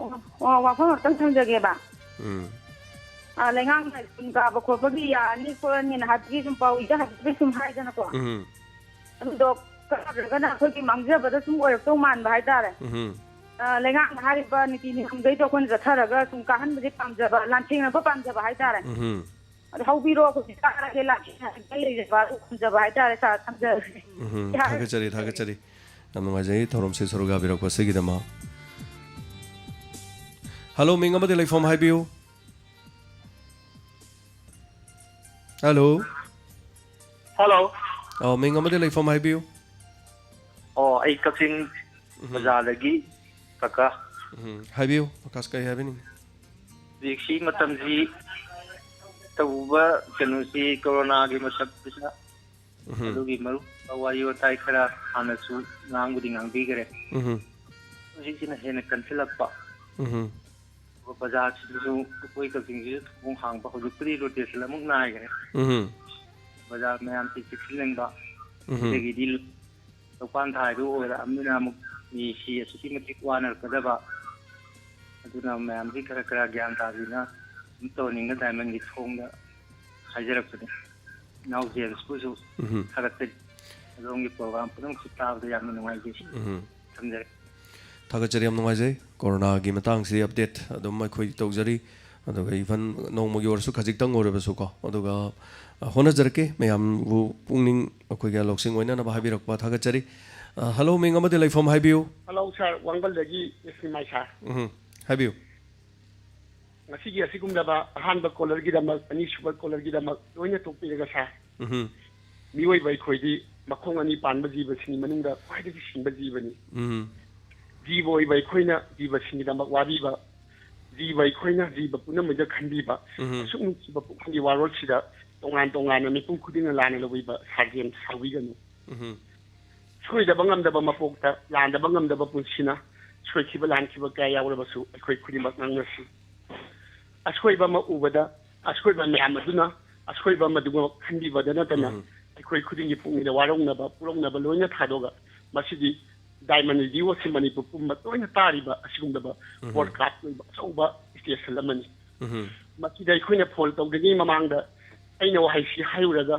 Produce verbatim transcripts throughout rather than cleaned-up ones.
ꯑꯣ, ꯋꯥꯐꯝ ꯑꯝꯇꯪ ꯊꯝꯖꯒꯦꯕ꯫ ꯎꯝ꯫ ꯑ, ꯂꯩꯉꯥꯛꯅ ꯁ꯭ꯀꯨꯜ ꯀꯥꯕ ꯈꯣꯠꯄꯒꯤ ꯌꯥꯔꯅꯤ ꯈꯣꯠꯂꯅꯤꯅ ꯍꯥꯏꯕꯒꯤ ꯁꯨꯝ ꯄꯥꯎ ꯏꯗ ꯍꯥꯏꯐꯦꯠ ꯁꯨꯝ ꯍꯥꯏꯗꯅꯀꯣ꯫ ꯎꯝ꯫ ꯑꯗꯨꯗꯣ ꯀꯥꯗ꯭ꯔꯒꯅ ꯑꯩꯈꯣꯏꯒꯤ ꯃꯥꯡꯖꯕꯗ ꯁꯨꯝ ꯑꯣꯏꯔꯛꯇꯧ ꯃꯥꯟꯕ ꯍꯥꯏꯇꯥꯔꯦ꯫ ꯎꯝ꯫ ꯑ, ꯂꯩꯉꯥꯛꯅ ꯍꯥꯏꯔꯤꯕ ꯅꯤꯇꯤ ꯅꯤꯌꯣꯝꯈꯩꯗꯣ ꯑꯩꯈꯣꯏꯅ ꯆꯠꯊꯔꯒ ꯁꯨꯝ ꯀꯥꯍꯟꯕꯗꯤ ꯄꯥꯝꯖꯕ, ꯂꯥꯟꯊꯦꯡꯅꯕ ꯄꯥꯝꯖꯕ ꯍꯥꯏꯇꯥꯔꯦ꯫ ꯎꯝ꯫ ꯑꯗꯣ ꯍꯧꯕꯤꯔꯣ, ꯑꯩꯈꯣꯏ ꯆꯥꯔꯒꯦ, ꯂꯥꯛꯀꯦ ꯍꯥꯏꯔꯒ ꯂꯩꯖꯕ, ꯑꯗꯨ ꯊꯝꯖꯕ ꯍꯥꯏꯇꯥꯔꯦ, ꯁꯥꯔ, ꯊꯝꯖꯔꯒꯦ꯫ ꯎꯝ, ꯊꯥꯒꯠꯆꯔꯤ, ꯊꯥꯒꯠꯆꯔꯤ꯫ ꯌꯥꯝ ꯅꯨꯡꯉꯥꯏꯖꯩ ꯊꯧꯔꯝꯁꯤ ꯁꯔꯨꯛ ꯌꯥꯕꯤꯔꯛꯄꯁꯤꯒꯤꯗꯃꯛ꯫ ꯍꯜꯂꯣ, ꯃꯤꯡ ꯑꯃꯗꯤ ꯂꯩꯐꯝ ꯍꯥꯏꯕꯤꯌꯨ꯫ ꯍꯜꯂꯣ꯫ ꯍꯜꯂꯣ꯫ ꯑꯧ, ꯃꯤꯡ ꯑꯃꯗꯤ ꯂꯩꯐꯝ ꯍꯥꯏꯕꯤꯌꯨ꯫ ꯑꯣ, ꯑꯩ ꯀꯛꯆꯤꯡ ꯎꯝ꯫ ꯕꯖꯥꯔꯗꯒꯤ ꯀꯀꯥ꯫ ꯎꯝ, ꯍꯥꯏꯕꯤꯌꯨ, ꯑꯀꯥꯁ, ꯀꯔꯤ ꯍꯥꯏꯕꯤꯅꯤꯡꯉꯤ? ꯍꯧꯖꯤꯛꯁꯤ ꯃꯇꯝꯁꯤ ꯇꯧꯕ ꯀꯩꯅꯣꯁꯤ ꯀꯣꯔꯣꯅꯥꯒꯤ ꯃꯁꯛꯁꯤꯅ ꯎꯝ꯫ ꯑꯗꯨꯒꯤ ꯃꯔꯨꯞ ꯋꯥꯔꯤ ꯋꯥꯇꯥꯏ ꯈꯔ ꯍꯥꯟꯅꯁꯨ ꯉꯥꯡꯕꯨꯗꯤ ꯉꯥꯡꯕꯤꯈꯔꯦ꯫ ꯎꯝ꯫ ꯍꯧꯖꯤꯛꯁꯤꯅ ꯍꯦꯟꯅ ꯀꯟꯁꯤꯜꯂꯛꯄ꯫ ꯎꯝ꯫ ꯑꯗꯨꯒ ꯕꯖꯥꯔꯁꯤꯗꯁꯨ ꯑꯩꯈꯣꯏ ꯀꯛꯆꯤꯡꯁꯤꯁꯨ ꯊꯣꯡ ꯍꯥꯡꯕ ꯍꯧꯖꯤꯛꯄꯨꯗꯤ ꯔꯣꯇꯦꯁꯟ ꯑꯃꯨꯛ ꯅꯥꯏꯈ꯭ꯔꯦ꯫ ꯎꯝ꯫ ꯕꯖꯥꯔ ꯃꯌꯥꯝꯁꯤ ꯆꯦꯛꯁꯤꯟꯅꯤꯡꯕ꯫ ꯎꯝ꯫ ꯑꯗꯒꯤꯗꯤ ꯂꯧꯄꯥꯟ ꯊꯥꯏꯗꯨ ꯑꯣꯏꯔꯛꯑꯕꯅꯤꯅ ꯑꯃꯨꯛ ꯃꯤꯁꯤ ꯑꯁꯨꯛꯀꯤ ꯃꯇꯤꯛ ꯋꯥꯅꯔꯛꯀꯗꯕ꯫ ꯑꯗꯨꯅ ꯃꯌꯥꯝꯁꯤ ꯈꯔ ꯈꯔ ꯒ꯭ꯌꯥꯟ ꯇꯥꯕꯤꯅ ꯑꯗꯨꯝ ꯇꯧꯍꯟꯅꯤꯡꯕ ꯗꯥꯏꯃꯟꯒꯤ ꯊꯣꯡꯗ ꯍꯥꯏꯖꯔꯛꯄꯅꯤ꯫ ꯏꯅꯥꯎ ꯖꯦꯝꯁꯄꯨꯁꯨ ꯎꯝ꯫ ꯊꯥꯒꯠꯆꯔꯤ꯫ ꯑꯗꯣꯝꯒꯤ ꯄ꯭ꯔꯣꯒ꯭ꯔꯥꯝ ꯄꯨꯝꯅꯃꯛꯁꯨ ꯇꯥꯕꯗ ꯌꯥꯝꯅ ꯅꯨꯡꯉꯥꯏꯖꯩ꯫ ꯎꯝ꯫ ꯊꯝꯖꯔꯦ꯫ ꯊꯥꯒꯠꯆꯔꯤ, ꯌꯥꯝ ꯅꯨꯡꯉꯥꯏꯖꯩ꯫ ꯀꯣꯔꯣꯅꯥꯒꯤ ꯃꯇꯥꯡꯁꯤꯗꯤ ꯑꯞꯗꯦꯠ ꯑꯗꯨꯝ ꯑꯩꯈꯣꯏ ꯇꯧꯖꯔꯤ꯫ ꯑꯗꯨꯒ ꯏꯚꯟ ꯅꯣꯡꯃꯒꯤ ꯑꯣꯏꯔꯁꯨ ꯈꯖꯤꯛꯇꯪ ꯑꯣꯏꯔꯕꯁꯨꯀꯣ꯫ ꯑꯗꯨꯒ, ꯑ, ꯍꯣꯠꯅꯖꯔꯛꯀꯦ ꯃꯌꯥꯝꯕꯨ ꯄꯨꯛꯅꯤꯡ ꯑꯩꯈꯣꯏꯒꯤ ꯂꯧꯁꯤꯡ ꯑꯣꯏꯅꯅꯕ ꯍꯥꯏꯕꯤꯔꯛꯄ ꯊꯥꯒꯠꯆꯔꯤ꯫ ꯑ, ꯍꯜꯂꯣ, ꯃꯤꯡ ꯑꯃꯗꯤ ꯂꯩꯐꯝ ꯍꯥꯏꯕꯤꯌꯨ꯫ ꯍꯜꯂꯣ ꯁꯥꯔ, ꯋꯥꯡꯕꯜꯗꯒꯤ ꯑꯦꯁ ꯄꯤ ꯃꯥꯏ ꯁꯥꯔ꯫ ꯎꯝ, ꯍꯥꯏꯕꯤꯌꯨ꯫ ꯉꯁꯤꯒꯤ ꯑꯁꯤꯒꯨꯝꯂꯕ ꯑꯍꯥꯟꯕ ꯀꯣꯂꯔꯒꯤꯗꯃꯛ, ꯑꯅꯤꯁꯨꯕ ꯀꯣꯂꯔꯒꯤꯗꯃꯛ ꯂꯣꯏꯅ ꯇꯣꯛꯄꯤꯔꯒ ꯁꯥꯔ, ꯎꯝ꯫ ꯃꯤꯑꯣꯏꯕ ꯑꯩꯈꯣꯏꯗꯤ ꯃꯈꯣꯡ ꯑꯅꯤ ꯄꯥꯟꯕ ꯖꯤꯕꯁꯤꯡꯒꯤ ꯃꯅꯨꯡꯗ ꯈ꯭ꯋꯥꯏꯗꯒꯤ ꯁꯤꯡꯕ ꯖꯤꯕꯅꯤ꯫ ꯎꯝ꯫ ꯖꯤꯕ ꯑꯣꯏꯕ ꯑꯩꯈꯣꯏꯅ ꯖꯤꯕꯁꯤꯡꯒꯤꯗꯃꯛ ꯋꯥꯕꯤꯕ, ꯖꯤꯕ ꯑꯩꯈꯣꯏꯅ ꯖꯤꯕ ꯄꯨꯝꯅꯃꯛꯇ ꯈꯟꯕꯤꯕ, ꯎꯝ꯫ ꯑꯁꯨꯛ ꯅꯨꯡꯁꯤꯕ ꯄꯨꯝꯕꯒꯤ ꯋꯥꯔꯣꯜꯁꯤꯗ ꯇꯣꯉꯥꯟ ꯇꯣꯉꯥꯟꯅ ꯃꯤꯄꯨꯝ ꯈꯨꯗꯤꯡꯅ ꯂꯥꯟꯅ ꯂꯧꯕꯤꯕ ꯁꯥꯔ ꯖꯦꯝꯁ ꯁꯥꯎꯕꯤꯒꯅꯨ꯫ ꯎꯝ꯫ ꯁꯣꯏꯗꯕ ꯉꯝꯗꯕ ꯃꯄꯣꯛꯇ ꯂꯥꯟꯗꯕ ꯉꯝꯗꯕ ꯄꯨꯟꯁꯤꯅ ꯁꯣꯏꯈꯤꯕ ꯂꯥꯟꯈꯤꯕ ꯀꯌꯥ ꯌꯥꯎꯔꯕꯁꯨ ꯑꯩꯈꯣꯏ ꯈꯨꯗꯤꯡꯃꯛ ꯉꯥꯡꯅꯁꯤ꯫ ꯑꯁꯣꯏꯕ ꯑꯃ ꯎꯕꯗ ꯑꯁꯣꯏꯕ ꯃꯌꯥꯝ ꯑꯗꯨꯅ ꯑꯁꯣꯏꯕ ꯑꯃꯗꯨꯃꯛ ꯈꯟꯕꯤꯕꯗ ꯅꯠꯇꯅ ꯎꯝ꯫ ꯑꯩꯈꯣꯏ ꯈꯨꯗꯤꯡꯒꯤ ꯄꯨꯛꯅꯤꯡꯗ ꯋꯥꯔꯧꯅꯕ, ꯄꯨꯔꯧꯅꯕ ꯂꯣꯏꯅ ꯊꯥꯗꯣꯛꯑꯒ ꯃꯁꯤꯗꯤ ꯗꯥꯏꯃꯟ ꯔꯦꯗꯤꯑꯣ ꯑꯁꯤ ꯃꯅꯤꯄꯨꯔ ꯄꯨꯝꯕ ꯇꯣꯏꯅ ꯇꯥꯔꯤꯕ ꯑꯁꯤꯒꯨꯝꯂꯕ ꯎꯝ꯫ ꯕ꯭ꯔꯣꯗꯀꯥꯁ ꯑꯣꯏꯕ ꯑꯆꯧꯕ ꯁ꯭ꯇꯦꯁꯟ ꯑꯃꯅꯤ꯫ ꯎꯝ꯫ ꯃꯁꯤꯗ ꯑꯩꯈꯣꯏꯅ ꯐꯣꯟ ꯇꯧꯗ꯭ꯔꯤꯉꯩ ꯃꯃꯥꯡꯗ ꯑꯩꯅ ꯋꯥꯍꯩꯁꯤ ꯍꯥꯏꯔꯨꯔꯒ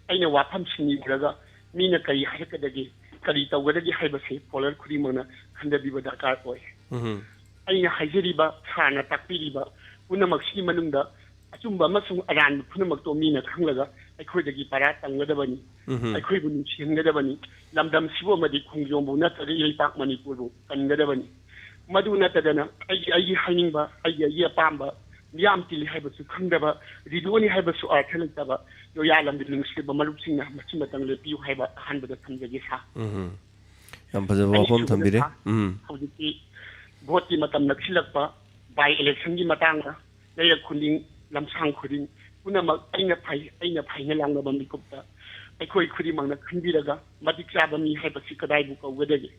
ꯑꯩꯅ ꯋꯥꯐꯝꯁꯤꯡ ꯏꯔꯒ ꯃꯤꯅ ꯀꯔꯤ ꯍꯥꯏꯔꯛꯀꯗꯒꯦ, ꯀꯔꯤ ꯇꯧꯒꯗꯒꯦ ꯍꯥꯏꯕꯁꯤ ꯀꯣꯂꯔ ꯈꯨꯗꯤꯡꯃꯛꯅ ꯈꯟꯊꯕꯤꯕ ꯗꯔꯀꯥꯔ ꯑꯣꯏ꯫ ꯎꯝ꯫ ꯑꯩꯅ ꯍꯥꯏꯖꯔꯤꯕ, ꯁꯥꯔꯅ ꯇꯥꯛꯄꯤꯔꯤꯕ ꯄꯨꯝꯅꯃꯛꯁꯤꯒꯤ ꯃꯅꯨꯡꯗ ꯑꯆꯨꯝꯕ ꯑꯃꯁꯨꯡ ꯑꯔꯥꯟꯕ ꯄꯨꯝꯅꯃꯛꯇꯣ ꯃꯤꯅ ꯈꯪꯂꯒ ꯑꯩꯈꯣꯏꯗꯒꯤ ꯄꯔꯥ ꯇꯝꯒꯗꯕꯅꯤ꯫ ꯎꯝ꯫ ꯑꯩꯈꯣꯏꯕꯨ ꯅꯨꯡꯁꯤꯍꯟꯒꯗꯕꯅꯤ꯫ ꯂꯝꯗꯝꯁꯤꯕꯨ ꯑꯃꯗꯤ ꯈꯣꯡꯖꯣꯝꯕꯨ ꯅꯠꯇ꯭ꯔꯒ ꯏꯔꯩꯄꯥꯛ ꯃꯅꯤꯄꯨꯔꯕꯨ ꯀꯟꯒꯗꯕꯅꯤ꯫ ꯃꯗꯨ ꯅꯠꯇꯗꯅ ꯑꯩꯒꯤ ꯑꯩꯒꯤ ꯍꯥꯏꯅꯤꯡꯕ, ꯑꯩꯒꯤ ꯑꯩꯒꯤ ꯑꯄꯥꯝꯕ, ꯃꯤꯌꯥꯝ ꯇꯤꯜꯂꯤ ꯍꯥꯏꯕꯁꯨ ꯈꯪꯗꯕ, ꯔꯦꯗꯤꯑꯣꯅꯤ ꯍꯥꯏꯕꯁꯨ ꯑꯥꯔꯊ ꯂꯩꯇꯕ, ꯂꯣꯌꯥ ꯂꯝꯗꯝ ꯅꯨꯡꯁꯤꯕ ꯃꯔꯨꯞꯁꯤꯡꯅ ꯃꯁꯤ ꯃꯇꯝ ꯂꯦꯞꯄꯤꯌꯨ ꯍꯥꯏꯕ ꯑꯍꯥꯟꯕꯗ ꯊꯝꯖꯒꯦ ꯁꯥꯔ꯫ ꯎꯝ꯫ ꯌꯥꯝ ꯐꯖꯕ ꯋꯥꯐꯝ ꯑꯅꯤꯁꯨꯕꯗ ꯊꯝꯕꯤꯔꯦ꯫ ꯁꯥꯔ, ꯎꯝ꯫ ꯍꯧꯖꯤꯛꯇꯤ ꯚꯣꯠꯀꯤ ꯃꯇꯝ ꯅꯛꯁꯤꯜꯂꯛꯄ, ꯕꯥꯏ ꯏꯂꯦꯛꯁꯟꯒꯤ ꯃꯇꯥꯡꯗ ꯂꯩꯔꯛ ꯈꯨꯗꯤꯡ, ꯂꯝꯁꯥꯡ ꯈꯨꯗꯤꯡ ꯄꯨꯝꯅꯃꯛ ꯑꯩꯅ ꯐꯩ, ꯑꯩꯅ ꯐꯩꯅ ꯂꯥꯎꯅꯕ ꯃꯤꯀꯨꯞꯇ ꯑꯩꯈꯣꯏ ꯈꯨꯗꯤꯡꯃꯛꯅ ꯈꯟꯕꯤꯔꯒ ꯃꯇꯤꯛ ꯆꯥꯕ ꯃꯤ ꯍꯥꯏꯕꯁꯤ ꯀꯗꯥꯏꯕꯨ ꯀꯧꯒꯗꯒꯦ?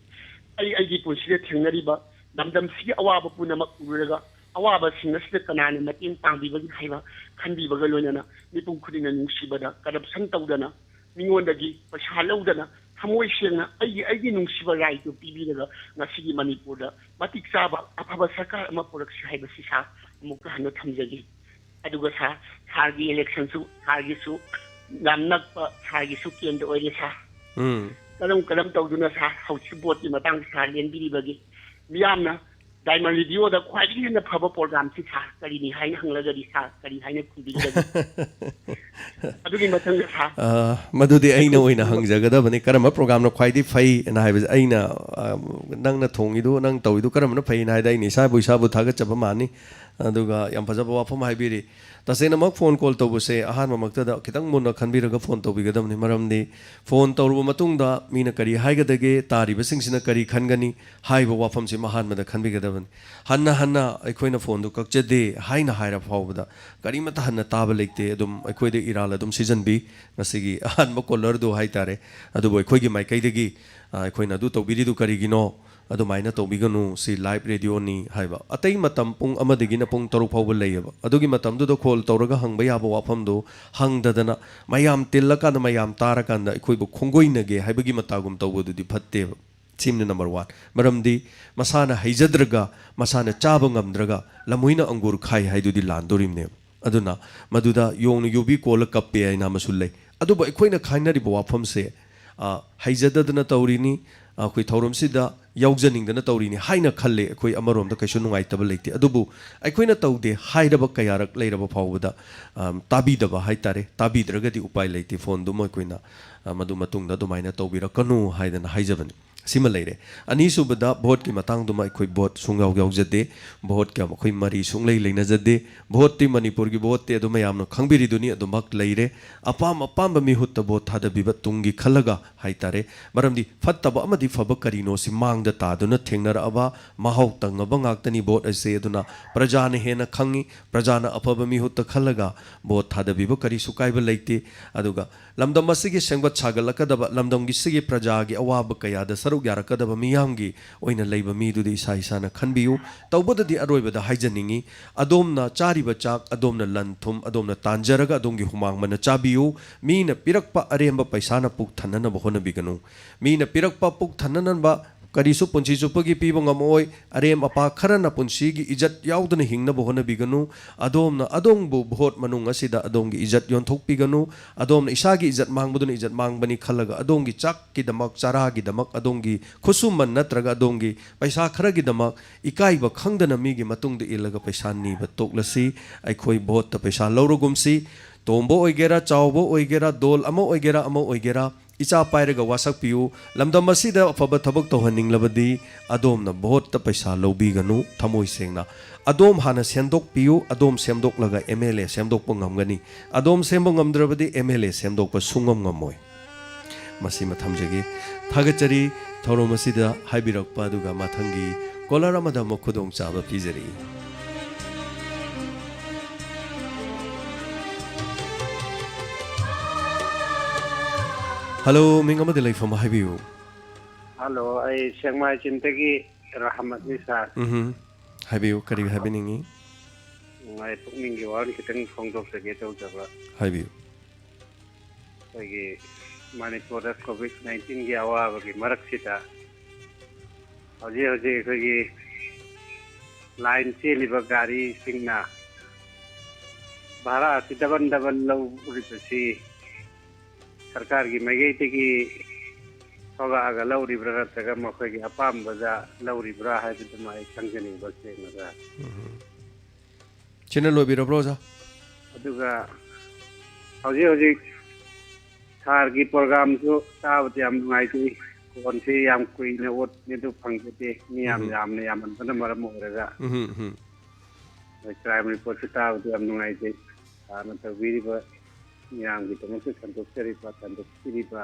ꯑꯩ ꯑꯩꯒꯤ ꯄꯨꯟꯁꯤꯗ ꯊꯦꯡꯅꯔꯤꯕ ꯂꯝꯗꯝꯁꯤꯒꯤ ꯑꯋꯥꯕ ꯄꯨꯝꯅꯃꯛ ꯎꯔꯨꯔꯒ ꯑꯋꯥꯕꯁꯤꯡ ꯑꯁꯤꯗ ꯀꯅꯥꯅ ꯃꯇꯦꯡ ꯄꯥꯡꯕꯤꯕꯒꯦ ꯍꯥꯏꯕ ꯈꯟꯕꯤꯕꯒ ꯂꯣꯏꯅꯅ ꯃꯤꯄꯨꯝ ꯈꯨꯗꯤꯡꯅ ꯅꯨꯡꯁꯤꯕꯗ, ꯀꯔꯞꯁꯟ ꯇꯧꯗꯅ, ꯃꯤꯉꯣꯟꯗꯒꯤ ꯄꯩꯁꯥ ꯂꯧꯗꯅ ꯊꯃꯣꯏ ꯁꯦꯡꯅ ꯑꯩꯒꯤ ꯑꯩꯒꯤ ꯅꯨꯡꯁꯤꯕ ꯔꯥꯏꯗꯨ ꯄꯤꯕꯤꯔꯒ ꯉꯁꯤꯒꯤ ꯃꯅꯤꯄꯨꯔꯗ ꯃꯇꯤꯛ ꯆꯥꯕ ꯑꯐꯕ ꯁꯔꯀꯥꯔ ꯑꯃ ꯄꯨꯔꯛꯁꯤ ꯍꯥꯏꯕꯁꯤ ꯁꯥꯔ ꯑꯃꯨꯛꯀ ꯍꯟꯅ ꯊꯝꯖꯒꯦ꯫ ꯑꯗꯨꯒ ꯁꯥꯔ, ꯁꯥꯔꯒꯤ ꯏꯂꯦꯛꯁꯟꯁꯨ ꯁꯥꯔꯒꯤꯁꯨ ꯌꯥꯝ ꯅꯛꯄ, ꯁꯥꯔꯒꯤꯁꯨ ꯀꯦꯟꯗ꯭ꯔ ꯑꯣꯏꯔꯦ ꯁꯥꯔ꯫ ꯎꯝ꯫ ꯀꯔꯝ ꯀꯔꯝ ꯇꯧꯗꯨꯅ ꯁꯥꯔ ꯍꯧꯖꯤꯛ ꯚꯣꯠꯀꯤ ꯃꯇꯥꯡꯗ ꯁꯥꯔ ꯂꯦꯟꯕꯤꯔꯤꯕꯒꯦ? ꯃꯤꯌꯥꯝꯅ ꯗꯥꯏꯃꯟ ꯔꯦꯗꯤꯑꯣꯗ ꯈ꯭ꯋꯥꯏꯗꯒꯤ ꯍꯦꯟꯅ ꯐꯕ ꯄ꯭ꯔꯣꯒ꯭ꯔꯥꯝꯁꯤ ꯁꯥꯔ ꯀꯔꯤꯅꯤ ꯍꯥꯏꯅ ꯍꯪꯂꯒꯗꯤ ꯁꯥꯔ ꯀꯔꯤ ꯍꯥꯏꯅ ꯈꯨꯝꯕꯤꯒꯗꯒꯦ? ꯑꯗꯨꯒꯤ ꯃꯊꯪꯗ ꯁꯥꯔ ꯑ, ꯃꯗꯨꯗꯤ ꯑꯩꯅ ꯑꯣꯏꯅ ꯍꯪꯖꯒꯗꯕꯅꯤ, ꯀꯔꯝꯕ ꯄ꯭ꯔꯣꯒ꯭ꯔꯥꯝꯅ ꯈ꯭ꯋꯥꯏꯗꯒꯤ ꯐꯩ ꯑꯅ ꯍꯥꯏꯕꯁꯦ꯫ ꯑꯩꯅ, ꯑ, ꯅꯪꯅ ꯊꯣꯡꯉꯤꯗꯨ, ꯅꯪ ꯇꯧꯔꯤꯗꯨ ꯀꯔꯝꯕꯅ ꯐꯩꯅ ꯍꯥꯏꯗ ꯑꯩꯅ ꯏꯁꯥꯕꯨ ꯏꯁꯥꯕꯨ ꯊꯥꯒꯠꯆꯕ ꯃꯥꯟꯅꯤ꯫ ꯑꯗꯨꯒ ꯌꯥꯝ ꯐꯖꯕ ꯋꯥꯐꯝ ꯍꯥꯏꯕꯤꯔꯤ꯫ ꯇꯁꯦꯡꯅꯃꯛ ꯐꯣꯟ ꯀꯣꯜ ꯇꯧꯕꯁꯦ ꯑꯍꯥꯟꯕꯃꯛꯇꯗ ꯈꯤꯇꯪ ꯃꯨꯟꯅ ꯈꯟꯕꯤꯔꯒ ꯐꯣꯟ ꯇꯧꯕꯤꯒꯗꯕꯅꯤ꯫ ꯃꯔꯝꯗꯤ ꯐꯣꯟ ꯇꯧꯔꯨꯕ ꯃꯇꯨꯡꯗ ꯃꯤꯅ ꯀꯔꯤ ꯍꯥꯏꯒꯗꯒꯦ, ꯇꯥꯔꯤꯕꯁꯤꯡꯁꯤꯅ ꯀꯔꯤ ꯈꯟꯒꯅꯤ ꯍꯥꯏꯕ ꯋꯥꯐꯝꯁꯤꯃ ꯑꯍꯥꯟꯕꯗ ꯈꯟꯕꯤꯒꯗꯕꯅꯤ꯫ ꯍꯟꯅ ꯍꯟꯅ ꯑꯩꯈꯣꯏꯅ ꯐꯣꯟꯗꯨ ꯀꯛꯆꯗꯦ ꯍꯥꯏꯅ ꯍꯥꯏꯔ ꯐꯥꯎꯕꯗ ꯀꯔꯤꯃꯠꯇ ꯍꯟꯅ ꯇꯥꯕ ꯂꯩꯇꯦ꯫ ꯑꯗꯨꯝ ꯑꯩꯈꯣꯏꯗ ꯏꯔꯥꯜ ꯑꯗꯨꯝ ꯁꯤꯖꯟꯕꯤ꯫ ꯉꯁꯤꯒꯤ ꯑꯍꯥꯟꯕ ꯀꯣꯂꯔꯗꯨ ꯍꯥꯏꯇꯥꯔꯦ꯫ ꯑꯗꯨꯕꯨ ꯑꯩꯈꯣꯏꯒꯤ ꯃꯥꯏꯀꯩꯗꯒꯤ, ꯑ, ꯑꯩꯈꯣꯏꯅ ꯑꯗꯨ ꯇꯧꯕꯤꯔꯤꯗꯨ ꯀꯔꯤꯒꯤꯅꯣ? ꯑꯗꯨꯃꯥꯏꯅ ꯇꯧꯕꯤꯒꯅꯨ, ꯁꯤ ꯂꯥꯏꯚ ꯔꯦꯗꯤꯑꯣꯅꯤ ꯍꯥꯏꯕ꯫ ꯑꯇꯩ ꯃꯇꯝ ꯄꯨꯡ ꯑꯃꯗꯒꯤꯅ ꯄꯨꯡ ꯇꯔꯨꯛ ꯐꯥꯎꯕ ꯂꯩꯌꯦꯕ꯫ ꯑꯗꯨꯒꯤ ꯃꯇꯝꯗꯨꯗ ꯀꯣꯜ ꯇꯧꯔꯒ ꯍꯪꯕ ꯌꯥꯕ ꯋꯥꯐꯝꯗꯣ ꯍꯪꯗꯗꯅ ꯃꯌꯥꯝ ꯇꯤꯜꯂꯀꯥꯟꯗ ꯃꯌꯥꯝ ꯇꯥꯔꯀꯥꯟꯗ ꯑꯩꯈꯣꯏꯕꯨ ꯈꯣꯡꯒꯣꯏꯅꯒꯦ ꯍꯥꯏꯕꯒꯤ ꯃꯇꯥꯒꯨꯝ ꯇꯧꯕꯗꯨꯗꯤ ꯐꯠꯇꯦꯕ꯫ ꯁꯤꯝꯅ ꯅꯝꯕꯔ ꯋꯥꯟ꯫ ꯃꯔꯝꯗꯤ ꯃꯁꯥꯅ ꯍꯩꯖꯗ꯭ꯔꯒ, ꯃꯁꯥꯅ ꯆꯥꯕ ꯉꯝꯗ꯭ꯔꯒ ꯂꯝꯍꯨꯏꯅ ꯑꯪꯒꯨꯔ ꯈꯥꯏ ꯍꯥꯏꯗꯨꯗꯤ ꯂꯥꯟꯗꯣꯔꯤꯕꯅꯦꯕ꯫ ꯑꯗꯨꯅ ꯃꯗꯨꯗ ꯌꯣꯡꯅ ꯌꯨꯕꯤ ꯀꯣꯜꯂ ꯀꯞꯄꯦ ꯍꯥꯏꯅ ꯑꯃꯁꯨ ꯂꯩ꯫ ꯑꯗꯨꯕꯨ ꯑꯩꯈꯣꯏꯅ ꯈꯥꯏꯅꯔꯤꯕ ꯋꯥꯐꯝꯁꯦ, ꯑ, ꯍꯩꯖꯗꯗꯅ ꯇꯧꯔꯤꯅꯤ, ꯑꯩꯈꯣꯏ ꯊꯧꯔꯝꯁꯤꯗ ꯌꯥꯎꯖꯅꯤꯡꯗꯅ ꯇꯧꯔꯤꯅꯤ ꯍꯥꯏꯅ ꯈꯜꯂꯦ꯫ ꯑꯩꯈꯣꯏ ꯑꯃꯔꯣꯝꯗ ꯀꯩꯁꯨ ꯅꯨꯡꯉꯥꯏꯇꯕ ꯂꯩꯇꯦ꯫ ꯑꯗꯨꯕꯨ ꯑꯩꯈꯣꯏꯅ ꯇꯧꯗꯦ ꯍꯥꯏꯔꯕ ꯀꯌꯥꯔꯛ ꯂꯩꯔꯕ ꯐꯥꯎꯕꯗ, ꯑ, ꯇꯥꯕꯤꯗꯕ ꯍꯥꯏꯇꯥꯔꯦ꯫ ꯇꯥꯕꯤꯗ꯭ꯔꯒꯗꯤ ꯎꯄꯥꯏ ꯂꯩꯇꯦ꯫ ꯐꯣꯟꯗꯨꯃ ꯑꯩꯈꯣꯏꯅ, ꯑ, ꯃꯗꯨ ꯃꯇꯨꯡꯗ ꯑꯗꯨꯃꯥꯏꯅ ꯇꯧꯕꯤꯔꯛꯀꯅꯨ ꯍꯥꯏꯗꯅ ꯍꯥꯏꯖꯕꯅꯤ꯫ ꯁꯤꯃ ꯂꯩꯔꯦ꯫ ꯑꯅꯤꯁꯨꯕꯗ, ꯚꯣꯠꯀꯤ ꯃꯇꯥꯡꯗꯨꯃ ꯑꯩꯈꯣꯏ ꯚꯣꯠ ꯁꯨꯡꯌꯥꯎ ꯌꯥꯎꯖꯗꯦ꯫ ꯚꯣꯠꯀ ꯑꯩꯈꯣꯏ ꯃꯔꯤ ꯁꯨꯡꯂꯩ ꯂꯩꯅꯖꯗꯦ꯫ ꯚꯣꯠꯇꯤ, ꯃꯅꯤꯄꯨꯔꯒꯤ ꯚꯣꯠꯇꯤ ꯑꯗꯨ ꯃꯌꯥꯝꯅ ꯈꯪꯕꯤꯔꯤꯗꯨꯅꯤ, ꯑꯗꯨꯃꯛ ꯂꯩꯔꯦ꯫ ꯑꯄꯥꯝ ꯑꯄꯥꯝꯕ ꯃꯤꯍꯨꯠꯇ ꯚꯣꯠ ꯊꯥꯗꯕꯤꯕ ꯇꯨꯡꯒꯤ ꯈꯜꯂꯒ ꯍꯥꯏꯇꯥꯔꯦ꯫ ꯃꯔꯝꯗꯤ ꯐꯠꯇꯕ ꯑꯃꯗꯤ ꯐꯕ ꯀꯔꯤꯅꯣ ꯁꯤ ꯃꯥꯡꯗ ꯇꯥꯗꯨꯅ ꯊꯦꯡꯅꯔꯛꯑꯕ ꯃꯍꯥꯎ ꯇꯪꯉꯕ ꯉꯥꯛꯇꯅꯤ ꯚꯣꯠ ꯑꯁꯦ꯫ ꯑꯗꯨꯅ ꯄ꯭ꯔꯖꯥꯅ ꯍꯦꯟꯅ ꯈꯪꯉꯤ꯫ ꯄ꯭ꯔꯖꯥꯅ ꯑꯐꯕ ꯃꯤꯍꯨꯠꯇ ꯈꯜꯂꯒ ꯚꯣꯠ ꯊꯥꯗꯕꯤꯕ ꯀꯔꯤꯁꯨ ꯀꯥꯏꯕ ꯂꯩꯇꯦ꯫ ꯑꯗꯨꯒ ꯂꯝꯗꯝ ꯑꯁꯤꯒꯤ ꯁꯦꯝꯒꯠ ꯁꯥꯒꯠꯂꯛꯀꯗꯕ, ꯂꯝꯗꯝꯒꯤ ꯁꯤꯒꯤ ꯄ꯭ꯔꯖꯥꯒꯤ ꯑꯋꯥꯕ ꯀꯌꯥꯗ ꯁꯔꯨꯛ ꯌꯥꯔꯛꯀꯗꯕ ꯃꯤꯌꯥꯝꯒꯤ ꯑꯣꯏꯅ ꯂꯩꯕ ꯃꯤꯗꯨꯗꯤ ꯏꯁꯥ ꯏꯁꯥꯅ ꯈꯟꯕꯤꯌꯨ꯫ ꯇꯧꯕꯗꯗꯤ ꯑꯔꯣꯏꯕꯗ ꯍꯥꯏꯖꯅꯤꯡꯉꯤ, ꯑꯗꯣꯝꯅ ꯆꯥꯔꯤꯕ ꯆꯥꯛ, ꯑꯗꯣꯝꯅ ꯂꯟ ꯊꯨꯝ, ꯑꯗꯣꯝꯅ ꯇꯥꯟꯖꯔꯒ ꯑꯗꯣꯝꯒꯤ ꯍꯨꯃꯥꯡ ꯃꯟꯅ ꯆꯥꯕꯤꯌꯨ꯫ ꯃꯤꯅ ꯄꯤꯔꯛꯄ ꯑꯔꯦꯝꯕ ꯄꯩꯁꯥꯅ ꯄꯨꯛ ꯊꯟꯅꯅꯕ ꯍꯣꯠꯅꯕꯤꯒꯅꯨ꯫ ꯃꯤꯅ ꯄꯤꯔꯛꯄ ꯄꯨꯛ ꯊꯟꯅꯅꯕ ꯀꯔꯤꯁꯨ ꯄꯨꯟꯁꯤ ꯆꯨꯞꯄꯒꯤ ꯄꯤꯕ ꯉꯝꯃꯛꯑꯣꯏ꯫ ꯑꯔꯦꯝ ꯑꯄꯥ ꯈꯔꯅ ꯄꯨꯟꯁꯤꯒꯤ ꯏꯖꯠ ꯌꯥꯎꯗꯅ ꯍꯤꯡꯅꯕ ꯍꯣꯠꯅꯕꯤꯒꯅꯨ꯫ ꯑꯗꯣꯝꯅ ꯑꯗꯣꯝꯕꯨ ꯚꯣꯠ ꯃꯅꯨꯡ ꯑꯁꯤꯗ ꯑꯗꯣꯝꯒꯤ ꯏꯖꯠ ꯌꯣꯟꯊꯣꯛꯄꯤꯒꯅꯨ꯫ ꯑꯗꯣꯝꯅ ꯏꯁꯥꯒꯤ ꯏꯖꯠ ꯃꯥꯡꯕꯗꯨꯅ ꯏꯖꯠ ꯃꯥꯡꯕꯅꯤ ꯈꯜꯂꯒ ꯑꯗꯣꯝꯒꯤ ꯆꯥꯛꯀꯤꯗꯃꯛ, ꯆꯔꯥꯒꯤꯗꯃꯛ, ꯑꯗꯣꯝꯒꯤ ꯈꯨꯠꯁꯨꯃꯟ ꯅꯠꯇ꯭ꯔꯒ ꯑꯗꯣꯝꯒꯤ ꯄꯩꯁꯥ ꯈꯔꯒꯤꯗꯃꯛ ꯏꯀꯥꯏꯕ ꯈꯪꯗꯅ ꯃꯤꯒꯤ ꯃꯇꯨꯡꯗ ꯏꯜꯂꯒ ꯄꯩꯁꯥ ꯅꯤꯕ ꯇꯣꯛꯂꯁꯤ꯫ ꯑꯩꯈꯣꯏ ꯚꯣꯠꯇ ꯄꯩꯁꯥ ꯂꯧꯔꯒꯨꯝꯁꯤ꯫ ꯇꯣꯝꯕ ꯑꯣꯏꯒꯦꯔꯥ, ꯆꯥꯎꯕ ꯑꯣꯏꯒꯦꯔꯥ, ꯗꯣꯜ ꯑꯃ ꯑꯣꯏꯒꯦꯔꯥ, ꯑꯃ ꯑꯣꯏꯒꯦꯔꯥ, ꯏꯆꯥ ꯄꯥꯏꯔꯒ ꯋꯥꯁꯛꯄꯤꯌꯨ꯫ ꯂꯝꯗꯝ ꯑꯁꯤꯗ ꯑꯐꯕ ꯊꯕꯛ ꯇꯧꯍꯟꯅꯤꯡꯂꯕꯗꯤ ꯑꯗꯣꯝꯅ ꯚꯣꯠꯇ ꯄꯩꯁꯥ ꯂꯧꯕꯤꯒꯅꯨ꯫ ꯊꯃꯣꯏ ꯁꯦꯡꯅ ꯑꯗꯣꯝ ꯍꯥꯟꯅ ꯁꯦꯝꯗꯣꯛꯄꯤꯌꯨ꯫ ꯑꯗꯣꯝ ꯁꯦꯝꯗꯣꯛꯂꯒ ꯑꯦꯝ ꯑꯦꯜ ꯑꯦ ꯁꯦꯝꯗꯣꯛꯄ ꯉꯝꯒꯅꯤ꯫ ꯑꯗꯣꯝ ꯁꯦꯝꯕ ꯉꯝꯗ꯭ꯔꯕꯗꯤ ꯑꯦꯝ ꯑꯦꯜ ꯑꯦ ꯁꯦꯝꯗꯣꯛꯄ ꯁꯨꯡꯉꯝ ꯉꯝꯃꯣꯏ꯫ ꯃꯁꯤꯃ ꯊꯝꯖꯒꯦ꯫ ꯊꯥꯒꯠꯆꯔꯤ꯫ ꯊꯧꯔꯝ ꯑꯁꯤꯗ ꯍꯥꯏꯕꯤꯔꯛꯄ ꯑꯗꯨꯒ ꯃꯊꯪꯒꯤ ꯀꯣꯂꯔ ꯑꯃꯗ ꯑꯃꯨꯛ ꯈꯨꯗꯣꯡꯆꯥꯕ ꯄꯤꯖꯔꯤ꯫ ꯍꯜꯂꯣ, ꯃꯤꯡ ꯑꯃꯗꯤ ꯂꯩꯐꯝ ꯍꯥꯏꯕꯤꯌꯨ꯫ ꯍꯜꯂꯣ, ꯑꯩ ꯁꯦꯛꯃꯥꯏ ꯆꯤꯟꯗꯒꯤ ꯔꯍꯃꯠꯅꯤ, ꯁꯥꯔ꯫ ꯎꯝꯍꯨꯝ꯫ ꯍꯥꯏꯕꯤꯌꯨ, ꯀꯔꯤ ꯍꯥꯏꯕꯤꯅꯤꯡꯉꯤ? ꯎꯝ, ꯑꯩ ꯄꯨꯛꯅꯤꯡꯒꯤ ꯋꯥꯔꯣꯜ ꯈꯤꯇꯪ ꯐꯣꯡꯗꯣꯛꯆꯒꯦ ꯇꯧꯖꯕ꯫ ꯍꯥꯏꯕꯤꯌꯨ꯫ ꯑꯩꯈꯣꯏꯒꯤ ꯃꯅꯤꯄꯨꯔꯗ ꯀꯣꯚꯤꯗ ꯅꯥꯏꯟꯇꯤꯟꯒꯤ ꯑꯋꯥꯕꯒꯤ ꯃꯔꯛꯁꯤꯗ ꯍꯧꯖꯤꯛ ꯍꯧꯖꯤꯛ ꯑꯩꯈꯣꯏꯒꯤ ꯂꯥꯏꯟ ꯆꯦꯜꯂꯤꯕ ꯒꯥꯔꯤꯁꯤꯡꯅ ꯚꯥꯔꯥꯁꯤ ꯗꯕꯜ ꯗꯕꯜ ꯂꯧꯔꯤꯕꯁꯤ ꯁꯔꯀꯥꯔꯒꯤ ꯃꯥꯏꯀꯩꯗꯒꯤ ꯊꯣꯛꯂꯛꯑꯒ ꯂꯧꯔꯤꯕ꯭ꯔꯥ, ꯅꯠꯇ꯭ꯔꯒ ꯃꯈꯣꯏꯒꯤ ꯑꯄꯥꯝꯕꯗ ꯂꯧꯔꯤꯕ꯭ꯔꯥ ꯍꯥꯏꯕꯗꯨꯃ ꯑꯩ ꯈꯪꯖꯅꯤꯡꯕ ꯁꯦꯡꯅ, ꯁꯥꯔ꯫ ꯎꯝ꯫ ꯁꯤꯅ ꯂꯣꯏꯕꯤꯔꯕ꯭ꯔꯣ, ꯑꯣꯖꯥ? ꯑꯗꯨꯒ ꯍꯧꯖꯤꯛ ꯍꯧꯖꯤꯛ ꯁꯥꯔꯒꯤ ꯄ꯭ꯔꯣꯒ꯭ꯔꯥꯝꯁꯨ ꯇꯥꯕꯗ ꯌꯥꯝ ꯅꯨꯡꯉꯥꯏꯖꯩ꯫ ꯐꯣꯟꯁꯤ ꯌꯥꯝ ꯀꯨꯏꯅ ꯑꯣꯠꯅꯤ ꯑꯗꯨ ꯐꯪꯖꯗꯦ꯫ ꯃꯤ ꯌꯥꯝ ꯎꯝ꯫ ꯌꯥꯝꯅ ꯌꯥꯝꯃꯟꯕꯅ ꯃꯔꯝ ꯑꯣꯏꯔꯒ ꯎꯝ, ꯎꯝ꯫ ꯑꯩꯈꯣꯏ ꯀ꯭ꯔꯥꯏꯝ ꯔꯤꯄꯣꯔꯠꯁꯤ ꯇꯥꯕꯗ ꯌꯥꯝ ꯅꯨꯡꯉꯥꯏꯖꯩ꯫ ꯁꯥꯔꯅ ꯇꯧꯕꯤꯔꯤꯕ ꯃꯤꯌꯥꯝꯒꯤꯗꯃꯛꯇ ꯁꯟꯗꯣꯛꯆꯔꯤꯕ, ꯁꯟꯗꯣꯛꯄꯤꯔꯤꯕ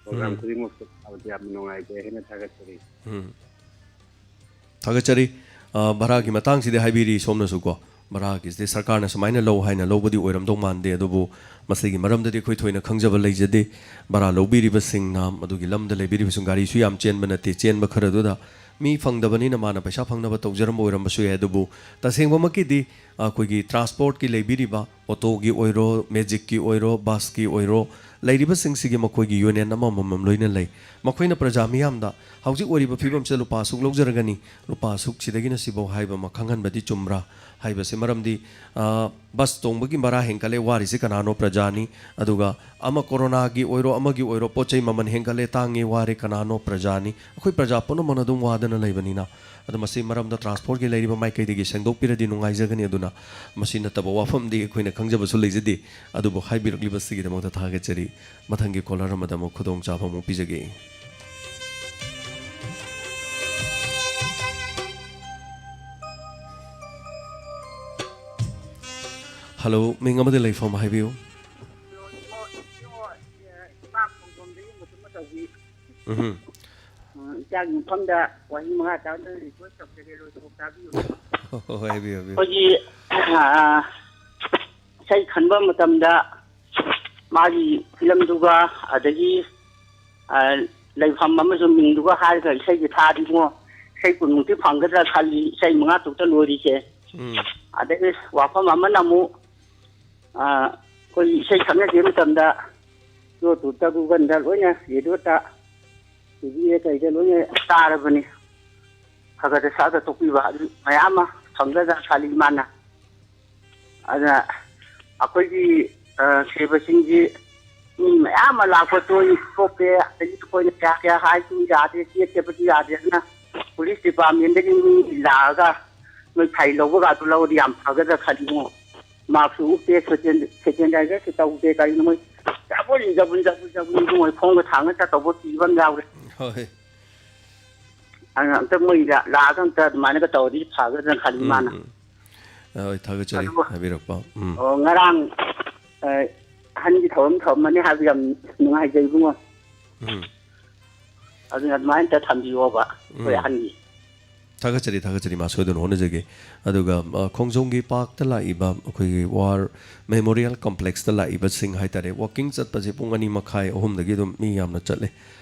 ꯄ꯭ꯔꯣꯒ꯭ꯔꯥꯝ ꯎꯝ꯫ ꯈꯨꯗꯤꯡꯃꯛꯇ ꯇꯥꯕꯗ ꯌꯥꯝ ꯅꯨꯡꯉꯥꯏꯖꯩ ꯍꯥꯏꯅ ꯊꯥꯒꯠꯆꯔꯤ꯫ ꯎꯝ꯫ ꯊꯥꯒꯠꯆꯔꯤ꯫ ꯑ, ꯚꯔꯥꯒꯤ ꯃꯇꯥꯡꯁꯤꯗꯤ ꯍꯥꯏꯕꯤꯔꯤ ꯁꯣꯝꯅꯁꯨ ꯀꯣ꯫ ꯚꯔꯥꯒꯤꯁꯤꯗꯤ ꯁꯔꯀꯥꯔꯅ ꯁꯨꯃꯥꯏꯅ ꯂꯧ ꯍꯥꯏꯅ ꯂꯧꯕꯗꯤ ꯑꯣꯏꯔꯝꯗꯧ ꯃꯥꯟꯗꯦ, ꯑꯗꯨꯕꯨ ꯃꯁꯤꯒꯤ ꯃꯔꯝꯗꯗꯤ ꯑꯩꯈꯣꯏ ꯊꯣꯏꯅ ꯈꯪꯖꯕ ꯂꯩꯖꯗꯦ꯫ ꯚꯔꯥ ꯂꯧꯕꯤꯔꯤꯕꯁꯤꯡꯅ, ꯑꯗꯨꯒꯤ ꯂꯝꯗ ꯂꯩꯕꯤꯔꯤꯕꯁꯤꯡ, ꯒꯥꯔꯤꯁꯨ ꯌꯥꯝ ꯆꯦꯟꯕ ꯅꯠꯇꯦ, ꯆꯦꯟꯕ ꯈꯔꯗꯨꯗ ꯃꯤ ꯐꯪꯗꯕꯅꯤꯅ ꯃꯥꯅ ꯄꯩꯁꯥ ꯐꯪꯅꯕ ꯇꯧꯖꯔꯝꯕ ꯑꯣꯏꯔꯝꯕꯁꯨ ꯌꯥꯏ꯫ ꯑꯗꯨꯕꯨ ꯇꯁꯦꯡꯕꯃꯛꯀꯤꯗꯤ ꯑꯩꯈꯣꯏꯒꯤ ꯇ꯭ꯔꯥꯟꯁꯄꯣꯔꯠꯀꯤ ꯂꯩꯕꯤꯔꯤꯕ, ꯑꯣꯇꯣꯒꯤ ꯑꯣꯏꯔꯣ, ꯃꯦꯖꯤꯛꯀꯤ ꯑꯣꯏꯔꯣ, ꯕꯁꯀꯤ ꯑꯣꯏꯔꯣ, ꯂꯩꯔꯤꯕꯁꯤꯡꯁꯤꯒꯤ ꯃꯈꯣꯏꯒꯤ ꯌꯨꯅꯤꯌꯟ ꯑꯃꯃꯝ ꯂꯣꯏꯅ ꯂꯩ꯫ ꯃꯈꯣꯏꯅ ꯄ꯭ꯔꯖꯥ ꯃꯤꯌꯥꯝꯗ ꯍꯧꯖꯤꯛ ꯑꯣꯏꯔꯤꯕ ꯐꯤꯕꯝꯁꯤꯗ ꯂꯨꯄꯥ ꯑꯁꯨꯛ ꯂꯧꯖꯔꯒꯅꯤ, ꯂꯨꯄꯥ ꯑꯁꯨꯛ ꯁꯤꯗꯒꯤꯅ ꯁꯤꯐꯧ ꯍꯥꯏꯕ ꯑꯃ ꯈꯪꯍꯟꯕꯗꯤ ꯆꯨꯝꯕ꯭ꯔꯥ ꯍꯥꯏꯕꯁꯦ꯫ ꯃꯔꯝꯗꯤ, ꯑ, ꯕꯁ ꯇꯣꯡꯕꯒꯤ ꯚꯔꯥ ꯍꯦꯟꯒꯠꯂꯦ, ꯋꯥꯔꯤꯁꯦ ꯀꯅꯥꯅꯣ? ꯄ꯭ꯔꯖꯥꯅꯤ꯫ ꯑꯗꯨꯒ ꯑꯃ ꯀꯣꯔꯣꯅꯥꯒꯤ ꯑꯣꯏꯔꯣ, ꯑꯃꯒꯤ ꯑꯣꯏꯔꯣ, ꯄꯣꯠ ꯆꯩ ꯃꯃꯜ ꯍꯦꯟꯒꯠꯂꯦ, ꯇꯥꯡꯉꯦ, ꯋꯥꯔꯦ, ꯀꯅꯥꯅꯣ? ꯄ꯭ꯔꯖꯥꯅꯤ꯫ ꯑꯩꯈꯣꯏ ꯄ꯭ꯔꯖꯥ ꯄꯨꯝꯅꯃꯛꯅ ꯑꯗꯨꯝ ꯋꯥꯗꯅ ꯂꯩꯕꯅꯤꯅ꯫ ꯑꯗꯣ ꯃꯁꯤ ꯃꯔꯝꯗ ꯇ꯭ꯔꯥꯟꯁꯄꯣꯔꯠꯀꯤ ꯂꯩꯔꯤꯕ ꯃꯥꯏꯀꯩꯗꯒꯤ ꯁꯦꯡꯗꯣꯛꯄꯤꯔꯗꯤ ꯅꯨꯡꯉꯥꯏꯖꯒꯅꯤ꯫ ꯑꯗꯨꯅ ꯃꯁꯤ ꯅꯠꯇꯕ ꯋꯥꯐꯝꯗꯤ ꯑꯩꯈꯣꯏꯅ ꯈꯪꯖꯕꯁꯨ ꯂꯩꯖꯗꯦ꯫ ꯑꯗꯨꯕꯨ ꯍꯥꯏꯕꯤꯔꯛꯂꯤꯕꯁꯤꯒꯤꯗꯃꯛꯇ ꯊꯥꯒꯠꯆꯔꯤ꯫ ꯃꯊꯪꯒꯤ ꯀꯣꯂꯔ ꯑꯃꯗ ꯑꯃꯨꯛ ꯈꯨꯗꯣꯡꯆꯥꯕ ꯑꯃꯨꯛ ꯄꯤꯖꯒꯦ꯫ ꯍꯜꯂꯣ, ꯃꯤꯡ ꯑꯃꯗꯤ ꯂꯩꯐꯝ ꯍꯥꯏꯕꯤꯌꯨ꯫ ꯎꯝꯍꯨꯝ꯫ ꯎꯝ, ꯏꯆꯥꯒꯤ ꯃꯐꯝꯗ ꯋꯥꯍꯩ ꯃꯉꯥ ꯇꯔꯥꯗꯪ ꯔꯤꯀ꯭ꯋꯦꯁ ꯇꯧꯖꯒꯦ, ꯂꯣꯏꯗ꯭ꯔꯤꯐꯥꯎ ꯇꯥꯕꯤꯌꯨ꯫ ꯍꯣꯏ, ꯍꯣꯏ, ꯍꯥꯏꯕꯤꯌꯨ, ꯍꯥꯏꯕꯤꯌꯨ꯫ ꯑꯩꯈꯣꯏꯒꯤ, ꯑ, ꯏꯁꯩ ꯈꯟꯕ ꯃꯇꯝꯗ ꯃꯥꯒꯤ ꯐꯤꯂꯝꯗꯨꯒ ꯑꯗꯒꯤ, ꯑ, ꯂꯩꯐꯝ ꯑꯃꯁꯨꯡ ꯃꯤꯡꯗꯨꯒ ꯍꯥꯏꯔꯒ ꯏꯁꯩꯁꯦ ꯊꯥꯔꯗꯤꯉꯣ, ꯏꯁꯩ ꯀꯨꯟꯃꯨꯛꯇꯤ ꯐꯪꯒꯗ꯭ꯔꯥ ꯈꯜꯂꯤ, ꯏꯁꯩ ꯃꯉꯥ ꯇꯔꯨꯛꯇ ꯂꯣꯏꯔꯤꯁꯦ꯫ ꯎꯝ꯫ ꯑꯗꯒꯤ ꯋꯥꯐꯝ ꯑꯃꯅ ꯑꯃꯨꯛ, ꯑ, ꯑꯩꯈꯣꯏ ꯏꯁꯩ ꯁꯛꯅꯗ꯭ꯔꯤꯉꯩ ꯃꯇꯝꯗ ꯌꯨꯇ꯭ꯌꯨꯕꯇ, ꯒꯨꯒꯜꯗ ꯂꯣꯏꯅ, ꯔꯦꯗꯤꯑꯣꯗ, ꯇꯤ ꯚꯤꯗ ꯀꯩꯗ ꯂꯣꯏꯅ ꯇꯥꯔꯕꯅꯤ꯫ ꯈꯔ ꯈꯔ ꯁꯛꯑꯒ ꯇꯣꯛꯄꯤꯕ ꯑꯗꯨ ꯃꯌꯥꯝ ꯑꯃ ꯐꯪꯒꯗ꯭ꯔꯥ ꯈꯜꯂꯤ ꯏꯃꯥꯅ꯫ ꯑꯗꯨꯅ ꯑꯩꯈꯣꯏꯒꯤ, ꯑ, ꯁꯦꯕꯁꯤꯡꯁꯤ ꯃꯤ ꯃꯌꯥꯝ ꯑꯃ ꯂꯥꯛꯄ ꯇꯣꯏ ꯇꯣꯞꯄꯦ, ꯑꯗꯒꯤ ꯑꯩꯈꯣꯏꯅ ꯀꯌꯥ ꯀꯌꯥ ꯍꯥꯏꯁꯨ ꯌꯥꯗꯦ, ꯆꯦꯛ ꯆꯠꯄꯁꯨ ꯌꯥꯗꯦ꯫ ꯑꯗꯨꯅ ꯄꯨꯂꯤꯁ ꯗꯤꯄꯥꯔꯠꯃꯦꯟꯗꯒꯤ ꯃꯤ ꯂꯥꯛꯑꯒ ꯅꯣꯏ ꯐꯥꯏꯜ ꯂꯧꯕꯒꯗꯨ ꯂꯧꯔꯗꯤ ꯌꯥꯝ ꯐꯒꯗ꯭ꯔꯥ ꯈꯜꯂꯤꯉꯣ꯫ ꯃꯥꯛꯁꯨ ꯎꯞꯇꯦ, ꯁꯦꯀꯦꯟ-, ꯁꯦꯀꯦꯟꯗꯥꯏꯖꯔꯁꯨ ꯇꯧꯗꯦ꯫ ꯀꯔꯤꯅꯣ ꯃꯣꯏ ꯖꯕꯨꯟ, ꯖꯕꯨꯟ, ꯖꯕꯨꯟ, ꯖꯕꯨꯟ, ꯃꯣꯏ ꯈꯣꯡꯒ ꯊꯥꯡꯅ ꯆꯠꯇꯧꯕ ꯀꯤꯕ ꯑꯃ ꯌꯥꯎꯔꯦ꯫ ꯍꯣꯏ꯫ ꯑꯗꯨꯅ ꯑꯝꯇ ꯃꯣꯏꯗ ꯂꯥꯛꯑꯒ ꯑꯝꯇ ꯑꯗꯨꯃꯥꯏꯅꯒ ꯇꯧꯔꯗꯤ ꯐꯒꯗ꯭ꯔꯥ ꯈꯜꯂꯤ ꯎꯝ, ꯏꯃꯥꯅ꯫ ꯎꯝ꯫ ꯑ, ꯍꯣꯏ, ꯊꯥꯒꯠꯆꯔꯤ ꯑꯗꯨꯒ, ꯍꯥꯏꯕꯤꯔꯛꯄ꯫ ꯎꯝ꯫ ꯑꯣ, ꯉꯔꯥꯡ, ꯑ, ꯑꯍꯟꯒꯤ ꯊꯧꯔꯝ ꯊꯧꯔꯝꯕꯅꯤ ꯍꯥꯏꯕ ꯌꯥꯝ ꯅꯨꯡꯉꯥꯏꯖꯩ ꯏꯕꯨꯡꯉꯣ꯫ ꯎꯝ꯫ ꯑꯗꯨꯅ ꯑꯗꯨꯃꯥꯏꯅ ꯑꯝꯇ ꯊꯝꯕꯤꯌꯣꯕ ꯑꯩꯈꯣꯏ ꯎꯝ꯫ ꯑꯍꯟꯒꯤ꯫ ꯊꯥꯒꯠꯆꯔꯤ, ꯊꯥꯒꯠꯆꯔꯤ, ꯃꯥ ꯁꯣꯏꯗꯅ ꯍꯣꯠꯅꯖꯒꯦ꯫ ꯑꯗꯨꯒ, ꯑ, ꯈꯣꯡꯖꯣꯝꯒꯤ ꯄꯥꯔꯛꯇ ꯂꯥꯛꯏꯕ ꯑꯩꯈꯣꯏꯒꯤ ꯋꯥꯔ ꯃꯦꯃꯣꯔꯤꯌꯦꯜ ꯀꯝꯄ꯭ꯂꯦꯛꯁꯇ ꯂꯥꯛꯏꯕꯁꯤꯡ ꯍꯥꯏ ꯇꯥꯔꯦ, ꯋꯥꯀꯤꯡ ꯆꯠꯄꯁꯦ ꯄꯨꯡ ꯑꯅꯤ ꯃꯈꯥꯏ, ꯑꯍꯨꯝꯗꯒꯤ ꯑꯗꯨꯝ ꯃꯤ ꯌꯥꯝꯅ ꯆꯠꯂꯦ꯫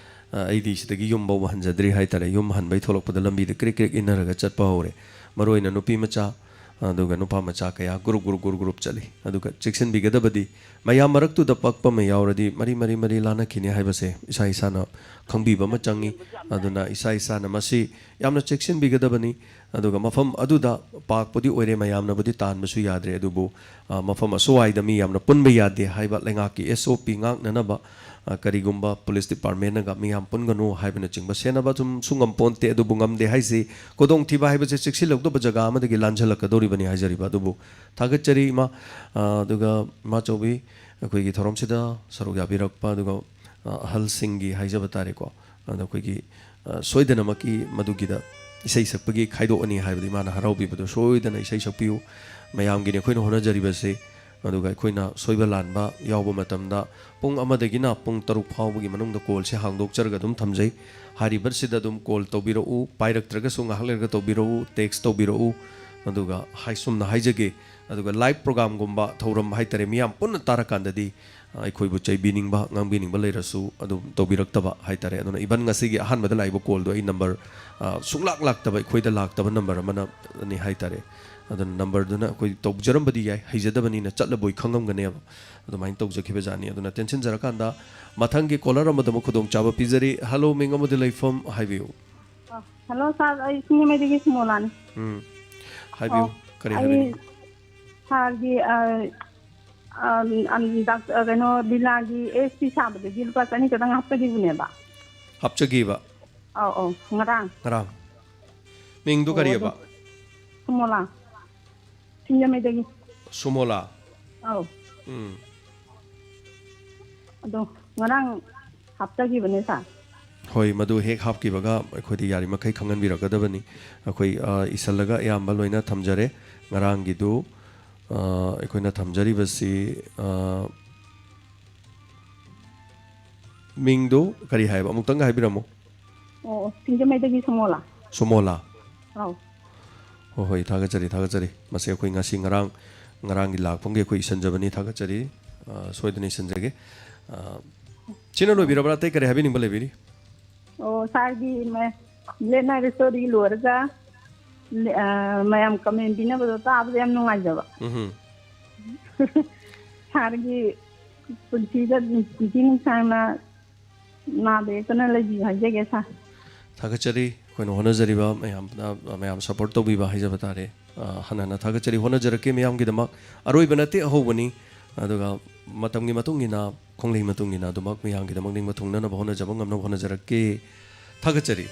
ꯑ, ꯑꯩꯗꯤ ꯁꯤꯗꯒꯤ ꯌꯨꯝ ꯐꯥꯎꯕ ꯍꯟꯖꯗ꯭ꯔꯤ ꯍꯥꯏ ꯇꯥꯔꯦ꯫ ꯌꯨꯝ ꯍꯟꯕꯩ ꯊꯣꯛꯂꯛꯄꯗ ꯂꯝꯕꯤꯗ ꯀ꯭ꯔꯤꯛ ꯀ꯭ꯔꯤꯛ ꯏꯟꯅꯔꯒ ꯆꯠꯄ ꯍꯧꯔꯦ꯫ ꯃꯔꯨꯑꯣꯏꯅ ꯅꯨꯄꯤ ꯃꯆꯥ, ꯑꯗꯨꯒ ꯅꯨꯄꯥ ꯃꯆꯥ ꯀꯌꯥ ꯒ꯭ꯔꯨꯞ ꯒ꯭ꯔꯨꯞ ꯒ꯭ꯔꯨꯞ ꯒ꯭ꯔꯨꯞ ꯆꯠꯂꯤ꯫ ꯑꯗꯨꯒ ꯆꯦꯛꯁꯤꯟꯕꯤꯒꯗꯕꯗꯤ, ꯃꯌꯥꯝ ꯃꯔꯛꯇꯨꯗ ꯄꯛꯄ ꯑꯃ ꯌꯥꯎꯔꯗꯤ ꯃꯔꯤ ꯃꯔꯤ ꯃꯔꯤ ꯂꯥꯟꯅꯈꯤꯅꯤ ꯍꯥꯏꯕꯁꯦ ꯏꯁꯥ ꯏꯁꯥꯅ ꯈꯪꯕꯤꯕ ꯑꯃ ꯆꯪꯉꯤ꯫ ꯑꯗꯨꯅ ꯏꯁꯥ ꯏꯁꯥꯅ ꯃꯁꯤ ꯌꯥꯝꯅ ꯆꯦꯛꯁꯤꯟꯕꯤꯒꯗꯕꯅꯤ꯫ ꯑꯗꯨꯒ ꯃꯐꯝ ꯑꯗꯨꯗ ꯄꯥꯔꯛꯄꯨꯗꯤ ꯑꯣꯏꯔꯦ, ꯃꯌꯥꯝꯅꯕꯨꯗꯤ ꯇꯥꯟꯕꯁꯨ ꯌꯥꯗ꯭ꯔꯦ, ꯑꯗꯨꯕꯨ, ꯑ, ꯃꯐꯝ ꯑꯁꯨꯋꯥꯏꯗ ꯃꯤ ꯌꯥꯝꯅ ꯄꯨꯟꯕ ꯌꯥꯗꯦ ꯍꯥꯏꯕ ꯂꯩꯉꯥꯛꯀꯤ S O P ꯉꯥꯛꯅꯅꯕ, ꯑ, ꯀꯔꯤꯒꯨꯝꯕ ꯄꯨꯂꯤꯁ ꯗꯤꯄꯥꯔꯠꯃꯦꯟꯅꯒ "ꯃꯤ ꯌꯥꯝ ꯄꯨꯟꯒꯅꯨ" ꯍꯥꯏꯕꯅꯆꯤꯡꯕ ꯁꯦꯟꯅꯕ ꯁꯨꯝ, ꯁꯨ ꯉꯝꯄꯣꯟꯇꯦ꯫ ꯑꯗꯨꯕꯨ ꯉꯝꯗꯦ ꯍꯥꯏꯁꯤ, ꯈꯨꯗꯣꯡꯊꯤꯕ ꯍꯥꯏꯕꯁꯦ ꯆꯦꯛꯁꯤꯜꯍꯧꯗꯕ ꯖꯒꯥ ꯑꯃꯗꯒꯤ ꯂꯥꯟꯖꯜꯂꯛꯀꯗꯧꯔꯤꯕꯅꯤ ꯍꯥꯏꯖꯔꯤꯕ꯫ ꯑꯗꯨꯕꯨ ꯊꯥꯒꯠꯆꯔꯤ ꯏꯃꯥ꯫ ꯑ, ꯑꯗꯨꯒ ꯏꯃꯥꯆꯧꯕꯤ, ꯑꯩꯈꯣꯏꯒꯤ ꯊꯧꯔꯝꯁꯤꯗ ꯁꯔꯨꯛ ꯌꯥꯕꯤꯔꯛꯄ, ꯑꯗꯨꯒ, ꯑ, ꯑꯍꯜꯁꯤꯡꯒꯤ ꯍꯥꯏꯖꯕ ꯇꯥꯔꯦꯀꯣ꯫ ꯑꯗ ꯑꯩꯈꯣꯏꯒꯤ, ꯑ, ꯁꯣꯏꯗꯅꯃꯛꯀꯤ ꯃꯗꯨꯒꯤꯗ ꯏꯁꯩ ꯁꯛꯄꯒꯤ ꯈꯥꯏꯗꯣꯛꯑꯅꯤ ꯍꯥꯏꯕꯗꯤ ꯃꯥꯅ ꯍꯔꯥꯎꯕꯤꯕꯗꯣ ꯁꯣꯏꯗꯅ ꯏꯁꯩ ꯁꯛꯄꯤꯌꯨ꯫ ꯃꯌꯥꯝꯒꯤꯅꯤ ꯑꯩꯈꯣꯏꯅ ꯍꯣꯠꯅꯖꯔꯤꯕꯁꯦ꯫ ꯑꯗꯨꯒ ꯑꯩꯈꯣꯏꯅ ꯁꯣꯏꯕ ꯂꯥꯟꯕ ꯌꯥꯎꯕ ꯃꯇꯝꯗ ꯄꯨꯡ ꯑꯃꯗꯒꯤꯅ ꯄꯨꯡ ꯇꯔꯨꯛ ꯐꯥꯎꯕꯒꯤ ꯃꯅꯨꯡꯗ ꯀꯣꯜꯁꯦ ꯍꯥꯡꯗꯣꯛꯆꯔꯒ ꯑꯗꯨꯝ ꯊꯝꯖꯩ꯫ ꯍꯥꯏꯔꯤꯕꯁꯤꯗ ꯑꯗꯨꯝ ꯀꯣꯜ ꯇꯧꯕꯤꯔꯛꯎ, ꯄꯥꯏꯔꯛꯇ꯭ꯔꯒꯁꯨ ꯉꯥꯏꯍꯥꯛ ꯂꯩꯔꯒ ꯇꯧꯕꯤꯔꯛꯎ, ꯇꯦꯛꯁ ꯇꯧꯕꯤꯔꯛꯎ꯫ ꯑꯗꯨꯒ ꯍꯥꯏ ꯁꯨꯝꯅ ꯍꯥꯏꯖꯒꯦ, ꯑꯗꯨꯒ ꯂꯥꯏꯚ ꯄ꯭ꯔꯣꯒꯥꯝꯒꯨꯝꯕ ꯊꯧꯔꯝ ꯍꯥꯏꯇꯥꯔꯦ, ꯃꯤꯌꯥꯝ ꯄꯨꯟꯅ ꯇꯥꯔꯀꯥꯟꯗꯗꯤ, ꯑ, ꯑꯩꯈꯣꯏꯕꯨ ꯆꯩꯕꯤꯅꯤꯡꯕ, ꯉꯥꯡꯕꯤꯅꯤꯡꯕ ꯂꯩꯔꯁꯨ ꯑꯗꯨꯝ ꯇꯧꯕꯤꯔꯛꯇꯕ ꯍꯥꯏꯇꯥꯔꯦ꯫ ꯑꯗꯨꯅ even ꯉꯁꯤꯒꯤ ꯑꯍꯥꯟꯕꯗ ꯂꯥꯛꯏꯕ ꯀꯣꯜꯗꯣ ꯑꯩ ꯅꯝꯕꯔ, ꯑ, ꯁꯨꯡꯂꯥꯛ ꯂꯥꯛꯇꯕ, ꯑꯩꯈꯣꯏꯗ ꯂꯥꯛꯇꯕ ꯅꯝꯕꯔ ꯑꯃꯅꯅꯤ ꯍꯥꯏꯇꯥꯔꯦ꯫ ꯑꯗꯨꯅ ꯅꯝꯕꯔꯗꯨꯅ ꯑꯩꯈꯣꯏ ꯇꯧꯖꯔꯝꯕꯗꯤ ꯌꯥꯏ, ꯍꯩꯖꯗꯕꯅꯤꯅ ꯆꯠꯂꯕꯣꯏ ꯈꯪꯉꯝꯒꯅꯦꯕ꯫ ꯑꯗꯨꯃꯥꯏꯅ ꯇꯧꯖꯈꯤꯕꯖꯥꯠꯅꯤ꯫ ꯑꯗꯨꯅ ꯇꯦꯟꯁꯤꯟꯖꯔꯀꯥꯟꯗ ꯃꯊꯪꯒꯤ ꯀꯣꯂꯔ ꯑꯃꯗ ꯑꯃꯨꯛ ꯈꯨꯗꯣꯡꯆꯥꯕ ꯄꯤꯖꯔꯤ꯫ ꯍꯜꯂꯣ, ꯃꯤꯡ ꯑꯃꯗꯤ ꯂꯩꯐꯝ ꯍꯥꯏꯕꯤꯌꯨ꯫ ꯑ, ꯍꯜꯂꯣ ꯁꯥꯔ, ꯑꯩ ꯁꯤꯡꯖꯃꯩꯗꯒꯤ ꯁꯨꯃꯣꯂꯥꯅꯤ꯫ ꯎꯝ, ꯍꯥꯏꯕꯤꯌꯨ꯫ ꯑꯣ, ꯀꯔꯤ ꯑꯩ ꯍꯥꯏꯕꯤꯅꯤꯡꯕ? ꯁꯥꯔꯒꯤ, ꯑ, ꯑ, ꯑ, ꯗꯥꯛ-, ꯑ, ꯀꯩꯅꯣ, ꯂꯤꯂꯥꯒꯤ ꯑꯦꯁ ꯄꯤ ꯁꯥꯕꯗꯒꯤ ꯂꯨꯄꯥ ꯆꯅꯤ ꯈꯛꯇꯪ ꯍꯥꯞꯆꯈꯤꯕꯅꯦꯕ꯫ ꯍꯥꯞꯆꯈꯤꯕ? ꯑꯧ, ꯑꯧ, ꯉꯔꯥꯡ꯫ ꯉꯔꯥꯡ꯫ ꯃꯤꯡꯗꯨ ꯑꯣ, ꯀꯔꯤꯑꯕ? ꯑꯗꯨ ꯁꯨꯃꯣꯂꯥ꯫ ꯁꯤꯡꯖꯃꯩꯗꯒꯤ꯫ ꯁꯨꯃꯣꯂꯥ? ꯑꯧ꯫ ꯎꯝ꯫ ꯑꯗꯣ ꯉꯔꯥꯡ ꯍꯥꯞꯆꯈꯤꯕꯅꯦ ꯁꯥꯔ꯫ ꯍꯣꯏ, ꯃꯗꯨ ꯍꯦꯛ ꯍꯥꯞꯈꯤꯕꯒ ꯑꯩꯈꯣꯏꯗꯤ ꯌꯥꯔꯤꯃꯈꯩ ꯈꯪꯍꯟꯕꯤꯔꯛꯀꯗꯕꯅꯤ꯫ ꯑꯩꯈꯣꯏ, ꯑ, ꯏꯁꯜꯂꯒ ꯑꯌꯥꯝꯕ ꯂꯣꯏꯅ ꯊꯝꯖꯔꯦ꯫ ꯉꯔꯥꯡꯒꯤꯗꯨ, ꯑ, ꯑꯩꯈꯣꯏꯅ ꯊꯝꯖꯔꯤꯕꯁꯤ, ꯑ, ꯃꯤꯡꯗꯨ ꯀꯔꯤ ꯍꯥꯏꯕ? ꯑꯃꯨꯛꯇꯪꯒ ꯍꯥꯏꯕꯤꯔꯝꯃꯨ꯫ ꯑꯣ, ꯑꯣ, ꯁꯤꯡꯖꯃꯩꯗꯒꯤ ꯁꯨꯃꯣꯂꯥ꯫ ꯁꯨꯃꯣꯂꯥ? ꯑꯧ꯫ ꯍꯣꯏ, ꯍꯣꯏ, ꯊꯥꯒꯠꯆꯔꯤ, ꯊꯥꯒꯠꯆꯔꯤ꯫ ꯃꯁꯤ ꯑꯩꯈꯣꯏ ꯉꯁꯤ ꯉꯔꯥꯡ, ꯉꯔꯥꯡꯒꯤ ꯂꯥꯛꯐꯝꯒꯤ ꯑꯩꯈꯣꯏ ꯏꯁꯟꯖꯕꯅꯤ, ꯊꯥꯒꯠꯆꯔꯤ꯫ ꯑ, ꯁꯣꯏꯗꯅ ꯏꯁꯟꯖꯒꯦ꯫ ꯑ, ꯁꯤꯅ ꯂꯣꯏꯕꯤꯔꯕ꯭ꯔꯥ? ꯑꯇꯩ ꯀꯔꯤ ꯍꯥꯏꯕꯤꯅꯤꯡꯕ ꯂꯩꯕꯤꯔꯤ? ꯑꯣ, ꯁꯥꯔꯒꯤ ꯃ-, ꯂꯦꯠ ꯅꯥꯏꯠ ꯁ꯭ꯇꯣꯔꯤ ꯂꯣꯏꯔꯒ, ꯂꯦ-, ꯑ, ꯃꯌꯥꯝ ꯀꯃꯦꯟ ꯄꯤꯅꯕꯗꯣ ꯇꯥꯕꯗ ꯌꯥꯝ ꯅꯨꯡꯉꯥꯏꯖꯕ꯫ ꯎꯝꯍꯨꯝ꯫ ꯁꯥꯔꯒꯤ ꯄꯨꯟꯁꯤꯗ ꯅꯨꯡꯁꯤ ꯅꯨꯡꯁꯥꯡꯅ ꯅꯥꯗ ꯌꯦꯛꯇꯅ ꯂꯩꯕꯤꯌꯨ ꯍꯥꯏꯖꯒꯦ ꯁꯥꯔ꯫ ꯊꯥꯒꯠꯆꯔꯤ꯫ ꯑꯩꯈꯣꯏꯅ ꯍꯣꯠꯅꯖꯔꯤꯕ ꯃꯌꯥꯝꯅ, ꯃꯌꯥꯝ ꯁꯄꯣꯔꯠ ꯇꯧꯕꯤꯕ ꯍꯥꯏꯖꯕ ꯇꯥꯔꯦ꯫ ꯑ, ꯍꯟꯅ ꯍꯟꯅ ꯊꯥꯒꯠꯆꯔꯤ꯫ ꯍꯣꯠꯅꯖꯔꯛꯀꯦ ꯃꯌꯥꯝꯒꯤꯗꯃꯛ꯫ ꯑꯔꯣꯏꯕ ꯅꯠꯇꯦ, ꯑꯍꯧꯕꯅꯤ꯫ ꯑꯗꯨꯒ ꯃꯇꯝꯒꯤ ꯃꯇꯨꯡ ꯏꯟꯅ, ꯈꯣꯡꯂꯩ ꯃꯇꯨꯡ ꯏꯟꯅ ꯑꯗꯨꯃꯛ ꯃꯌꯥꯝꯒꯤꯗꯃꯛ ꯅꯤꯡꯕ ꯊꯨꯡꯅꯅꯕ ꯍꯣꯠꯅꯖꯕ ꯉꯝꯅꯕ ꯍꯣꯠꯅꯖꯔꯛꯀꯦ꯫ ꯊꯥꯒꯠꯆꯔꯤ꯫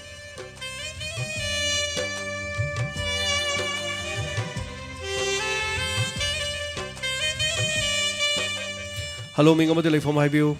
ꯍꯜꯂꯣ, ꯃꯤꯡ ꯑꯃꯗꯤ ꯂꯩꯐꯝ ꯍꯥꯏꯕꯤꯌꯨ꯫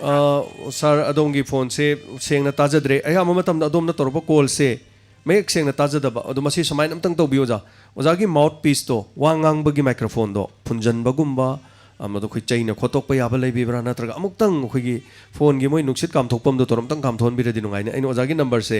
ꯑ, ꯁꯥꯔ, ꯑꯗꯣꯝꯒꯤ ꯐꯣꯟꯁꯦ ꯁꯦꯡꯅ ꯇꯥꯖꯗ꯭ꯔꯦ꯫ ꯑꯌꯥꯝꯕ ꯃꯇꯝꯗ ꯑꯗꯣꯝꯅ ꯇꯧꯔꯛꯄ ꯀꯣꯜꯁꯦ ꯃꯌꯦꯛ ꯁꯦꯡꯅ ꯇꯥꯖꯗꯕ꯫ ꯑꯗꯣ ꯃꯁꯤ ꯁꯨꯃꯥꯏꯅ ꯑꯝꯇꯪ ꯇꯧꯕꯤꯌꯨ, ꯑꯣꯖꯥ꯫ ꯑꯣꯖꯥꯒꯤ ꯃꯥꯎꯠ ꯄꯤꯁꯇꯣ, ꯋꯥ ꯉꯥꯡꯕꯒꯤ ꯃꯥꯏꯀ꯭ꯔꯣꯐꯣꯟꯗꯣ ꯐꯨꯟꯖꯟꯕꯒꯨꯝꯕ, ꯑ, ꯃꯗꯨ ꯑꯩꯈꯣꯏ ꯆꯩꯅ ꯈꯣꯠꯇꯣꯛꯄ ꯌꯥꯕ ꯂꯩꯕꯤꯕ꯭ꯔꯥ? ꯅꯠꯇ꯭ꯔꯒ ꯑꯃꯨꯛꯇꯪ ꯑꯩꯈꯣꯏꯒꯤ ꯐꯣꯟꯒꯤ ꯃꯣꯏ ꯅꯨꯡꯁꯤꯠ ꯀꯥꯝꯊꯣꯛꯐꯝꯗꯣ ꯇꯧꯔ ꯑꯝꯇꯪ ꯀꯥꯝꯊꯣꯛꯍꯟꯕꯤꯔꯗꯤ ꯅꯨꯡꯉꯥꯏꯅꯤ꯫ ꯑꯩꯅ ꯑꯣꯖꯥꯒꯤ ꯅꯝꯕꯔꯁꯦ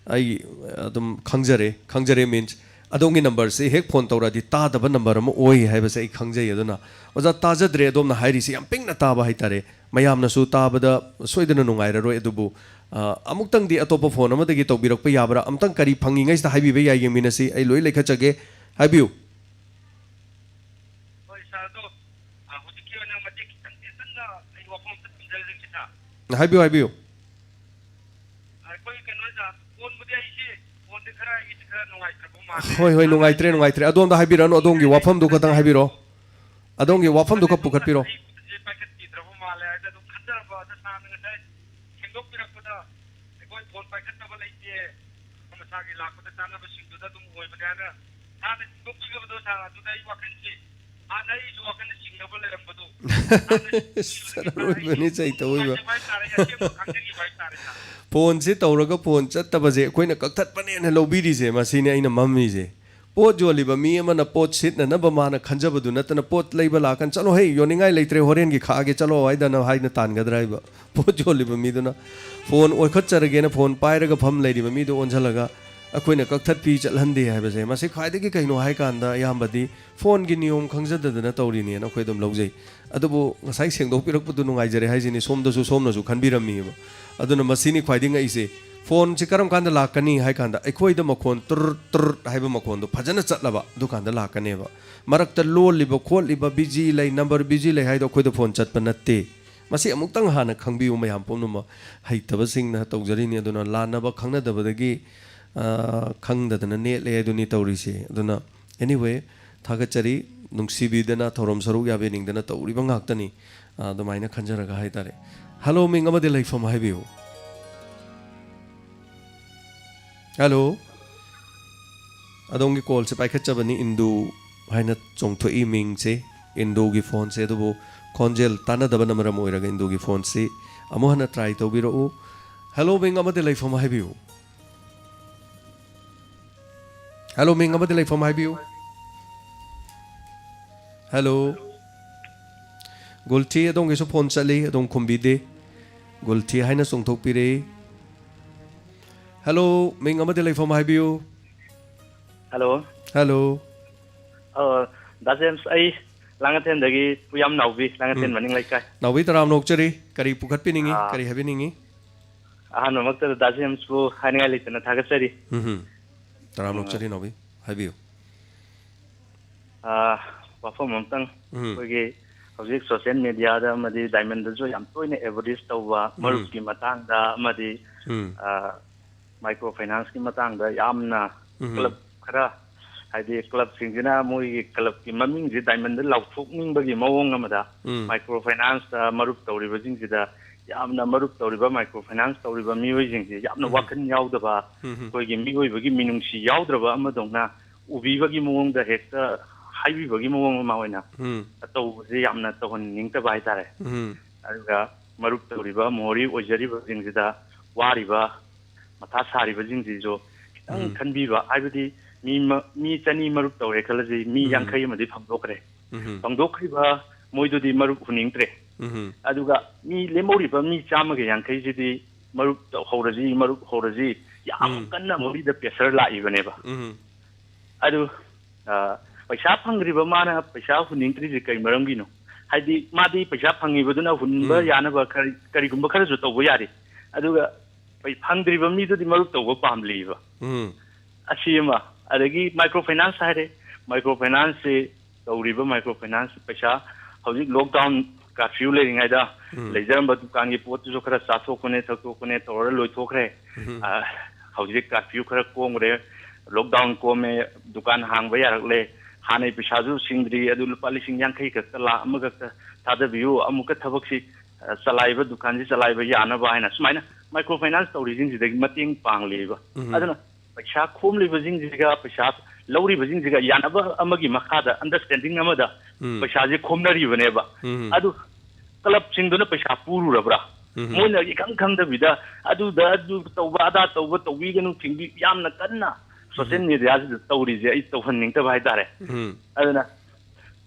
ꯑꯩ ꯑꯗꯨꯝ ꯈꯪꯖꯔꯦ, ꯈꯪꯖꯔꯦ means ꯑꯗꯣꯝꯒꯤ ꯅꯝꯕꯔꯁꯦ ꯍꯦꯛ ꯐꯣꯟ ꯇꯧꯔꯛꯑꯗꯤ ꯇꯥꯗꯕ ꯅꯝꯕꯔ ꯑꯃ ꯑꯣꯏ ꯍꯥꯏꯕꯁꯦ ꯑꯩ ꯈꯪꯖꯩ꯫ ꯑꯗꯨꯅ ꯑꯣꯖꯥ, ꯇꯥꯖꯗ꯭ꯔꯦ ꯑꯗꯣꯝꯅ ꯍꯥꯏꯔꯤꯁꯦ ꯌꯥꯝ ꯄꯤꯛꯅ ꯇꯥꯕ ꯍꯥꯏꯇꯥꯔꯦ꯫ ꯃꯌꯥꯝꯅꯁꯨ ꯇꯥꯕꯗ ꯁꯣꯏꯗꯅ ꯅꯨꯡꯉꯥꯏꯔꯔꯣꯏ꯫ ꯑꯗꯨꯕꯨ, ꯑ, ꯑꯃꯨꯛꯇꯪꯗꯤ ꯑꯇꯣꯞꯄ ꯐꯣꯟ ꯑꯃꯗꯒꯤ ꯇꯧꯕꯤꯔꯛꯄ ꯌꯥꯕ꯭ꯔꯥ? ꯑꯃꯨꯛꯇꯪ ꯀꯔꯤ ꯐꯪꯉꯤꯉꯩꯁꯤꯗ ꯍꯥꯏꯕꯤꯕ ꯌꯥꯏ, ꯌꯦꯡꯃꯤꯟꯅꯁꯤ꯫ ꯑꯩ ꯂꯣꯏ ꯂꯩꯈꯠꯆꯒꯦ꯫ ꯍꯥꯏꯕꯤꯌꯨ꯫ ꯍꯣꯏ ꯁꯥꯔ, ꯑꯗꯣ, ꯑ, ꯍꯧꯖꯤꯛꯀꯤ ꯑꯣꯏꯅ ꯃꯇꯦꯛ ꯈꯤꯇꯪ ꯇꯦꯟꯇꯛꯅ ꯑꯩ ꯋꯥꯐꯝ ꯑꯝꯇ ꯊꯝꯖꯔꯒꯦ ꯁꯥꯔ꯫ ꯍꯥꯏꯕꯤꯌꯨ, ꯍꯥꯏꯕꯤꯌꯨ꯫ ꯑꯩꯈꯣꯏ ꯀꯩꯅꯣꯗ ꯐꯣꯟꯕꯨꯗꯤ ꯑꯩꯁꯤ ꯐꯣꯟꯗꯤ ꯈꯔ ꯑꯩꯒꯤꯗꯤ ꯈꯔ ꯅꯨꯡꯉꯥꯏꯇ꯭ꯔꯕ ꯃꯥꯜꯂꯦ꯫ ꯍꯣꯏ, ꯍꯣꯏ, ꯅꯨꯡꯉꯥꯏꯇ꯭ꯔꯦ, ꯅꯨꯡꯉꯥꯏꯇ꯭ꯔꯦ꯫ ꯑꯗꯣꯝꯗ ꯍꯥꯏꯕꯤꯔꯛꯑꯅꯨ, ꯑꯗꯣꯝꯒꯤ ꯋꯥꯐꯝꯗꯨ ꯈꯛꯇꯪ ꯍꯥꯏꯕꯤꯔꯛꯑꯣ꯫ ꯑꯗꯣꯝꯒꯤ ꯋꯥꯐꯝꯗꯨ ꯈꯛ ꯄꯨꯈꯠꯄꯤꯔꯣ꯫ ꯑꯩ ꯐꯣꯟꯁꯦ ꯄꯥꯏꯈꯠꯄꯤꯗ꯭ꯔꯕ ꯃꯥꯜꯂꯦ ꯍꯥꯏꯅ ꯑꯗꯨꯝ ꯈꯟꯖꯔꯝꯕ꯫ ꯑꯗ ꯁꯥꯔꯅ ꯉꯁꯥꯏ ꯁꯦꯡꯗꯣꯛꯄꯤꯔꯛꯄꯗ ꯑꯩꯈꯣꯏ ꯐꯣꯟ ꯄꯥꯏꯈꯠꯇꯕ ꯂꯩꯇꯦ, ꯃꯁꯥꯒꯤ ꯂꯥꯛꯄꯗ ꯆꯥꯅꯕꯁꯤꯡꯗꯨꯗ ꯑꯗꯨꯝ ꯑꯣꯏꯕꯅꯦ ꯍꯥꯏꯅ ꯁꯥꯔꯅ ꯁꯦꯡꯗꯣꯛꯄꯤꯈꯤꯕꯗꯣ, ꯁꯥꯔ, ꯑꯗꯨꯗ ꯑꯩ ꯋꯥꯈꯜꯁꯦ ꯍꯥꯟꯅ ꯑꯩꯁꯨ ꯋꯥꯈꯜꯗ ꯆꯤꯡꯅꯕ ꯂꯩꯔꯝꯕꯗꯣ꯫ ꯁꯥꯔ ꯑꯔꯣꯏꯕꯅꯤ ꯆꯩꯇꯧꯏꯕ꯫ ꯅꯨꯡꯉꯥꯏꯖꯕ ꯍꯥꯏꯇꯥꯔꯦ, ꯑꯁꯦꯡꯕ ꯈꯪꯖꯈꯤꯕ ꯍꯥꯏꯇꯥꯔꯦ, ꯁꯥꯔ꯫ ꯐꯣꯟꯁꯦ ꯇꯧꯔꯒ ꯐꯣꯟ ꯆꯠꯇꯕꯁꯦ ꯑꯩꯈꯣꯏꯅ ꯀꯛꯊꯠꯄꯅꯦꯅ ꯂꯧꯕꯤꯔꯤꯁꯦ, ꯃꯁꯤꯅꯤ ꯑꯩꯅ ꯃꯝꯃꯤꯁꯦ꯫ ꯄꯣꯠ ꯌꯣꯜꯂꯤꯕ ꯃꯤ ꯑꯃꯅ ꯄꯣꯠ ꯁꯤꯠꯅꯅꯕ ꯃꯥꯅ ꯈꯟꯖꯕꯗꯨ ꯅꯠꯇꯅ, "ꯄꯣꯠ ꯂꯩꯕ ꯂꯥꯛꯀꯅꯤ, ꯆꯠꯂꯣ ꯍꯦ, ꯌꯣꯟꯅꯤꯡꯉꯥꯏ ꯂꯩꯇ꯭ꯔꯦ, ꯍꯣꯔꯦꯟꯒꯤ ꯈꯥꯛꯑꯒꯦ, ꯆꯠꯂꯣ" ꯍꯥꯏꯗꯅ ꯍꯥꯏꯅ ꯇꯥꯟꯒꯗ꯭ꯔꯥ ꯍꯥꯏꯕ? ꯄꯣꯠ ꯌꯣꯜꯂꯤꯕ ꯃꯤꯗꯨꯅ ꯐꯣꯟ ꯑꯣꯏꯈꯠꯆꯔꯒꯦꯅ ꯐꯣꯟ ꯄꯥꯏꯔꯒ ꯐꯝ ꯂꯩꯔꯤꯕ ꯃꯤꯗꯣ ꯑꯣꯟꯁꯤꯜꯂꯒ ꯑꯩꯈꯣꯏꯅ ꯀꯛꯊꯠꯄꯤ ꯆꯠꯍꯟꯗꯦ ꯍꯥꯏꯕꯁꯦ, ꯃꯁꯤ ꯈ꯭ꯋꯥꯏꯗꯒꯤ ꯀꯩꯅꯣ ꯍꯥꯏꯀꯥꯟꯗ ꯑꯌꯥꯝꯕꯗꯤ ꯐꯣꯟꯒꯤ ꯅꯤꯌꯣꯝ ꯈꯪꯖꯗꯗꯅ ꯇꯧꯔꯤꯅꯦꯅ ꯑꯩꯈꯣꯏ ꯑꯗꯨꯝ ꯂꯧꯖꯩ꯫ ꯑꯗꯨꯕꯨ ꯉꯁꯥꯏ ꯁꯦꯡꯗꯣꯛꯄꯤꯔꯛꯄꯗꯨ ꯅꯨꯡꯉꯥꯏꯖꯔꯦ ꯍꯥꯏꯁꯤꯅꯤ, ꯁꯣꯝꯗꯁꯨ ꯁꯣꯝꯅꯁꯨ ꯈꯟꯕꯤꯔꯝꯃꯤꯕ꯫ ꯑꯗꯨꯅ ꯃꯁꯤꯅꯤ ꯈ꯭ꯋꯥꯏꯗꯒꯤ ꯉꯛꯏꯁꯦ꯫ ꯐꯣꯟꯁꯤ ꯀꯔꯝ ꯀꯥꯟꯗ ꯂꯥꯛꯀꯅꯤ ꯍꯥꯏ ꯀꯥꯟꯗ, ꯑꯩꯈꯣꯏꯗ ꯃꯈꯣꯟ ꯇꯨꯔ ꯇꯨꯔ ꯍꯥꯏꯕ ꯃꯈꯣꯟꯗꯣ ꯐꯖꯅ ꯆꯠꯂꯕ, ꯗꯨꯀꯥꯟꯗ ꯂꯥꯛꯀꯅꯦꯕ꯫ ꯃꯔꯛꯇ ꯂꯣꯜꯂꯤꯕ ꯈꯣꯠꯂꯤꯕ, ꯕꯤꯖꯤ ꯂꯩ, ꯅꯝꯕꯔ ꯕꯤꯖꯤ ꯂꯩ ꯍꯥꯏꯗꯣ ꯑꯩꯈꯣꯏꯗ ꯐꯣꯟ ꯆꯠꯄ ꯅꯠꯇꯦ꯫ ꯃꯁꯤ ꯑꯃꯨꯛꯇꯪ ꯍꯥꯟꯅ ꯈꯪꯕꯤꯌꯨ ꯃꯌꯥꯝ ꯄꯨꯝꯅꯃꯛ꯫ ꯍꯩꯇꯕꯁꯤꯡꯅ ꯇꯧꯖꯔꯤꯅꯤ, ꯑꯗꯨꯅ ꯂꯥꯟꯅꯕ ꯈꯪꯅꯗꯕꯗꯒꯤ, ꯑ, ꯈꯪꯗꯗꯅ ꯅꯦꯠꯂꯦ ꯍꯥꯏꯗꯨꯅꯤ ꯇꯧꯔꯤꯁꯦ꯫ ꯑꯗꯨꯅ, anyway, ꯊꯥꯒꯠꯆꯔꯤ, ꯅꯨꯡꯁꯤꯕꯤꯗꯅ ꯊꯧꯔꯝ ꯁꯔꯨꯛ ꯌꯥꯕꯤꯅꯤꯡꯗꯅ ꯇꯧꯔꯤꯕ ꯉꯥꯛꯇꯅꯤ꯫ ꯑ, ꯑꯗꯨꯃꯥꯏꯅ ꯈꯟꯖꯔꯒ ꯍꯥꯏꯇꯥꯔꯦ꯫ ꯍꯜꯂꯣ, ꯃꯤꯡ ꯑꯃꯗꯤ ꯂꯩꯐꯝ ꯍꯥꯏꯕꯤꯌꯨ꯫ ꯍꯜꯂꯣ꯫ ꯑꯗꯣꯝꯒꯤ ꯀꯣꯜꯁꯦ ꯄꯥꯏꯈꯠꯆꯕꯅꯤ, ꯏꯟꯗꯨ ꯍꯥꯏꯅ ꯆꯣꯡꯊꯣꯛꯏ ꯃꯤꯡꯁꯦ, ꯏꯟꯗꯨꯒꯤ ꯐꯣꯟꯁꯦ꯫ ꯑꯗꯨꯕꯨ ꯈꯣꯟꯖꯦꯜ ꯇꯥꯟꯅꯗꯕꯅ ꯃꯔꯝ ꯑꯣꯏꯔꯒ ꯏꯟꯗꯨꯒꯤ ꯐꯣꯟꯁꯤ ꯑꯃꯨꯛ ꯍꯟꯅ ꯇ꯭ꯔꯥꯏ ꯇꯧꯕꯤꯔꯛꯎ꯫ ꯍꯜꯂꯣ, ꯃꯤꯡ ꯑꯃꯗꯤ ꯂꯩꯐꯝ ꯍꯥꯏꯕꯤꯌꯨ꯫ ꯍꯜꯂꯣ, ꯃꯤꯡ ꯑꯃꯗꯤ ꯂꯩꯐꯝ ꯍꯥꯏꯕꯤꯌꯨ꯫ ꯍꯜꯂꯣ꯫ ꯒꯨꯜꯊꯤ, ꯑꯗꯣꯝꯒꯤꯁꯨ ꯐꯣꯟ ꯆꯠꯂꯤ, ꯑꯗꯣꯝ ꯈꯨꯝꯕꯤꯗꯦ꯫ ꯒꯨꯜꯊꯤ ꯍꯥꯏꯅ ꯆꯣꯡꯊꯣꯛꯄꯤꯔꯦ꯫ ꯍꯜꯂꯣ, ꯃꯤꯡ ꯑꯃꯗꯤ ꯂꯩꯐꯝ ꯍꯥꯏꯕꯤꯌꯨ꯫ ꯍꯜꯂꯣ꯫ ꯍꯜꯂꯣ꯫ ꯑ, ꯗꯥ ꯖꯦꯝꯁ, ꯑꯩ ꯂꯥꯡꯉꯊꯦꯟꯗꯒꯤ ꯄꯨꯌꯥꯝ ꯅꯥꯎꯕꯤ, ꯂꯥꯡꯉꯊꯦꯟ ꯎꯝ꯫ ꯃꯅꯤꯡ ꯂꯩꯀꯥꯏ꯫ ꯅꯥꯎꯕꯤ, ꯇꯔꯥꯝꯅ ꯑꯣꯛꯆꯔꯤ꯫ ꯀꯔꯤ ꯄꯨꯈꯠꯄꯤꯅꯤꯡꯉꯤ? ꯑꯥ꯫ ꯀꯔꯤ ꯍꯥꯏꯕꯤꯅꯤꯡꯉꯤ? ꯑꯍꯥꯟꯕꯃꯛꯇꯗ ꯗꯥ ꯖꯦꯝꯁꯄꯨ ꯍꯥꯏꯅꯤꯡꯉꯥꯏ ꯂꯩꯇꯅ ꯊꯥꯒꯠꯆꯔꯤ꯫ ꯎꯝꯍꯨꯝ꯫ ꯇꯔꯥꯝꯅ ꯑꯥ꯫ ꯑꯣꯛꯆꯔꯤ, ꯅꯥꯎꯕꯤ꯫ ꯍꯥꯏꯕꯤꯌꯨ꯫ ꯑꯥ, ꯋꯥꯐꯝ ꯑꯝꯇꯪ ꯎꯝ꯫ ꯑꯩꯈꯣꯏꯒꯤ ꯍꯧꯖꯤꯛ social media ꯗ ꯑꯃꯗꯤ diamond ꯗꯁꯨ ꯌꯥꯝ ꯇꯣꯏꯅ advertise ꯇꯧꯕ ꯎꯝ꯫ ꯃꯔꯨꯞꯀꯤ ꯃꯇꯥꯡꯗ ꯑꯃꯗꯤ, ꯎꯝ꯫ ꯑ, micro finance ꯀꯤ ꯃꯇꯥꯡꯗ ꯌꯥꯝꯅ ꯎꯝ꯫ club ꯈꯔ, ꯍꯥꯏꯗꯤ club ꯁꯤꯡꯁꯤꯅ ꯃꯣꯏꯒꯤ club ꯀꯤ ꯃꯃꯤꯡꯁꯤ diamond ꯗ ꯂꯥꯎꯊꯣꯛꯅꯤꯡꯕꯒꯤ ꯃꯑꯣꯡ ꯑꯃꯗ ꯎꯝ꯫ micro finance ꯇ ꯃꯔꯨꯞ ꯇꯧꯔꯤꯕꯁꯤꯡꯁꯤꯗ, ꯌꯥꯝꯅ ꯃꯔꯨꯞ ꯇꯧꯔꯤꯕ micro finance ꯇꯧꯔꯤꯕ ꯃꯤꯑꯣꯏꯁꯤꯡꯁꯤ ꯌꯥꯝꯅ ꯎꯝ꯫ ꯋꯥꯈꯜ ꯌꯥꯎꯗꯕ, ꯎꯝ꯫ ꯑꯩꯈꯣꯏꯒꯤ ꯃꯤꯑꯣꯏꯕꯒꯤ ꯃꯤꯅꯨꯡꯁꯤ ꯌꯥꯎꯗ꯭ꯔꯕ ꯑꯃꯗꯧꯅ ꯎꯕꯤꯕꯒꯤ ꯃꯑꯣꯡꯗ ꯍꯦꯛꯇ ꯍꯥꯏꯕꯤꯕꯒꯤ ꯃꯑꯣꯡ ꯑꯃ ꯑꯣꯏꯅ ꯎꯝ꯫ ꯇꯧꯕꯁꯦ ꯌꯥꯝꯅ ꯇꯧꯍꯟꯅꯤꯡꯗꯕ ꯍꯥꯏꯇꯥꯔꯦ꯫ ꯎꯝ꯫ ꯑꯗꯨꯒ ꯃꯔꯨꯞ ꯇꯧꯔꯤꯕ ꯃꯣꯍꯣꯔꯤ ꯑꯣꯏꯖꯔꯤꯕꯁꯤꯡꯁꯤꯗ ꯋꯥꯔꯤꯕ, ꯃꯊꯥ ꯁꯥꯔꯤꯕꯁꯤꯡꯁꯤꯁꯨ ꯈꯤꯇꯪ ꯎꯝ꯫ ꯈꯟꯕꯤꯕ, ꯍꯥꯏꯕꯗꯤ ꯃꯤ ꯃ-, ꯃꯤ ꯆꯅꯤ ꯃꯔꯨꯞ ꯇꯧꯔꯦ ꯈꯜꯂꯁꯤ, ꯃꯤ ꯎꯝ꯫ ꯌꯥꯡꯈꯩ ꯑꯃꯗꯤ ꯐꯪꯗꯣꯛꯈ꯭ꯔꯦ꯫ ꯎꯝ꯫ ꯐꯪꯗꯣꯛꯈ꯭ꯔꯤꯕ ꯃꯣꯏꯗꯨꯗꯤ ꯃꯔꯨꯞ ꯍꯨꯟꯅꯤꯡꯗ꯭ꯔꯦ꯫ ꯎꯝ꯫ ꯑꯗꯨꯒ ꯃꯤ ꯂꯦꯝꯍꯧꯔꯤꯕ ꯃꯤ ꯆꯥꯝꯃꯒ ꯌꯥꯡꯈꯩꯁꯤꯗꯤ ꯃꯔꯨꯞ ꯍꯧꯔꯁꯤ, ꯃꯔꯨꯞ ꯍꯧꯔꯁꯤ, ꯌꯥꯝ ꯎꯝ꯫ ꯀꯟꯅ ꯃꯣꯍꯣꯔꯤꯗ pressure ꯂꯥꯛꯏꯕꯅꯦꯕ꯫ ꯎꯝ꯫ ꯑꯗꯨ, ꯑ, ꯄꯩꯁꯥ ꯐꯪꯗ꯭ꯔꯤꯕ ꯃꯥꯅ ꯄꯩꯁꯥ ꯍꯨꯟꯅꯤꯡꯗ꯭ꯔꯤꯁꯦ ꯀꯩ ꯃꯔꯝꯒꯤꯅꯣ? ꯍꯥꯏꯗꯤ ꯃꯥꯗꯤ ꯄꯩꯁꯥ ꯐꯪꯉꯤꯕꯗꯨꯅ ꯍꯨꯟꯕ ꯎꯝ꯫ ꯌꯥꯅꯕ ꯀꯔꯤ-, ꯀꯔꯤꯒꯨꯝꯕ ꯈꯔꯁꯨ ꯇꯧꯕ ꯌꯥꯔꯤ꯫ ꯑꯗꯨꯒ ꯄꯩ-, ꯐꯪꯗ꯭ꯔꯤꯕ ꯃꯤꯗꯨꯗꯤ ꯃꯔꯨꯞ ꯇꯧꯕ ꯄꯥꯝꯂꯤꯕ꯫ ꯎꯝ꯫ ꯑꯁꯤ ꯑꯃ꯫ ꯑꯗꯒꯤ micro finance ꯍꯥꯏꯔꯦ꯫ Micro finance ꯁꯤ ꯇꯧꯔꯤꯕ micro finance ꯄꯩꯁꯥ ꯍꯧꯖꯤꯛ lockdown curfew ꯂꯩꯔꯤꯉꯩꯗ ꯎꯝ꯫ ꯂꯩꯖꯔꯝꯕ ꯗꯨꯀꯥꯟꯒꯤ ꯄꯣꯠꯇꯨꯁꯨ ꯈꯔ ꯆꯥꯊꯣꯛꯄꯅꯦ, ꯊꯛꯇꯣꯛꯄꯅꯦ ꯇꯧꯔ ꯂꯣꯏꯊꯣꯛꯈ꯭ꯔꯦ꯫ ꯎꯝ꯫ ꯑ, ꯍꯧꯖꯤꯛ curfew ꯈꯔ ꯀꯣꯝꯈ꯭ꯔꯦ, lockdown ꯀꯣꯝꯃꯦ, ꯗꯨꯀꯥꯟ ꯍꯥꯡꯕ ꯌꯥꯔꯛꯂꯦ, ꯍꯥꯟꯅꯩ ꯄꯩꯁꯥꯁꯨ ꯁꯤꯡꯗ꯭ꯔꯤ, ꯑꯗꯨ ꯂꯨꯄꯥ ꯂꯤꯁꯤꯡ ꯌꯥꯡꯈꯩ ꯈꯛꯇ, ꯂꯥꯈ ꯑꯃꯈꯛꯇ ꯊꯥꯗꯕꯤꯌꯨ, ꯑꯃꯨꯛꯀ ꯊꯕꯛꯁꯤ, ꯑ, ꯆꯂꯥꯏꯕ, ꯗꯨꯀꯥꯟꯁꯤ ꯆꯂꯥꯏꯕ ꯌꯥꯅꯕ ꯍꯥꯏꯅ ꯁꯨꯃꯥꯏꯅ micro finance ꯇꯧꯔꯤꯁꯤꯡꯁꯤꯗꯒꯤ ꯃꯇꯦꯡ ꯄꯥꯡꯂꯤꯕ꯫ ꯎꯝ꯫ ꯑꯗꯨꯅ ꯄꯩꯁꯥ ꯈꯣꯝꯂꯤꯕꯁꯤꯡꯁꯤꯒ ꯄꯩꯁꯥ ꯂꯧꯔꯤꯕꯁꯤꯡꯁꯤꯒ ꯌꯥꯅꯕ ꯑꯃꯒꯤ ꯃꯈꯥꯗ understanding ꯑꯃꯗ ꯎꯝ꯫ ꯄꯩꯁꯥꯁꯦ ꯈꯣꯝꯅꯔꯤꯕꯅꯦꯕ꯫ ꯎꯝ꯫ ꯑꯗꯨ club ꯁꯤꯡꯗꯨꯅ ꯄꯩꯁꯥ ꯄꯨꯔꯨꯔꯕ꯭ꯔꯥ? ꯎꯝ꯫ ꯃꯣꯏꯅ ꯏꯈꯪ ꯈꯪꯗꯕꯤꯗ ꯑꯗꯨꯗ ꯑꯗꯨ ꯇꯧꯕ, ꯑꯗꯥ ꯇꯧꯕ, ꯇꯧꯕꯤꯒꯅꯨ, ꯊꯤꯡꯕꯤ-, ꯌꯥꯝꯅ ꯀꯟꯅ social ꯎꯝ꯫ Media ꯁꯤꯗ ꯇꯧꯔꯤꯁꯦ ꯑꯩ ꯇꯧꯍꯟꯅꯤꯡꯗꯕ ꯍꯥꯏꯇꯥꯔꯦ꯫ ꯎꯝ꯫ ꯑꯗꯨꯅ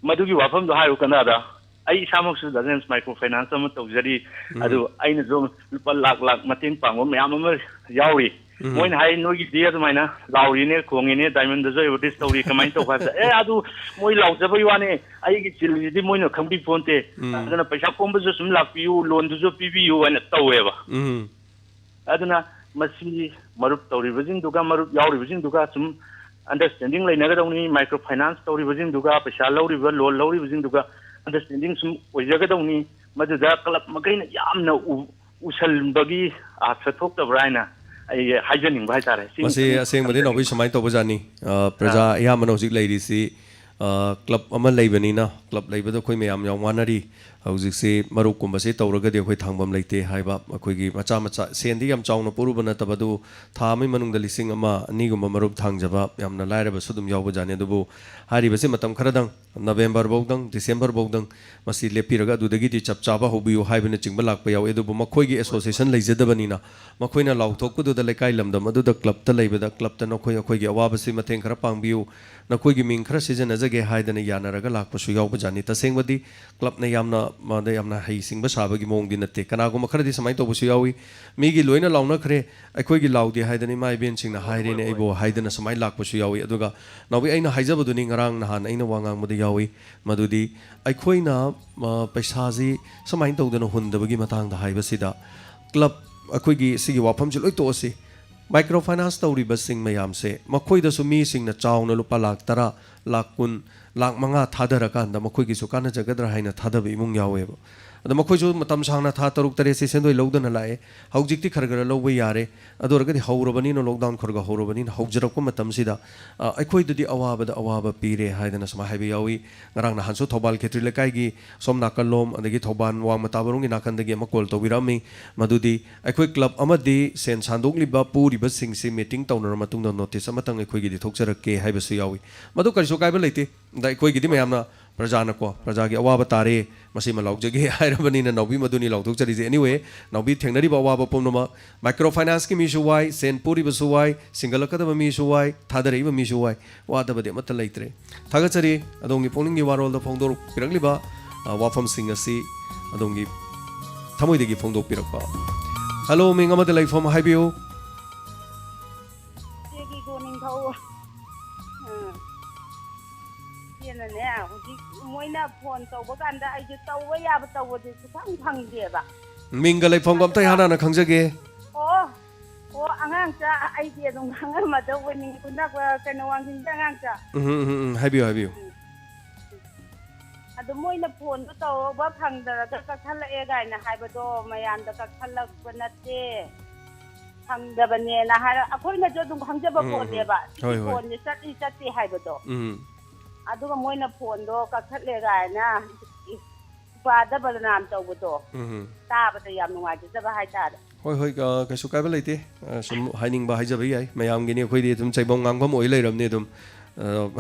ꯃꯗꯨꯒꯤ ꯋꯥꯐꯝꯗꯣ ꯍꯥꯏꯔꯨ ꯀꯅꯥꯗ? ꯑꯩ ꯏꯁꯥꯃꯛꯁꯨ ꯗꯥꯖꯦꯟꯁ micro finance ꯑꯃ ꯇꯧꯖꯔꯤ꯫ ꯎꯝ꯫ ꯑꯗꯨ ꯑꯩꯅꯁꯨ ꯂꯨꯄꯥ ꯂꯥꯛ ꯂꯥꯛ ꯃꯇꯦꯡ ꯄꯥꯡꯕ ꯃꯌꯥꯝ ꯑꯃ ꯌꯥꯎꯔꯤ꯫ ꯎꯝ꯫ ꯃꯣꯏꯅ ꯍꯥꯏ, "ꯅꯣꯏꯒꯤꯗꯤ ꯑꯗꯨꯃꯥꯏꯅ ꯂꯥꯎꯔꯤꯅꯦ, ꯈꯣꯡꯉꯤꯅꯦ, diamond ꯗꯁꯨ advertise ꯇꯧꯔꯤ, ꯀꯃꯥꯏꯅ ꯇꯧꯕ?" ꯍꯥꯏꯕꯗ, "ꯑꯦ, ꯑꯗꯨ ꯃꯣꯏ ꯂꯥꯎꯖꯕꯩ ꯋꯥꯅꯦ, ꯑꯩꯒꯤ ꯆꯤꯜꯂꯤꯁꯤꯗꯤ ꯃꯣꯏꯅ ꯈꯪꯕꯤ ꯄꯣꯟꯇꯦ꯫ ꯎꯝ꯫ ꯑꯗꯨꯅ ꯄꯩꯁꯥ ꯈꯣꯝꯕꯁꯨ ꯁꯨꯝ ꯂꯥꯛꯄꯤꯌꯨ, loan ꯗꯨꯁꯨ ꯄꯤꯕꯤꯌꯨ" ꯍꯥꯏꯅ ꯇꯧꯋꯦꯕ꯫ ꯎꯝ꯫ ꯑꯗꯨꯅ ꯃꯁꯤ ꯃꯔꯨꯞ ꯇꯧꯔꯤꯕꯁꯤꯡꯗꯨꯒ ꯃꯔꯨꯞ ꯌꯥꯎꯔꯤꯕꯁꯤꯡꯗꯨꯒ ꯁꯨꯝ understanding ꯂꯩꯅꯒꯗꯧꯅꯤ꯫ Micro finance ꯇꯧꯔꯤꯕꯁꯤꯡꯗꯨꯒ, ꯄꯩꯁꯥ ꯂꯧꯔꯤꯕ, loan ꯂꯧꯔꯤꯕꯁꯤꯡꯗꯨꯒ ꯑꯟꯗꯔꯁ꯭ꯇꯦꯟꯗꯤꯡ ꯁꯨꯝ ꯑꯣꯏꯖꯒꯗꯧꯅꯤ꯫ ꯃꯗꯨꯗ ꯀ꯭ꯂꯕ ꯃꯈꯩꯅ ꯌꯥꯝꯅ ꯎ-, ꯎꯁꯟꯕꯒꯤ ꯑꯥꯁꯥ ꯊꯣꯛꯇꯕ꯭ꯔꯥ ꯍꯥꯏꯅ ꯑꯩ ꯍꯥꯏꯖꯅꯤꯡꯕ ꯍꯥꯏꯇꯥꯔꯦ꯫ ꯁꯤ ꯃꯁꯤ ꯃꯇꯥꯡꯗ ꯑꯁꯦꯡꯕꯗꯤ ꯅꯥꯎꯕꯤ ꯁꯨꯃꯥꯏꯅ ꯇꯧꯕꯖꯥꯠꯅꯤ꯫ ꯑ, ꯄ꯭ꯔꯖꯥ ꯑꯌꯥꯝꯕꯅ ꯍꯧꯖꯤꯛ ꯂꯩꯔꯤꯁꯤ, ꯑ, ꯀ꯭ꯂꯕ ꯑꯃ ꯂꯩꯕꯅꯤꯅ, ꯀ꯭ꯂꯕ ꯂꯩꯕꯗ ꯑꯩꯈꯣꯏ ꯃꯌꯥꯝ ꯌꯥꯝ ꯋꯥꯅꯔꯤ꯫ ꯍꯧꯖꯤꯛꯁꯤ ꯃꯔꯨꯞꯀꯨꯝꯕꯁꯤ ꯇꯧꯔꯒꯗꯤ ꯑꯩꯈꯣꯏ ꯊꯥꯡꯐꯝ ꯂꯩꯇꯦ ꯍꯥꯏꯕ, ꯑꯩꯈꯣꯏꯒꯤ ꯃꯆꯥ ꯃꯆꯥ ꯁꯦꯟꯗꯤ ꯌꯥꯝ ꯆꯥꯎꯅ ꯄꯨꯔꯨꯕ ꯅꯠꯇꯕ, ꯑꯗꯨ ꯊꯥ ꯑꯃꯒꯤ ꯃꯅꯨꯡꯗ ꯂꯤꯁꯤꯡ ꯑꯃ, ꯑꯅꯤꯒꯨꯝꯕ ꯃꯔꯨꯞ ꯊꯥꯡꯖꯕ ꯌꯥꯝꯅ ꯂꯥꯏꯔꯕꯁꯨ ꯑꯗꯨꯝ ꯌꯥꯎꯕꯖꯥꯠꯅꯤ꯫ ꯑꯗꯨꯕꯨ ꯍꯥꯏꯔꯤꯕꯁꯤ ꯃꯇꯝ ꯈꯔꯗꯪ, ꯅꯕꯦꯝꯕꯔ ꯐꯥꯎꯗꯪ, ꯗꯤꯁꯦꯝꯕꯔ ꯐꯥꯎꯗꯪ ꯃꯁꯤ ꯂꯦꯞꯄꯤꯔꯒ ꯑꯗꯨꯗꯒꯤꯗꯤ ꯆꯞ ꯆꯥꯕ ꯍꯧꯕꯤꯌꯨ ꯍꯥꯏꯕꯅꯆꯤꯡꯕ ꯂꯥꯛꯄ ꯌꯥꯎꯏ꯫ ꯑꯗꯨꯕꯨ ꯃꯈꯣꯏꯒꯤ ꯑꯦꯁꯣꯁꯤꯌꯦꯁꯟ ꯂꯩꯖꯗꯕꯅꯤꯅ ꯃꯈꯣꯏꯅ ꯂꯥꯎꯊꯣꯛꯄꯗꯨꯗ ꯂꯩꯀꯥꯏ ꯂꯝꯗꯝ ꯑꯗꯨꯗ ꯀ꯭ꯂꯕꯇ ꯂꯩꯕꯗ ꯀ꯭ꯂꯕꯇ ꯅꯈꯣꯏ ꯑꯩꯈꯣꯏꯒꯤ ꯑꯋꯥꯕꯁꯤ ꯃꯇꯦꯡ ꯈꯔ ꯄꯥꯡꯕꯤꯌꯨ, ꯅꯈꯣꯏꯒꯤ ꯃꯤꯡ ꯈꯔ ꯁꯤꯖꯤꯟꯅꯖꯒꯦ ꯍꯥꯏꯗꯅ ꯌꯥꯅꯔꯒ ꯂꯥꯛꯄꯁꯨ ꯌꯥꯎꯕꯖꯥꯠꯅꯤ꯫ ꯇꯁꯦꯡꯕꯗꯤ ꯀ꯭ꯂꯕꯅ ꯌꯥꯝꯅ, ꯃꯗ ꯌꯥꯝꯅ ꯍꯩꯁꯤꯡꯕ ꯁꯥꯕꯒꯤ ꯃꯑꯣꯡꯗꯤ ꯅꯠꯇꯦ꯫ ꯀꯅꯥꯒꯨꯝꯕ ꯈꯔꯗꯤ ꯁꯨꯃꯥꯏꯅ ꯇꯧꯕꯁꯨ ꯌꯥꯎꯏ, "ꯃꯤꯒꯤ ꯂꯣꯏꯅ ꯂꯥꯎꯅꯈ꯭ꯔꯦ, ꯑꯩꯈꯣꯏꯒꯤ ꯂꯥꯎꯗꯦ" ꯍꯥꯏꯗꯅ ꯏꯃꯥ ꯏꯕꯦꯟꯁꯤꯡꯅ ꯍꯥꯏꯔꯦꯅꯦ ꯑꯩꯕꯨ ꯍꯥꯏꯗꯅ ꯁꯨꯃꯥꯏꯅ ꯂꯥꯛꯄꯁꯨ ꯌꯥꯎꯏ꯫ ꯑꯗꯨꯒ ꯅꯥꯎꯕꯤ, ꯑꯩꯅ ꯍꯥꯏꯖꯕꯗꯨꯅꯤ, ꯉꯔꯥꯡ ꯅꯍꯥꯟ ꯑꯩꯅ ꯋꯥ ꯉꯥꯡꯕꯗ ꯌꯥꯎꯏ, ꯃꯗꯨꯗꯤ ꯑꯩꯈꯣꯏꯅ, ꯑ, ꯄꯩꯁꯥꯁꯤ ꯁꯨꯃꯥꯏꯅ ꯇꯧꯗꯅ ꯍꯨꯟꯗꯕꯒꯤ ꯃꯇꯥꯡꯗ ꯍꯥꯏꯕꯁꯤꯗ, ꯀ꯭ꯂꯕ ꯑꯩꯈꯣꯏꯒꯤ ꯁꯤꯒꯤ ꯋꯥꯐꯝꯁꯤ ꯂꯣꯏ ꯇꯣꯛꯑꯁꯤ꯫ ꯃꯥꯏꯀ꯭ꯔꯣ ꯐꯥꯏꯅꯥꯟꯁ ꯇꯧꯔꯤꯕꯁꯤꯡ ꯃꯌꯥꯝꯁꯦ, ꯃꯈꯣꯏꯗꯁꯨ ꯃꯤꯁꯤꯡꯅ ꯆꯥꯎꯅ ꯂꯨꯄꯥ ꯂꯥꯛ ꯇꯔꯥ, ꯂꯥꯛ ꯀꯨꯟ, ꯂꯥꯛ ꯃꯉꯥ ꯊꯥꯗꯔꯀꯥꯟꯗ ꯃꯈꯣꯏꯒꯤꯁꯨ ꯀꯥꯟꯅꯖꯒꯗ꯭ꯔꯥ ꯍꯥꯏꯅ ꯊꯥꯗꯕ ꯏꯃꯨꯡ ꯌꯥꯎꯋꯦꯕ꯫ ꯑꯗ ꯃꯈꯣꯏꯁꯨ ꯃꯇꯝ ꯁꯥꯡꯅ ꯊꯥ ꯇꯔꯨꯛ ꯇꯔꯦꯠꯁꯤ ꯁꯦꯟꯗꯣꯏ ꯂꯧꯗꯅ ꯂꯥꯛꯑꯦ꯫ ꯍꯧꯖꯤꯛꯇꯤ ꯈꯔ ꯈꯔ ꯂꯧꯕ ꯌꯥꯔꯦ꯫ ꯑꯗꯨ ꯑꯣꯏꯔꯒꯗꯤ ꯍꯧꯔꯕꯅꯤꯅ, ꯂꯣꯛꯗꯥꯎꯟ ꯈꯔ ꯈꯔ ꯍꯧꯔꯕꯅꯤꯅ, ꯍꯧꯖꯔꯛꯄ ꯃꯇꯝꯁꯤꯗ, ꯑ, ꯑꯩꯈꯣꯏꯗꯗꯤ ꯑꯋꯥꯕꯗ ꯑꯋꯥꯕ ꯄꯤꯔꯦ ꯍꯥꯏꯗꯅ ꯁꯨꯃꯥꯏꯅ ꯍꯥꯏꯕ ꯌꯥꯎꯏ꯫ ꯉꯔꯥꯡ ꯅꯍꯥꯟꯁꯨ ꯊꯧꯕꯥꯜ ꯈꯦꯇ꯭ꯔꯤ ꯂꯩꯀꯥꯏꯒꯤ ꯁꯣꯝ ꯅꯥꯀꯜꯂꯣꯝ, ꯑꯗꯒꯤ ꯊꯧꯕꯥꯜ ꯋꯥꯡꯃ ꯇꯥꯕꯔꯣꯝꯒꯤ ꯅꯥꯀꯟꯗꯒꯤ ꯑꯃ ꯀꯣꯜ ꯇꯧꯕꯤꯔꯛꯑꯝꯃꯤ꯫ ꯃꯗꯨꯗꯤ ꯑꯩꯈꯣꯏ ꯀ꯭ꯂꯕ ꯑꯃꯗꯤ ꯁꯦꯟ ꯁꯥꯟꯗꯣꯛꯂꯤꯕ ꯄꯨꯔꯤꯕꯁꯤꯡꯁꯤ ꯃꯤꯇꯤꯡ ꯇꯧꯅꯔ ꯃꯇꯨꯡꯗ ꯅꯣꯇꯤꯁ ꯑꯃꯇꯪ ꯑꯩꯈꯣꯏꯒꯤꯗꯤ ꯊꯣꯛꯆꯔꯛꯀꯦ ꯍꯥꯏꯕꯁꯨ ꯌꯥꯎꯏ꯫ ꯃꯗꯨ ꯀꯔꯤꯁꯨ ꯑꯀꯥꯏꯕ ꯂꯩꯇꯦ꯫ ꯑꯗ ꯑꯩꯈꯣꯏꯒꯤꯗꯤ ꯃꯌꯥꯝꯅ, ꯄ꯭ꯔꯖꯥꯅꯀꯣ, ꯄ꯭ꯔꯖꯥꯒꯤ ꯑꯋꯥꯕ ꯇꯥꯔꯦ, ꯃꯁꯤꯃ ꯂꯥꯎꯖꯒꯦ ꯍꯥꯏꯔꯕꯅꯤꯅ ꯅꯥꯎꯕꯤ ꯃꯗꯨꯅꯤ ꯂꯥꯎꯊꯣꯛꯆꯔꯤꯁꯦ꯫ Anyway, ꯅꯥꯎꯕꯤ ꯊꯦꯡꯅꯔꯤꯕ ꯑꯋꯥꯕ ꯄꯨꯝꯅꯃꯛ, ꯃꯥꯏꯀ꯭ꯔꯣ ꯐꯥꯏꯅꯥꯟꯁꯀꯤ ꯃꯤꯁꯨ ꯋꯥꯏ, ꯁꯦꯟ ꯄꯨꯔꯤꯕꯁꯨ ꯋꯥꯏ, ꯁꯤꯡꯒꯠꯂꯛꯀꯗꯕ ꯃꯤꯁꯨ ꯋꯥꯏ, ꯊꯥꯗꯔꯛꯏꯕ ꯃꯤꯁꯨ ꯋꯥꯏ, ꯋꯥꯗꯕꯗꯤ ꯑꯃꯠꯇ ꯂꯩꯇ꯭ꯔꯦ꯫ ꯊꯥꯒꯠꯆꯔꯤ ꯑꯗꯣꯝꯒꯤ ꯄꯨꯛꯅꯤꯡꯒꯤ ꯋꯥꯔꯣꯜꯗ ꯐꯣꯡꯗꯣꯔꯛꯄꯤꯔꯛꯂꯤꯕ, ꯑ, ꯋꯥꯐꯝꯁꯤꯡ ꯑꯁꯤ ꯑꯗꯣꯝꯒꯤ ꯊꯃꯣꯏꯗꯒꯤ ꯐꯣꯡꯗꯣꯛꯄꯤꯔꯛꯄ꯫ ꯍꯜꯂꯣ, ꯃꯤꯡ ꯑꯃꯗꯤ ꯂꯩꯐꯝ ꯍꯥꯏꯕꯤꯌꯨ꯫ ꯏꯆꯦꯒꯤ ꯒꯣꯅꯤꯡꯊꯧ꯫ ꯎꯝ꯫ ꯏꯆꯦꯅꯅꯦ, ꯍꯧꯖꯤꯛ ꯃꯣꯏꯅ ꯐꯣꯟ ꯇꯧꯕ ꯀꯥꯟꯗ ꯑꯩꯁꯦ ꯇꯧꯕ ꯌꯥꯕ ꯇꯧꯕꯁꯦ ꯁꯨꯐꯪ ꯐꯪꯗꯦꯕ꯫ ꯃꯤꯡꯒ ꯂꯩꯐꯝꯒ ꯑꯝꯇ ꯏꯍꯥꯟ ꯍꯥꯟꯅ ꯈꯪꯖꯒꯦ꯫ ꯑꯣ, ꯑꯣ, ꯑꯉꯥꯡꯆꯥ, ꯑꯩꯗꯤ ꯑꯗꯨꯝ ꯈꯪꯉꯝꯃꯗꯧꯕꯅꯤ꯫ ꯀꯨꯟꯗꯥꯛꯄ, ꯀꯩꯅꯣ, ꯋꯥꯡꯖꯤꯡꯒꯤ ꯑꯉꯥꯡꯆꯥ꯫ ꯎꯝ, ꯎꯝ, ꯎꯝ, ꯎꯝ, ꯍꯥꯏꯕꯤꯌꯨ, ꯍꯥꯏꯕꯤꯌꯨ꯫ ꯑꯗꯨ ꯃꯣꯏꯅ ꯐꯣꯟꯗꯣ ꯇꯧꯔꯒ ꯐꯪꯗ꯭ꯔꯒ ꯀꯛꯊꯠꯂꯛꯑꯦ ꯀꯥꯏꯅ ꯍꯥꯏꯕꯗꯣ ꯃꯌꯥꯝꯗ ꯀꯛꯊꯠꯂꯛꯄ ꯅꯠꯇꯦ, ꯐꯪꯗꯕꯅꯦꯅ ꯍꯥꯏꯔ ꯑꯩꯈꯣꯏꯅꯁꯨ ꯑꯗꯨꯝ ꯈꯪꯖꯕ ꯎꯝ, ꯎꯝ, ꯎꯝ. ꯄꯣꯠꯅꯦꯕ꯫ ꯁꯤ ꯍꯣꯏ, ꯍꯣꯏ. ꯐꯣꯟꯁꯦ ꯆꯠꯂꯤ ꯆꯠꯇꯦ ꯍꯥꯏꯕꯗꯣ꯫ ꯎꯝ. ꯑꯗꯨꯒ ꯃꯣꯏꯅ ꯐꯣꯟꯗꯣ ꯀꯛꯊꯠꯂꯦ ꯀꯥꯏꯅ ꯏꯄꯥꯗ ꯕꯗꯅꯥꯝ ꯇꯧꯕꯗꯣ ꯎꯝ, ꯎꯝ. ꯇꯥꯕꯗ ꯌꯥꯝ ꯅꯨꯡꯉꯥꯏꯖꯗꯕ ꯍꯥꯏꯇꯥꯔꯦ꯫ ꯍꯣꯏ, ꯍꯣꯏ, ꯑ, ꯀꯩꯁꯨ ꯀꯥꯏꯕ ꯂꯩꯇꯦ꯫ ꯑ, ꯁꯨꯝ ꯍꯥꯏꯅꯤꯡꯕ ꯍꯥꯏꯖꯕ ꯌꯥꯏ꯫ ꯃꯌꯥꯝꯒꯤꯅꯤ, ꯑꯩꯈꯣꯏꯗꯤ ꯑꯗꯨꯝ ꯆꯩꯕꯝ ꯉꯥꯡꯐꯝ ꯑꯣꯏ ꯂꯩꯔꯕꯅꯤ ꯑꯗꯨꯝ꯫ ꯑ,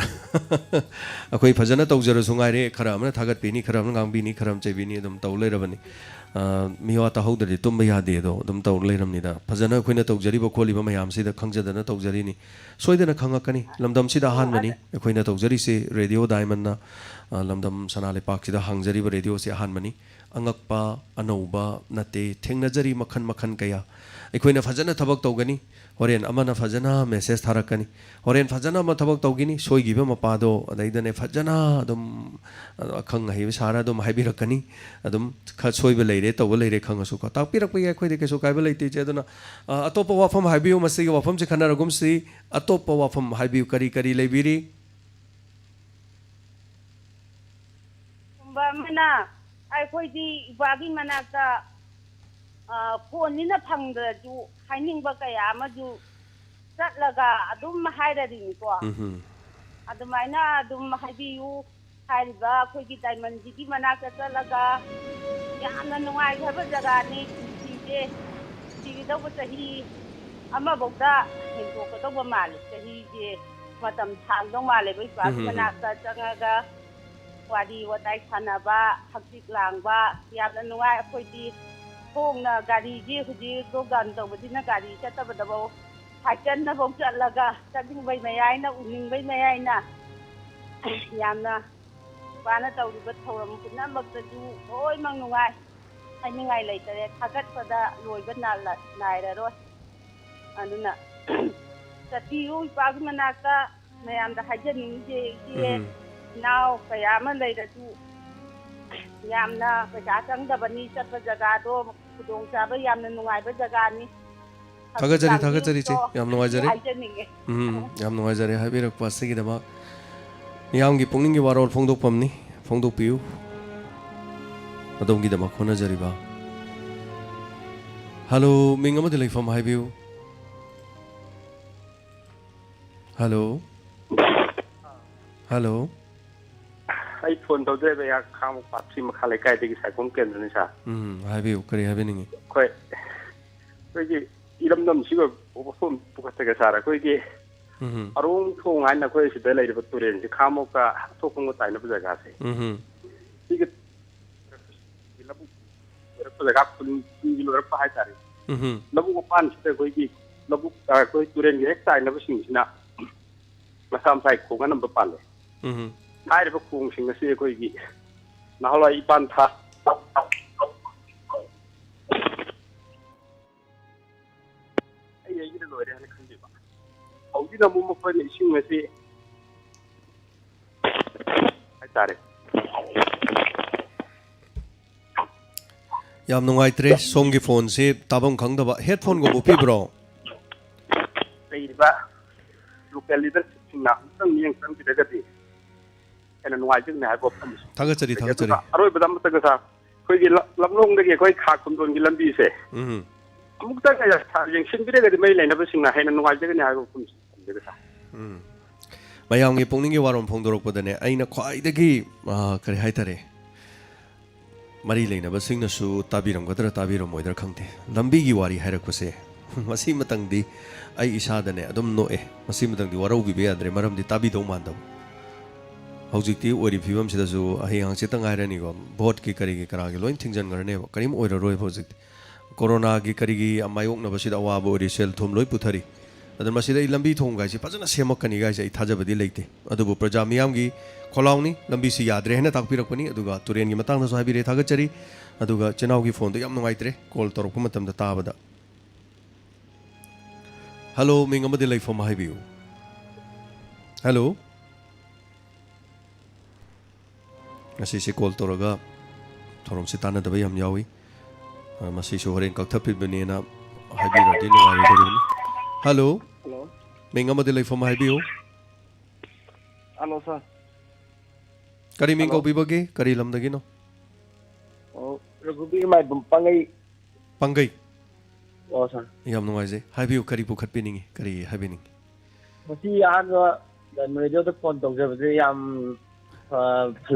ꯑꯩꯈꯣꯏ ꯐꯖꯅ ꯇꯧꯖꯔꯁꯨ ꯉꯥꯏꯔꯦ, ꯈꯔ ꯑꯃꯅ ꯊꯥꯒꯠꯄꯤꯅꯤ, ꯈꯔ ꯑꯃꯅ ꯉꯥꯡꯕꯤꯅꯤ, ꯈꯔ ꯑꯃ ꯆꯩꯕꯤꯅꯤ, ꯑꯗꯨꯝ ꯇꯧ ꯂꯩꯔꯕꯅꯤ꯫ ꯑ, ꯃꯤꯋꯥ ꯇꯥꯍꯧꯗ꯭ꯔꯗꯤ ꯇꯨꯝꯕ ꯌꯥꯗꯦ ꯑꯗꯣ, ꯑꯗꯨꯝ ꯇꯧ ꯂꯩꯔꯕꯅꯤꯗ꯫ ꯐꯖꯅ ꯑꯩꯈꯣꯏꯅ ꯇꯧꯖꯔꯤꯕ ꯈꯣꯠꯂꯤꯕ ꯃꯌꯥꯝꯁꯤꯗ ꯈꯪꯖꯗꯅ ꯇꯧꯖꯔꯤꯅꯤ꯫ ꯁꯣꯏꯗꯅ ꯈꯪꯉꯛꯀꯅꯤ꯫ ꯂꯝꯗꯝꯁꯤꯗ ꯑꯣ, ꯑꯍꯥꯟꯕꯅꯤ ꯑꯗ- ꯑꯩꯈꯣꯏꯅ ꯇꯧꯖꯔꯤꯁꯦ꯫ ꯔꯦꯗꯤꯑꯣ ꯗꯥꯏꯃꯟꯅ, ꯑ, ꯂꯝꯗꯝ ꯁꯅꯥ ꯂꯩꯄꯥꯛꯁꯤꯗ ꯍꯥꯡꯖꯔꯤꯕ ꯔꯦꯗꯤꯑꯣꯁꯦ ꯑꯍꯥꯟꯕꯅꯤ꯫ ꯑꯉꯛꯄ, ꯑꯅꯧꯕ ꯅꯠꯇꯦ, ꯊꯦꯡꯅꯖꯔꯤ ꯃꯈꯟ ꯃꯈꯟ ꯀꯌꯥ꯫ ꯑꯩꯈꯣꯏꯅ ꯐꯖꯅ ꯊꯕꯛ ꯇꯧꯒꯅꯤ, ꯍꯣꯔꯦꯟ ꯑꯃꯅ ꯐꯖꯅ ꯃꯦꯁꯦꯖ ꯊꯥꯔꯛꯀꯅꯤ, ꯍꯣꯔꯦꯟ ꯐꯖꯅ ꯑꯃ ꯊꯕꯛ ꯇꯧꯒꯅꯤ, ꯁꯣꯏꯈꯤꯕ ꯃꯄꯥꯗꯣ ꯑꯗꯩꯗꯅꯦ ꯐꯖꯅ ꯑꯗꯨꯝ, ꯑ, ꯑꯈꯪ ꯑꯍꯩꯕ ꯁꯥꯔ ꯑꯗꯨꯝ ꯍꯥꯏꯕꯤꯔꯛꯀꯅꯤ꯫ ꯑꯗꯨꯝ ꯈꯔ ꯁꯣꯏꯕ ꯂꯩꯔꯦ, ꯇꯧꯕ ꯂꯩꯔꯦ ꯈꯪꯉꯁꯨꯀꯣ, ꯇꯥꯛꯄꯤꯔꯛꯄ ꯌꯥꯏ, ꯑꯩꯈꯣꯏꯗꯤ ꯀꯩꯁꯨ ꯀꯥꯏꯕ ꯂꯩꯇꯦ ꯏꯆꯦ꯫ ꯑꯗꯨꯅ, ꯑ, ꯑꯇꯣꯞꯄ ꯋꯥꯐꯝ ꯍꯥꯏꯕꯤꯌꯨ, ꯃꯁꯤꯒꯤ ꯋꯥꯐꯝꯁꯤ ꯈꯟꯅꯔꯒꯨꯝꯁꯤ꯫ ꯑꯇꯣꯞꯄ ꯋꯥꯐꯝ ꯍꯥꯏꯕꯤꯌꯨ, ꯀꯔꯤ ꯀꯔꯤ ꯂꯩꯕꯤꯔꯤ? ꯀꯨꯝꯕ ꯑꯃꯅ ꯑꯩꯈꯣꯏꯗꯤ ꯏꯄꯥꯒꯤ ꯃꯅꯥꯛꯇ, ꯑ, ꯐꯣꯟꯅꯤꯅ ꯐꯪꯗ꯭ꯔꯁꯨ ꯍꯥꯏꯅꯤꯡꯕ ꯀꯌꯥ ꯑꯃꯁꯨ ꯆꯠꯂꯒ ꯑꯗꯨꯝ ꯍꯥꯏꯔꯔꯤꯅꯤꯀꯣ꯫ ꯎꯝ ꯍꯨꯝ. ꯑꯗꯨꯃꯥꯏꯅ ꯑꯗꯨꯝ ꯍꯥꯏꯕꯤꯌꯨ꯫ ꯍꯥꯏꯔꯤꯕ ꯑꯩꯈꯣꯏꯒꯤ ꯗꯥꯏꯃꯟꯁꯤꯒꯤ ꯃꯅꯥꯛꯇ ꯆꯠꯂꯒ ꯌꯥꯝꯅ ꯅꯨꯡꯉꯥꯏꯈ꯭ꯔꯕ ꯖꯒꯥꯅꯤ꯫ ꯄꯨꯟꯁꯤꯁꯦ ꯁꯤꯒꯗꯧꯕ ꯆꯍꯤ ꯑꯃꯐꯧꯗ ꯍꯦꯟꯗꯣꯛꯀꯗꯧꯕ ꯃꯥꯜꯂꯤ꯫ ꯆꯍꯤꯁꯦ ꯃꯇꯝ ꯁꯥꯡꯗꯧ ꯃꯥꯜꯂꯦꯕ꯫ ꯏꯄꯥꯒꯤ ꯎꯝ, ꯎꯝ, ꯎꯝ. ꯃꯅꯥꯛꯇ ꯆꯪꯉꯒ ꯋꯥꯔꯤ ꯋꯥꯇꯥꯏ ꯁꯥꯟꯅꯕ, ꯍꯛꯆꯤꯛ ꯂꯥꯡꯕ ꯌꯥꯝꯅ ꯅꯨꯡꯉꯥꯏ꯫ ꯑꯩꯈꯣꯏꯗꯤ ꯈꯣꯡꯅ ꯒꯥꯔꯤꯒꯤ ꯍꯧꯖꯤꯛ ꯂꯣꯛꯗꯥꯎꯟ ꯇꯧꯕꯁꯤꯅ ꯒꯥꯔꯤ ꯆꯠꯇꯕꯗꯐꯧ ꯁꯥꯏꯀꯜꯅꯐꯧ ꯆꯠꯂꯒ ꯆꯠꯅꯤꯡꯕꯩ ꯃꯌꯥꯏꯅ ꯎꯅꯤꯡꯕꯩ ꯃꯌꯥꯏꯅ ꯌꯥꯝꯅ ꯏꯄꯥꯅ ꯇꯧꯔꯤꯕ ꯊꯧꯔꯝ ꯄꯨꯝꯅꯃꯛꯇꯁꯨ ꯂꯣꯏꯅꯃꯛ ꯅꯨꯡꯉꯥꯏ꯫ ꯍꯥꯏꯅꯤꯡꯉꯥꯏ ꯂꯩꯇꯔꯦ꯫ ꯊꯥꯒꯠꯄꯗ ꯂꯣꯏꯕ ꯅꯥꯏꯔꯔꯣꯏ꯫ ꯑꯗꯨꯅ ꯆꯠꯄꯤꯌꯨ ꯏꯄꯥꯒꯤ ꯃꯅꯥꯛꯇ꯫ ꯃꯌꯥꯝꯗ ꯍꯥꯏꯖꯅꯤꯡꯉꯤꯁꯦ, ꯏꯆꯦ ꯎꯝ. ꯏꯅꯥꯎ ꯀꯌꯥ ꯑꯃ ꯂꯩꯔꯁꯨ ꯌꯥꯝꯅ ꯄꯩꯁꯥ ꯆꯪꯗꯕꯅꯤ꯫ ꯆꯠꯄ ꯖꯒꯥꯗꯣ ꯈꯨꯗꯣꯡꯆꯥꯕ ꯌꯥꯝꯅ ꯅꯨꯡꯉꯥꯏꯕ ꯖꯒꯥꯅꯤ꯫ ꯊꯥꯒꯠꯆꯔꯤ, ꯍꯛꯆꯥꯡꯒꯤ ꯊꯥꯒꯠꯆꯔꯤ, ꯏꯆꯦ꯫ ꯌꯥꯝ ꯅꯨꯡꯉꯥꯏꯖꯔꯦ꯫ ꯍꯥꯏꯖꯅꯤꯡꯉꯦ꯫ ꯎꯝ, ꯌꯥꯝ ꯅꯨꯡꯉꯥꯏꯖꯔꯦ ꯍꯥꯏꯕꯤꯔꯛꯄ ꯑꯁꯤꯒꯤꯗꯃꯛ꯫ ꯃꯤꯌꯥꯝꯒꯤ ꯄꯨꯛꯅꯤꯡꯒꯤ ꯋꯥꯔꯣꯜ ꯐꯣꯡꯗꯣꯛꯐꯝꯅꯤ꯫ ꯐꯣꯡꯗꯣꯛꯄꯤꯌꯨ꯫ ꯑꯗꯣꯝꯒꯤꯗꯃꯛ ꯍꯣꯠꯅꯖꯔꯤꯕ꯫ ꯍꯜꯂꯣ, ꯃꯤꯡ ꯑꯃꯗꯤ ꯂꯩꯐꯝ ꯍꯥꯏꯕꯤꯌꯨ꯫ ꯍꯜꯂꯣ꯫ ꯍꯜꯂꯣ꯫ ꯑꯩ ꯐꯣꯟ ꯇꯧꯖꯔꯤꯕ ꯑꯩꯍꯥꯛ ꯈꯥꯉꯕꯣꯛ ꯄꯥꯠ ꯊ꯭ꯔꯤ ꯃꯈꯥ ꯂꯩꯀꯥꯏꯗꯒꯤ ꯁꯥꯏꯈꯣꯝ ꯀꯦꯟꯗ꯭ꯔꯅꯤ, ꯁꯥꯔ꯫ ꯎꯝ, ꯍꯥꯏꯕꯤꯌꯨ, ꯀꯔꯤ ꯍꯥꯏꯕꯤꯅꯤꯡꯉꯤ? ꯑꯩꯈꯣꯏ, ꯑꯩꯈꯣꯏꯒꯤ ꯏꯔꯝꯗꯝꯁꯤꯒꯤ ꯑꯣꯏꯕ ꯋꯥꯐꯝ ꯄꯨꯈꯠꯆꯒꯦ, ꯁꯥꯔ꯫ ꯑꯩꯈꯣꯏꯒꯤ ꯎꯝ꯫ ꯑꯔꯣꯡ ꯊꯣꯡ ꯍꯥꯏꯅ ꯑꯩꯈꯣꯏ ꯁꯤꯗ ꯂꯩꯔꯤꯕ ꯇꯨꯔꯦꯜꯁꯤ ꯈꯥꯉꯕꯣꯛꯀ ꯊꯣꯛꯄꯒ ꯇꯥꯏꯅꯕ ꯖꯒꯥꯁꯦ꯫ ꯎꯝ꯫ ꯁꯤꯒꯤ ꯂꯧꯕꯨꯛ ꯂꯣꯏꯔꯛꯄ ꯖꯒꯥ, ꯈꯨꯟ, ꯈꯨꯟꯒꯤ ꯂꯣꯏꯔꯛꯄ ꯍꯥꯏꯇꯥꯔꯦ꯫ ꯎꯝ꯫ ꯂꯧꯕꯨꯛ ꯃꯄꯥꯟꯁꯤꯗ ꯑꯩꯈꯣꯏꯒꯤ ꯂꯧꯕꯨꯛ, ꯑ, ꯑꯩꯈꯣꯏ ꯇꯨꯔꯦꯜꯒꯤ ꯍꯦꯛ ꯇꯥꯏꯅꯕꯁꯤꯡꯁꯤꯅ ꯃꯁꯥ ꯃꯁꯥꯒꯤ ꯈꯣꯡ ꯑꯅꯝꯕ ꯄꯥꯜꯂꯦ꯫ ꯎꯝ꯫ ꯍꯥꯏꯔꯤꯕ ꯈꯣꯡꯁꯤꯡ ꯑꯁꯤ ꯑꯩꯈꯣꯏꯒꯤ ꯅꯍꯥꯟꯋꯥꯏ ꯏꯄꯥꯟ ꯊꯥ ꯑꯩ ꯑꯩꯒꯤꯗ ꯂꯣꯏꯔꯦ ꯍꯥꯏꯅ ꯈꯟꯕꯤꯕ꯫ ꯍꯧꯖꯤꯛꯅ ꯑꯃꯨꯛ ꯃꯈꯣꯏꯅ ꯏꯁꯤꯡ ꯑꯁꯤ ꯍꯥꯏꯇꯥꯔꯦ꯫ ꯌꯥꯝ ꯅꯨꯡꯉꯥꯏꯇ꯭ꯔꯦ, ꯁꯣꯝꯒꯤ ꯐꯣꯟꯁꯤ ꯇꯥꯐꯝ ꯈꯪꯗꯕ꯫ ꯍꯦꯠꯐꯣꯟꯒꯨꯝꯕ ꯎꯞꯄꯤꯕ꯭ꯔꯣ? ꯂꯩꯔꯤꯕ ꯂꯣꯀꯦꯜ ꯂꯤꯗꯔꯁꯤꯞꯁꯤꯡꯅ ꯑꯃꯨꯛꯇꯪ ꯃꯤꯠꯌꯦꯡ ꯆꯪꯕꯤꯔꯒꯗꯤ ꯍꯦꯟꯅ ꯅꯨꯡꯉꯥꯏꯖꯒꯅꯤ ꯍꯥꯏꯕ ꯋꯥꯐꯝ ꯑꯁꯤ ꯊꯥꯒꯠꯆꯔꯤ, ꯊꯝꯖꯒꯦ꯫ ꯊꯥꯒꯠꯆꯔꯤ꯫ ꯑꯗꯨꯒ ꯑꯔꯣꯏꯕꯗ ꯑꯃꯠꯇꯒ ꯁꯥꯔ, ꯑꯩꯈꯣꯏꯒꯤ ꯂ-, ꯂꯝꯂꯣꯡꯗꯒꯤ ꯑꯩꯈꯣꯏ ꯈꯥ ꯈꯨꯟꯗꯣꯟꯒꯤ ꯂꯝꯕꯤꯁꯦ ꯎꯝ꯫ ꯑꯃꯨꯛꯇꯪ ꯁꯥꯔ ꯌꯦꯡꯁꯤꯟꯕꯤꯔꯒꯗꯤ ꯃꯔꯤ ꯂꯩꯅꯕꯁꯤꯡꯅ ꯍꯦꯟꯅ ꯅꯨꯡꯉꯥꯏꯖꯒꯅꯤ ꯍꯥꯏꯕ ꯋꯥꯐꯝꯁꯤ ꯊꯝꯖꯒꯦ, ꯁꯥꯔ꯫ ꯎꯝ꯫ ꯃꯌꯥꯝꯒꯤ ꯄꯨꯛꯅꯤꯡꯒꯤ ꯋꯥꯔꯣꯝ ꯐꯣꯡꯗꯣꯔꯛꯄꯗꯅꯦ, ꯑꯩꯅ ꯈ꯭ꯋꯥꯏꯗꯒꯤ, ꯑ, ꯀꯔꯤ ꯍꯥꯏꯇꯥꯔꯦ, ꯃꯔꯤ ꯂꯩꯅꯕꯁꯤꯡꯅꯁꯨ ꯇꯥꯕꯤꯔꯝꯒꯗ꯭ꯔꯥ ꯇꯥꯕꯤꯔꯝꯃꯣꯏꯗ꯭ꯔꯥ ꯈꯪꯗꯦ, ꯂꯝꯕꯤꯒꯤ ꯋꯥꯔꯤ ꯍꯥꯏꯔꯛꯄꯁꯦ ꯃꯁꯤꯃꯇꯪꯗꯤ ꯑꯩ ꯏꯁꯥꯗꯅꯦ ꯑꯗꯨꯝ ꯅꯣꯛꯑꯦ꯫ ꯃꯁꯤꯃꯇꯪꯗꯤ ꯋꯥꯔꯧꯕꯤꯕ ꯌꯥꯗ꯭ꯔꯦ, ꯃꯔꯝꯗꯤ ꯇꯥꯕꯤꯗꯧ ꯃꯥꯟꯗꯕ꯫ ꯍꯧꯖꯤꯛꯇꯤ ꯑꯣꯏꯔꯤ ꯐꯤꯕꯝꯁꯤꯗꯁꯨ ꯍꯌꯦꯡ ꯍꯪꯆꯤꯠꯇ ꯉꯥꯏꯔꯅꯤꯀꯣ, ꯚꯣꯠꯀꯤ ꯀꯔꯤꯒꯤ ꯀꯔꯥꯒꯤ ꯂꯣꯏ ꯊꯤꯡꯖꯤꯟꯈ꯭ꯔꯅꯦꯕ, ꯀꯔꯤꯝ ꯑꯣꯏꯔꯔꯣꯏꯕ ꯍꯧꯖꯤꯛꯇꯤ꯫ ꯀꯣꯔꯣꯅꯥꯒꯤ ꯀꯔꯤꯒꯤ ꯃꯥꯌꯣꯛꯅꯕꯁꯤꯗ ꯑꯋꯥꯕ ꯑꯣꯏꯔꯤ, ꯁꯦꯜ ꯊꯨꯝ ꯂꯣꯏ ꯄꯨꯊꯔꯤ꯫ ꯑꯗꯨꯅ ꯃꯁꯤꯗ ꯑꯩ ꯂꯝꯕꯤ ꯊꯣꯡ ꯀꯥꯏꯁꯦ ꯐꯖꯅ ꯁꯦꯝꯃꯛꯀꯅꯤ ꯀꯥꯏꯁꯦ ꯑꯩ ꯊꯥꯖꯕꯗꯤ ꯂꯩꯇꯦ꯫ ꯑꯗꯨꯕꯨ ꯄ꯭ꯔꯖꯥ ꯃꯤꯌꯥꯝꯒꯤ ꯈꯣꯜꯂꯥꯎꯅꯤ, ꯂꯝꯕꯤꯁꯤ ꯌꯥꯗ꯭ꯔꯦ ꯍꯥꯏꯅ ꯇꯥꯛꯄꯤꯔꯛꯄꯅꯤ꯫ ꯑꯗꯨꯒ ꯇꯨꯔꯦꯟꯒꯤ ꯃꯇꯥꯡꯗꯁꯨ ꯍꯥꯏꯕꯤꯔꯦ, ꯊꯥꯒꯠꯆꯔꯤ꯫ ꯑꯗꯨꯒ ꯆꯤꯅꯥꯎꯒꯤ ꯐꯣꯟꯗꯣ ꯌꯥꯝ ꯅꯨꯡꯉꯥꯏꯇ꯭ꯔꯦ, ꯀꯣꯜ ꯇꯧꯔꯛꯄ ꯃꯇꯝꯗ ꯇꯥꯕꯗ꯫ ꯍꯜꯂꯣ, ꯃꯤꯡ ꯑꯃꯗꯤ ꯂꯩꯐꯝ ꯍꯥꯏꯕꯤꯌꯨ꯫ ꯍꯜꯂꯣ꯫ ꯉꯁꯤꯁꯦ ꯀꯣꯜ ꯇꯧꯔꯒ ꯊꯧꯔꯝꯁꯦ ꯇꯥꯟꯅꯗꯕ ꯌꯥꯝ ꯌꯥꯎꯏ꯫ ꯑ, ꯃꯁꯤꯁꯨ ꯍꯣꯔꯦꯟ ꯀꯛꯊꯠꯄꯤꯕꯅꯦꯅ ꯍꯥꯏꯕꯤꯔꯗꯤ ꯅꯨꯡꯉꯥꯏꯔꯣꯏꯗꯧꯔꯤꯕꯅꯤ꯫ ꯍꯜꯂꯣ꯫ ꯍꯜꯂꯣ꯫ ꯃꯤꯡ ꯑꯃꯗꯤ ꯂꯩꯐꯝ ꯍꯥꯏꯕꯤꯌꯨ꯫ ꯍꯜꯂꯣ, ꯁꯥꯔ꯫ ꯀꯔꯤ ꯃꯤꯡ ꯍꯜꯂꯣ꯫ ꯀꯧꯕꯤꯕꯒꯦ? ꯀꯔꯤ ꯂꯝꯗꯒꯤꯅꯣ? ꯑꯣ, ꯔꯘꯨꯕꯤꯔ ꯃꯥꯏꯕꯝ, ꯄꯥꯡꯒꯩ꯫ ꯄꯥꯡꯒꯩ? ꯑꯣ, ꯁꯥꯔ꯫ ꯌꯥꯝ ꯅꯨꯡꯉꯥꯏꯖꯩ꯫ ꯍꯥꯏꯕꯤꯌꯨ, ꯀꯔꯤ ꯄꯨꯈꯠꯄꯤꯅꯤꯡꯉꯤ? ꯀꯔꯤ ꯍꯥꯏꯕꯤꯅꯤꯡꯉꯤ? ꯉꯁꯤ ꯑꯍꯥꯟꯕ ꯔꯦꯗꯤꯑꯣꯗ ꯐꯣꯟ ꯇꯧꯖꯕꯁꯦ ꯌꯥꯝ, ꯑ,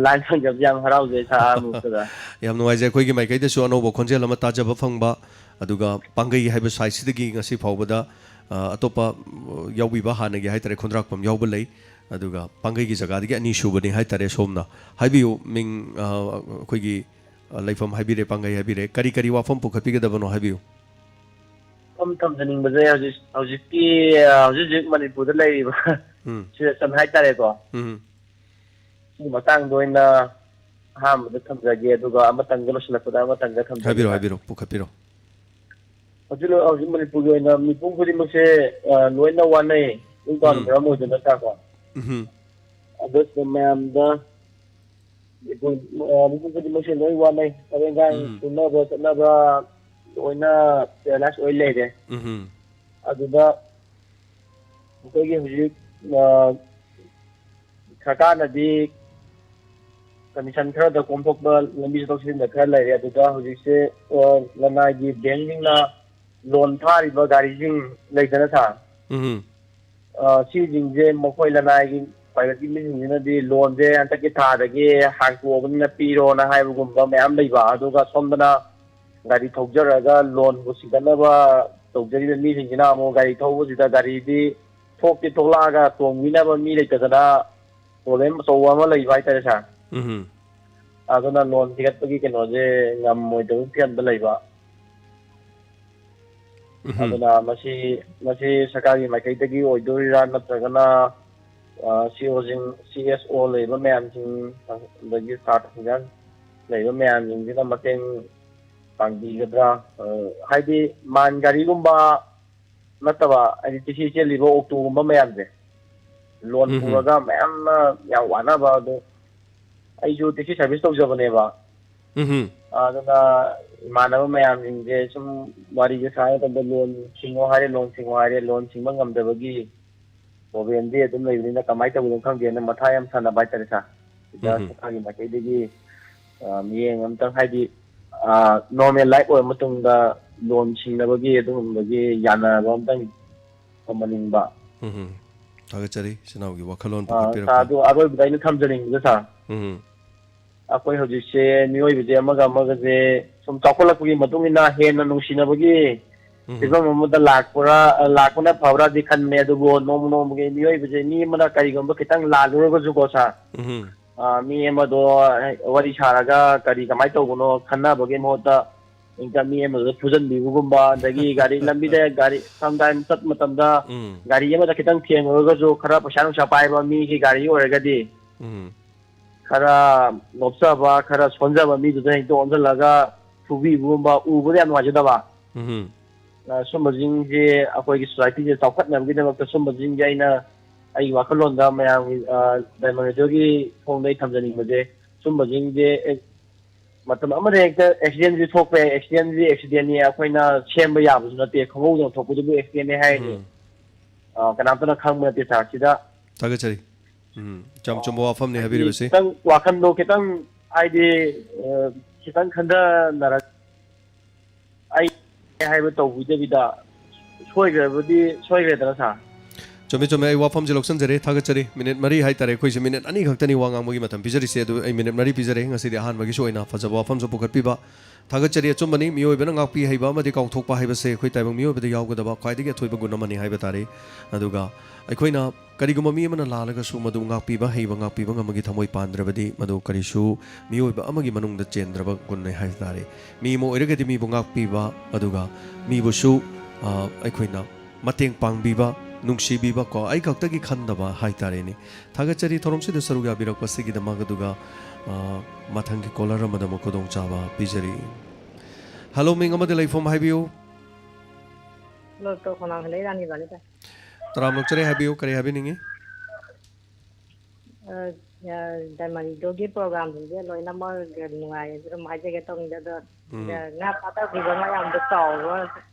ꯂꯥꯏꯟ ꯐꯪꯖꯕꯁꯦ ꯌꯥꯝ ꯍꯔꯥꯎꯖꯩ, ꯁꯥꯔ, ꯑꯍꯥꯟꯕꯃꯛꯇꯗ꯫ ꯌꯥꯝ ꯅꯨꯡꯉꯥꯏꯖꯩ꯫ ꯑꯩꯈꯣꯏꯒꯤ ꯃꯥꯏꯀꯩꯗꯁꯨ ꯑꯅꯧꯕ ꯈꯣꯟꯖꯦꯜ ꯑꯃ ꯇꯥꯖꯕ ꯐꯪꯕ, ꯑꯗꯨꯒ ꯄꯥꯡꯒꯩ ꯍꯥꯏꯕ ꯁꯥꯏꯠꯁꯤꯗꯒꯤ ꯉꯁꯤ ꯐꯥꯎꯕꯗ, ꯑ, ꯑꯇꯣꯞꯄ, ꯑ, ꯌꯥꯎꯕꯤꯕ ꯍꯥꯟꯅꯒꯤ ꯍꯥꯏꯇꯥꯔꯦ, ꯈꯣꯟꯗ꯭ꯔꯥꯛꯄꯝ ꯌꯥꯎꯕ ꯂꯩ꯫ ꯑꯗꯨꯒ ꯄꯥꯡꯒꯩꯒꯤ ꯖꯒꯥꯗꯒꯤ ꯑꯅꯤꯁꯨꯕꯅꯤ ꯍꯥꯏꯇꯥꯔꯦ ꯁꯣꯝꯅ꯫ ꯍꯥꯏꯕꯤꯌꯨ, ꯃꯤꯡ, ꯑ, ꯑꯩꯈꯣꯏꯒꯤ, ꯑ, ꯂꯩꯐꯝ ꯍꯥꯏꯕꯤꯔꯦ, ꯄꯥꯡꯒꯩ ꯍꯥꯏꯕꯤꯔꯦ, ꯀꯔꯤ ꯀꯔꯤ ꯋꯥꯐꯝ ꯄꯨꯈꯠꯄꯤꯒꯗꯕꯅꯣ ꯍꯥꯏꯕꯤꯌꯨ꯫ ꯋꯥꯐꯝ ꯊꯝꯖꯅꯤꯡꯕꯁꯦ ꯍꯧꯖꯤꯛ, ꯍꯧꯖꯤꯛꯀꯤ, ꯑ, ꯍꯧꯖꯤꯛ ꯍꯧꯖꯤꯛ ꯃꯅꯤꯄꯨꯔꯗ ꯂꯩꯔꯤꯕ ꯎꯝ꯫ ꯁꯤꯆꯨꯋꯦꯁꯟ ꯍꯥꯏꯇꯥꯔꯦꯀꯣ꯫ ꯎꯝ꯫ ꯁꯤꯒꯤ ꯃꯇꯥꯡꯗ ꯑꯣꯏꯅ ꯑꯍꯥꯟꯕꯗ ꯊꯝꯖꯒꯦ, ꯑꯗꯨꯒ ꯑꯃꯇꯪꯒ ꯂꯣꯏꯁꯤꯜꯂꯛꯄꯗ ꯑꯃꯇꯪꯒ ꯊꯝꯖꯒꯦ, ꯍꯥꯏꯕꯤꯔꯣ, ꯁꯥꯔ꯫ ꯍꯥꯏꯕꯤꯔꯣ, ꯄꯨꯈꯠꯄꯤꯔꯣ꯫ ꯍꯧꯖꯤꯛ, ꯍꯧꯖꯤꯛ ꯃꯅꯤꯄꯨꯔꯒꯤ ꯑꯣꯏꯅ ꯃꯤꯄꯨꯝ ꯈꯨꯗꯤꯡꯃꯛꯁꯦ, ꯑ, ꯂꯣꯏꯅ ꯋꯥꯅꯩ꯫ ꯏꯟꯀꯝ ꯎꯝ꯫ ꯃꯔꯝ ꯑꯣꯏꯗꯅ, ꯁꯥꯔꯀꯣ꯫ ꯎꯝ꯫ ꯑꯗꯣ ꯁꯤꯗ ꯃꯌꯥꯝꯗ ꯃꯤꯄꯨꯝ, ꯑ, ꯃꯤꯄꯨꯝ ꯈꯨꯗꯤꯡꯃꯛꯁꯦ ꯂꯣꯏ ꯋꯥꯅꯩ꯫ ꯊꯕꯛ ꯏꯟꯈꯥꯡ ꯎꯝ꯫ ꯁꯨꯅꯕ ꯆꯠꯅꯕ ꯂꯣꯏꯅ ꯄꯦꯔꯥꯂꯥꯏꯁ ꯑꯣꯏ ꯂꯩꯔꯦ꯫ ꯎꯝ꯫ ꯑꯗꯨꯗ ꯑꯩꯈꯣꯏꯒꯤ ꯍꯧꯖꯤꯛ, ꯑ, ꯁꯔꯀꯥꯔꯅꯗꯤ ꯀꯟꯗꯤꯁꯟ ꯈꯔꯗ ꯀꯣꯝꯊꯣꯛꯄ ꯂꯝꯕꯤ ꯆꯠꯊꯣꯛ ꯆꯠꯁꯤꯟꯗ ꯈꯔ ꯂꯩꯔꯦ꯫ ꯑꯗꯨꯗ ꯍꯧꯖꯤꯛꯁꯦ, ꯑ, ꯂꯅꯥꯏꯒꯤ ꯕꯦꯡꯁꯤꯡꯅ ꯂꯣꯟ ꯊꯥꯔꯤꯕ ꯒꯥꯔꯤꯁꯤꯡ ꯂꯩꯗꯅ, ꯁꯥꯔ? ꯎꯝ꯫ ꯑ, ꯁꯤꯁꯤꯡꯁꯦ ꯃꯈꯣꯏ ꯂꯅꯥꯏꯒꯤ ꯄ꯭ꯔꯥꯏꯚꯦꯠꯀꯤ ꯃꯤꯁꯤꯡꯁꯤꯅꯗꯤ ꯂꯣꯟꯁꯦ ꯍꯟꯗꯛꯀꯤ ꯊꯥꯗꯒꯤ ꯍꯥꯡꯇꯣꯛꯑꯕꯅꯤꯅ ꯄꯤꯔꯣꯅ ꯍꯥꯏꯕꯒꯨꯝꯕ ꯃꯌꯥꯝ ꯂꯩꯕ꯫ ꯑꯗꯨꯒ ꯁꯣꯝꯗꯅ ꯒꯥꯔꯤ ꯊꯧꯖꯔꯒ ꯂꯣꯟꯕꯨ ꯁꯤꯡꯒꯠꯅꯕ ꯇꯧꯖꯔꯤꯕ ꯃꯤꯁꯤꯡꯁꯤꯅ ꯑꯃꯨꯛ ꯒꯥꯔꯤ ꯊꯧꯕꯁꯤꯗ ꯒꯥꯔꯤꯗꯤ ꯊꯣꯛꯇꯤ ꯊꯣꯛꯂꯛꯑꯒ ꯇꯣꯡꯕꯤꯅꯕ ꯃꯤ ꯂꯩꯇꯗꯅ ꯄ꯭ꯔꯣꯕ꯭ꯂꯦꯝ ꯑꯆꯧꯕ ꯑꯃ ꯂꯩꯕ ꯍꯥꯏꯇꯥꯔꯦ, ꯁꯥꯔ꯫ ꯎꯝ꯫ ꯑꯗꯨꯅ ꯂꯣꯟ ꯊꯤꯒꯠꯄꯒꯤ ꯀꯩꯅꯣꯁꯦ ꯉꯝꯃꯣꯏꯗꯕꯒꯤ ꯐꯤꯕꯝꯗ ꯂꯩꯕ꯫ ꯎꯝ꯫ ꯑꯗꯨꯅ ꯃꯁꯤ, ꯃꯁꯤ ꯁꯔꯀꯥꯔꯒꯤ ꯃꯥꯏꯀꯩꯗꯒꯤ ꯑꯣꯏꯗꯣꯔꯤꯔꯥ, ꯅꯠꯇ꯭ꯔꯒꯅ, ꯑ, ꯁꯤ ꯑꯣꯁꯤꯡ, ꯁꯤ ꯑꯦꯁ ꯑꯣ ꯂꯩꯕ ꯃꯌꯥꯝꯁꯤꯡ, ꯑꯗꯒꯤ ꯁꯥꯇ꯭ꯔ ꯁꯪꯒ ꯂꯩꯕ ꯃꯌꯥꯝꯁꯤꯡꯁꯤꯅ ꯃꯇꯦꯡ ꯄꯥꯡꯕꯤꯒꯗ꯭ꯔꯥ? ꯑ, ꯍꯥꯏꯗꯤ ꯃꯥꯟ ꯒꯥꯔꯤꯒꯨꯝꯕ ꯅꯠꯇꯕ, ꯍꯥꯏꯗꯤ ꯇꯦꯛꯁꯤ ꯆꯦꯜꯂꯤꯕ ꯑꯣꯛꯇꯣꯒꯨꯝꯕ ꯃꯌꯥꯝꯁꯦ, ꯂꯣꯟ ꯎꯝ꯫ ꯄꯨꯔꯒ ꯃꯌꯥꯝꯅ ꯌꯥꯝ ꯋꯥꯅꯕ ꯑꯗꯨ, ꯑꯩꯁꯨ ꯇꯦꯛꯁꯤ ꯁꯥꯔꯚꯤꯁ ꯇꯧꯖꯕꯅꯦꯕ꯫ ꯎꯝ꯫ ꯑꯗꯨꯅ ꯏꯃꯥꯟꯅꯕ ꯃꯌꯥꯝꯁꯤꯡꯁꯦ ꯁꯨꯝ ꯋꯥꯔꯤꯁꯦ ꯁꯥꯟꯅꯕ ꯃꯇꯝꯗ ꯂꯣꯟ ꯁꯤꯡꯉꯣ ꯍꯥꯏꯔꯦ, ꯂꯣꯟ ꯁꯤꯡꯉꯣ ꯍꯥꯏꯔꯦ, ꯂꯣꯟ ꯁꯤꯡꯕ ꯉꯝꯗꯕꯒꯤ ꯄ꯭ꯔꯣꯕ꯭ꯂꯦꯝꯗꯤ ꯑꯗꯨꯝ ꯂꯩꯕꯅꯤꯅ ꯀꯃꯥꯏꯅ ꯇꯧꯗꯣꯏꯅꯣ ꯈꯪꯗꯦꯅ ꯃꯊꯥ ꯌꯥꯝ ꯁꯥꯟꯅꯕ ꯍꯥꯏꯇꯥꯔꯦ, ꯁꯥꯔ꯫ ꯁꯤꯗ ꯎꯝ꯫ ꯁꯔꯀꯥꯔꯒꯤ ꯃꯥꯏꯀꯩꯗꯒꯤ, ꯑ, ꯃꯤꯠꯌꯦꯡ ꯑꯝꯇꯪ, ꯍꯥꯏꯗꯤ, ꯑ, normal life ꯑꯣꯏꯔ ꯃꯇꯨꯡꯗ ꯂꯣꯟ ꯁꯤꯡꯅꯕꯒꯤ ꯑꯗꯨꯒꯨꯝꯕꯒꯤ ꯌꯥꯅꯕ ꯑꯝꯇꯪ ꯊꯝꯍꯟꯅꯤꯡꯕ꯫ ꯎꯝ꯫ ꯊꯥꯒꯠꯆꯔꯤ ꯏꯆꯤꯟ ꯏꯅꯥꯎꯒꯤ ꯋꯥꯈꯜꯂꯣꯟ ꯑ, ꯁꯥꯔ, ꯄꯨꯈꯠꯄꯤꯔꯛꯄ꯫ ꯑꯗꯨ ꯑꯔꯣꯏꯕꯗ ꯑꯩꯅ ꯊꯝꯖꯅꯤꯡꯕꯁꯦ, ꯁꯥꯔ, ꯎꯝ꯫ ꯑꯩꯈꯣꯏ ꯍꯧꯖꯤꯛꯁꯦ ꯃꯤꯑꯣꯏꯕꯁꯦ ꯑꯃꯒ ꯑꯃꯒꯁꯦ ꯁꯨꯝ ꯆꯥꯎꯈꯠꯂꯛꯄꯒꯤ ꯃꯇꯨꯡ ꯏꯟꯅ ꯍꯦꯟꯅ ꯅꯨꯡꯁꯤꯅꯕꯒꯤ ꯎꯝ꯫ ꯐꯤꯕꯝ ꯑꯃꯗ ꯂꯥꯛꯄ꯭ꯔꯥ, ꯂꯥꯛꯄꯅ ꯐꯕ꯭ꯔꯥꯗꯤ ꯈꯟꯕꯅꯦ꯫ ꯑꯗꯨꯕꯨ ꯅꯣꯡꯃ ꯅꯣꯡꯃꯒꯤ ꯃꯤꯑꯣꯏꯕꯁꯦ ꯃꯤ ꯑꯃꯅ ꯀꯔꯤꯒꯨꯝꯕ ꯈꯤꯇꯪ ꯂꯥꯜꯂꯨꯔꯒꯁꯨꯀꯣ, ꯁꯥꯔ, ꯎꯝ꯫ ꯑ, ꯃꯤ ꯑꯃꯗꯣ ꯋꯥꯔꯤ ꯁꯥꯔꯒ ꯀꯔꯤ ꯀꯃꯥꯏꯅ ꯇꯧꯕꯅꯣ ꯈꯟꯅꯕꯒꯤ ꯃꯍꯨꯠꯇ ꯍꯦꯛꯇ ꯃꯤ ꯑꯃꯗꯨꯗ ꯐꯨꯖꯟꯕꯤꯕꯒꯨꯝꯕ, ꯑꯗꯒꯤ ꯒꯥꯔꯤ ꯂꯝꯕꯤꯗ ꯒꯥꯔꯤ sometime ꯆꯠꯄ ꯃꯇꯝꯗ ꯎꯝ꯫ ꯒꯥꯔꯤ ꯑꯃꯗ ꯈꯤꯇꯪ ꯊꯦꯡꯉꯨꯔꯒꯁꯨ ꯈꯔ ꯄꯩꯁꯥ ꯅꯨꯡꯁꯥ ꯄꯥꯏꯕ ꯃꯤꯒꯤ ꯒꯥꯔꯤ ꯑꯣꯏꯔꯒꯗꯤ ꯎꯝ꯫ ꯈꯔ ꯅꯣꯞꯆꯕ, ꯈꯔ ꯁꯣꯟꯖꯕ ꯃꯤꯗꯨꯗ ꯍꯦꯛꯇ ꯑꯣꯟꯁꯤꯜꯂꯒ ꯐꯨꯕꯤꯕꯒꯨꯝꯕ ꯎꯕꯗ ꯌꯥꯝ ꯅꯨꯡꯉꯥꯏꯖꯗꯕ꯫ ꯎꯝ꯫ ꯑ, ꯁꯨꯝꯕꯁꯤꯡꯁꯦ ꯑꯩꯈꯣꯏꯒꯤ societyꯁꯦ ꯆꯥꯎꯈꯠꯅꯕꯒꯤꯗꯃꯛꯇ ꯁꯨꯝꯕꯁꯤꯡꯁꯦ ꯑꯩꯅ ꯑꯩꯒꯤ ꯋꯥꯈꯜꯂꯣꯟꯗ ꯃꯌꯥꯝꯒꯤ, ꯑ, Diamond Radioꯒꯤ ꯊꯣꯡꯗ ꯑꯩ ꯊꯝꯖꯅꯤꯡꯕꯁꯦ, ꯁꯨꯝꯕꯁꯤꯡꯁꯦ, ꯑꯦ, ꯃꯇꯝ ꯑꯃꯗ ꯍꯦꯛꯇ accidentꯁꯤ ꯊꯣꯛꯄ ꯌꯥꯏ꯫ Accidentꯁꯤ accidentꯅꯤ, ꯑꯩꯈꯣꯏꯅ ꯁꯦꯝꯕ ꯌꯥꯕꯁꯨ ꯅꯠꯇꯦ, ꯈꯪꯍꯧꯗꯅ ꯊꯣꯛꯄꯗꯨꯕꯨ accidentꯅꯤ ꯍꯥꯏꯔꯤꯅꯦ꯫ ꯎꯝ꯫ ꯑ, ꯀꯅꯥꯝꯇꯅ ꯈꯪꯕ ꯅꯠꯇꯦ, ꯁꯥꯔ꯫ ꯁꯤꯗ ꯊꯥꯒꯠꯆꯔꯤ꯫ ꯎꯝ, ꯌꯥꯝ ꯆꯨꯝꯕ ꯋꯥꯐꯝꯅꯤ ꯍꯥꯏꯗꯤ ꯍꯥꯏꯕꯤꯔꯤꯕꯁꯤ꯫ ꯈꯤꯇꯪ ꯋꯥꯈꯜꯗꯣ ꯈꯤꯇꯪ, ꯍꯥꯏꯗꯤ, ꯑ, ꯈꯤꯇꯪ ꯈꯟꯊꯅꯔꯛ-, ꯑꯩ ꯍꯥꯏꯕ ꯇꯧꯕꯤꯗꯕꯤꯗ ꯁꯣꯏꯈ꯭ꯔꯕꯗꯤ ꯁꯣꯏꯈ꯭ꯔꯦꯗꯅ, ꯁꯥꯔ꯫ ꯆꯨꯝꯃꯤ, ꯆꯨꯝꯃꯤ꯫ ꯑꯩ ꯋꯥꯐꯝꯁꯦ ꯂꯧꯁꯤꯟꯖꯔꯦ, ꯊꯥꯒꯠꯆꯔꯤ꯫ ꯃꯤꯅꯤꯠ ꯃꯔꯤ ꯍꯥꯏꯇꯥꯔꯦ ꯑꯩꯈꯣꯏꯁꯦ, ꯃꯤꯅꯤꯠ ꯑꯅꯤ ꯈꯛꯇꯅꯤ ꯋꯥ ꯉꯥꯡꯕꯒꯤ ꯃꯇꯝ ꯄꯤꯖꯔꯤꯁꯦ, ꯑꯗꯨ ꯑꯩ ꯃꯤꯅꯤꯠ ꯃꯔꯤ ꯄꯤꯖꯔꯦ꯫ ꯉꯁꯤꯗꯤ ꯑꯍꯥꯟꯕꯒꯤꯁꯨ ꯑꯣꯏꯅ ꯐꯖꯕ ꯋꯥꯐꯝꯁꯨ ꯄꯨꯈꯠꯄꯤꯕ ꯊꯥꯒꯠꯆꯔꯤ꯫ ꯑꯆꯨꯝꯕꯅꯤ, ꯃꯤꯑꯣꯏꯕꯅ ꯉꯥꯛꯄꯤ ꯍꯩꯕ ꯑꯃꯗꯤ ꯀꯥꯎꯊꯣꯛꯄ ꯍꯥꯏꯕꯁꯦ ꯑꯩꯈꯣꯏ ꯇꯥꯏꯕꯪ ꯃꯤꯑꯣꯏꯕꯗ ꯌꯥꯎꯒꯗꯕ ꯈ꯭ꯋꯥꯏꯗꯒꯤ ꯑꯊꯣꯏꯕ ꯒꯨꯟ ꯑꯃꯅꯤ ꯍꯥꯏꯕ ꯇꯥꯔꯦ꯫ ꯑꯗꯨꯒ ꯑꯩꯈꯣꯏꯅ ꯀꯔꯤꯒꯨꯝꯕ ꯃꯤ ꯑꯃꯅ ꯂꯥꯜꯂꯒꯁꯨ ꯃꯗꯨ ꯉꯥꯛꯄꯤꯕ ꯍꯩꯕ, ꯉꯥꯛꯄꯤꯕ ꯉꯝꯕꯒꯤ ꯊꯃꯣꯏ ꯄꯥꯟꯗ꯭ꯔꯕꯗꯤ ꯃꯗꯨ ꯀꯔꯤꯁꯨ ꯃꯤꯑꯣꯏꯕ ꯑꯃꯒꯤ ꯃꯅꯨꯡꯗ ꯆꯦꯟꯗ꯭ꯔꯕ ꯒꯨꯟꯅꯤ ꯍꯥꯏꯕ ꯇꯥꯔꯦ꯫ ꯃꯤ ꯑꯃ ꯑꯣꯏꯔꯒꯗꯤ ꯃꯤꯕꯨ ꯉꯥꯛꯄꯤꯕ, ꯑꯗꯨꯒ ꯃꯤꯕꯨꯁꯨ, ꯑ, ꯑꯩꯈꯣꯏꯅ ꯃꯇꯦꯡ ꯄꯥꯡꯕꯤꯕ, ꯅꯨꯡꯁꯤꯕꯤꯕ ꯀꯣ, ꯑꯩ ꯈꯛꯇꯒꯤ ꯈꯟꯗꯕ ꯍꯥꯏ ꯇꯥꯔꯦꯅꯦ꯫ ꯊꯥꯒꯠꯆꯔꯤ ꯊꯧꯔꯝꯁꯤꯗ ꯁꯔꯨꯛ ꯌꯥꯕꯤꯔꯛꯄꯁꯤꯒꯤꯗꯃꯛ꯫ ꯑꯗꯨꯒ, ꯑ, ꯃꯊꯪꯒꯤ caller ꯑꯃꯗ ꯑꯃꯨꯛ ꯈꯨꯗꯣꯡꯆꯥꯕ ꯄꯤꯖꯔꯤ꯫ Hello, ꯃꯤꯡ ꯑꯃꯗꯤ ꯂꯩꯐꯝ ꯍꯥꯏꯕꯤꯌꯨ꯫ Hello, ꯇꯣ ꯈꯣꯡꯅꯥꯡ ꯍꯜꯂꯛꯏ ꯔꯥꯅꯤ ꯕꯥꯔꯤꯗ꯫ ꯇꯔꯥꯝꯅ ꯑꯣꯛꯆꯔꯤ, ꯍꯥꯏꯕꯤꯌꯨ, ꯀꯔꯤ ꯍꯥꯏꯕꯤꯅꯤꯡꯉꯤ? ꯑ, ꯑ, Diamond Radioꯒꯤ programꯁꯤꯡꯁꯦ ꯂꯣꯏꯅꯃꯛ ꯅꯨꯡꯉꯥꯏ ꯑꯗꯨꯝ ꯍꯥꯏꯖꯒꯦ ꯇꯧꯅꯤꯗ, ꯑꯗꯣ, ꯎꯝ꯫ ꯑ, ꯉꯥ ꯐꯥꯊꯕꯤꯕ ꯃꯌꯥꯝꯗꯣ ꯆꯥꯎꯕ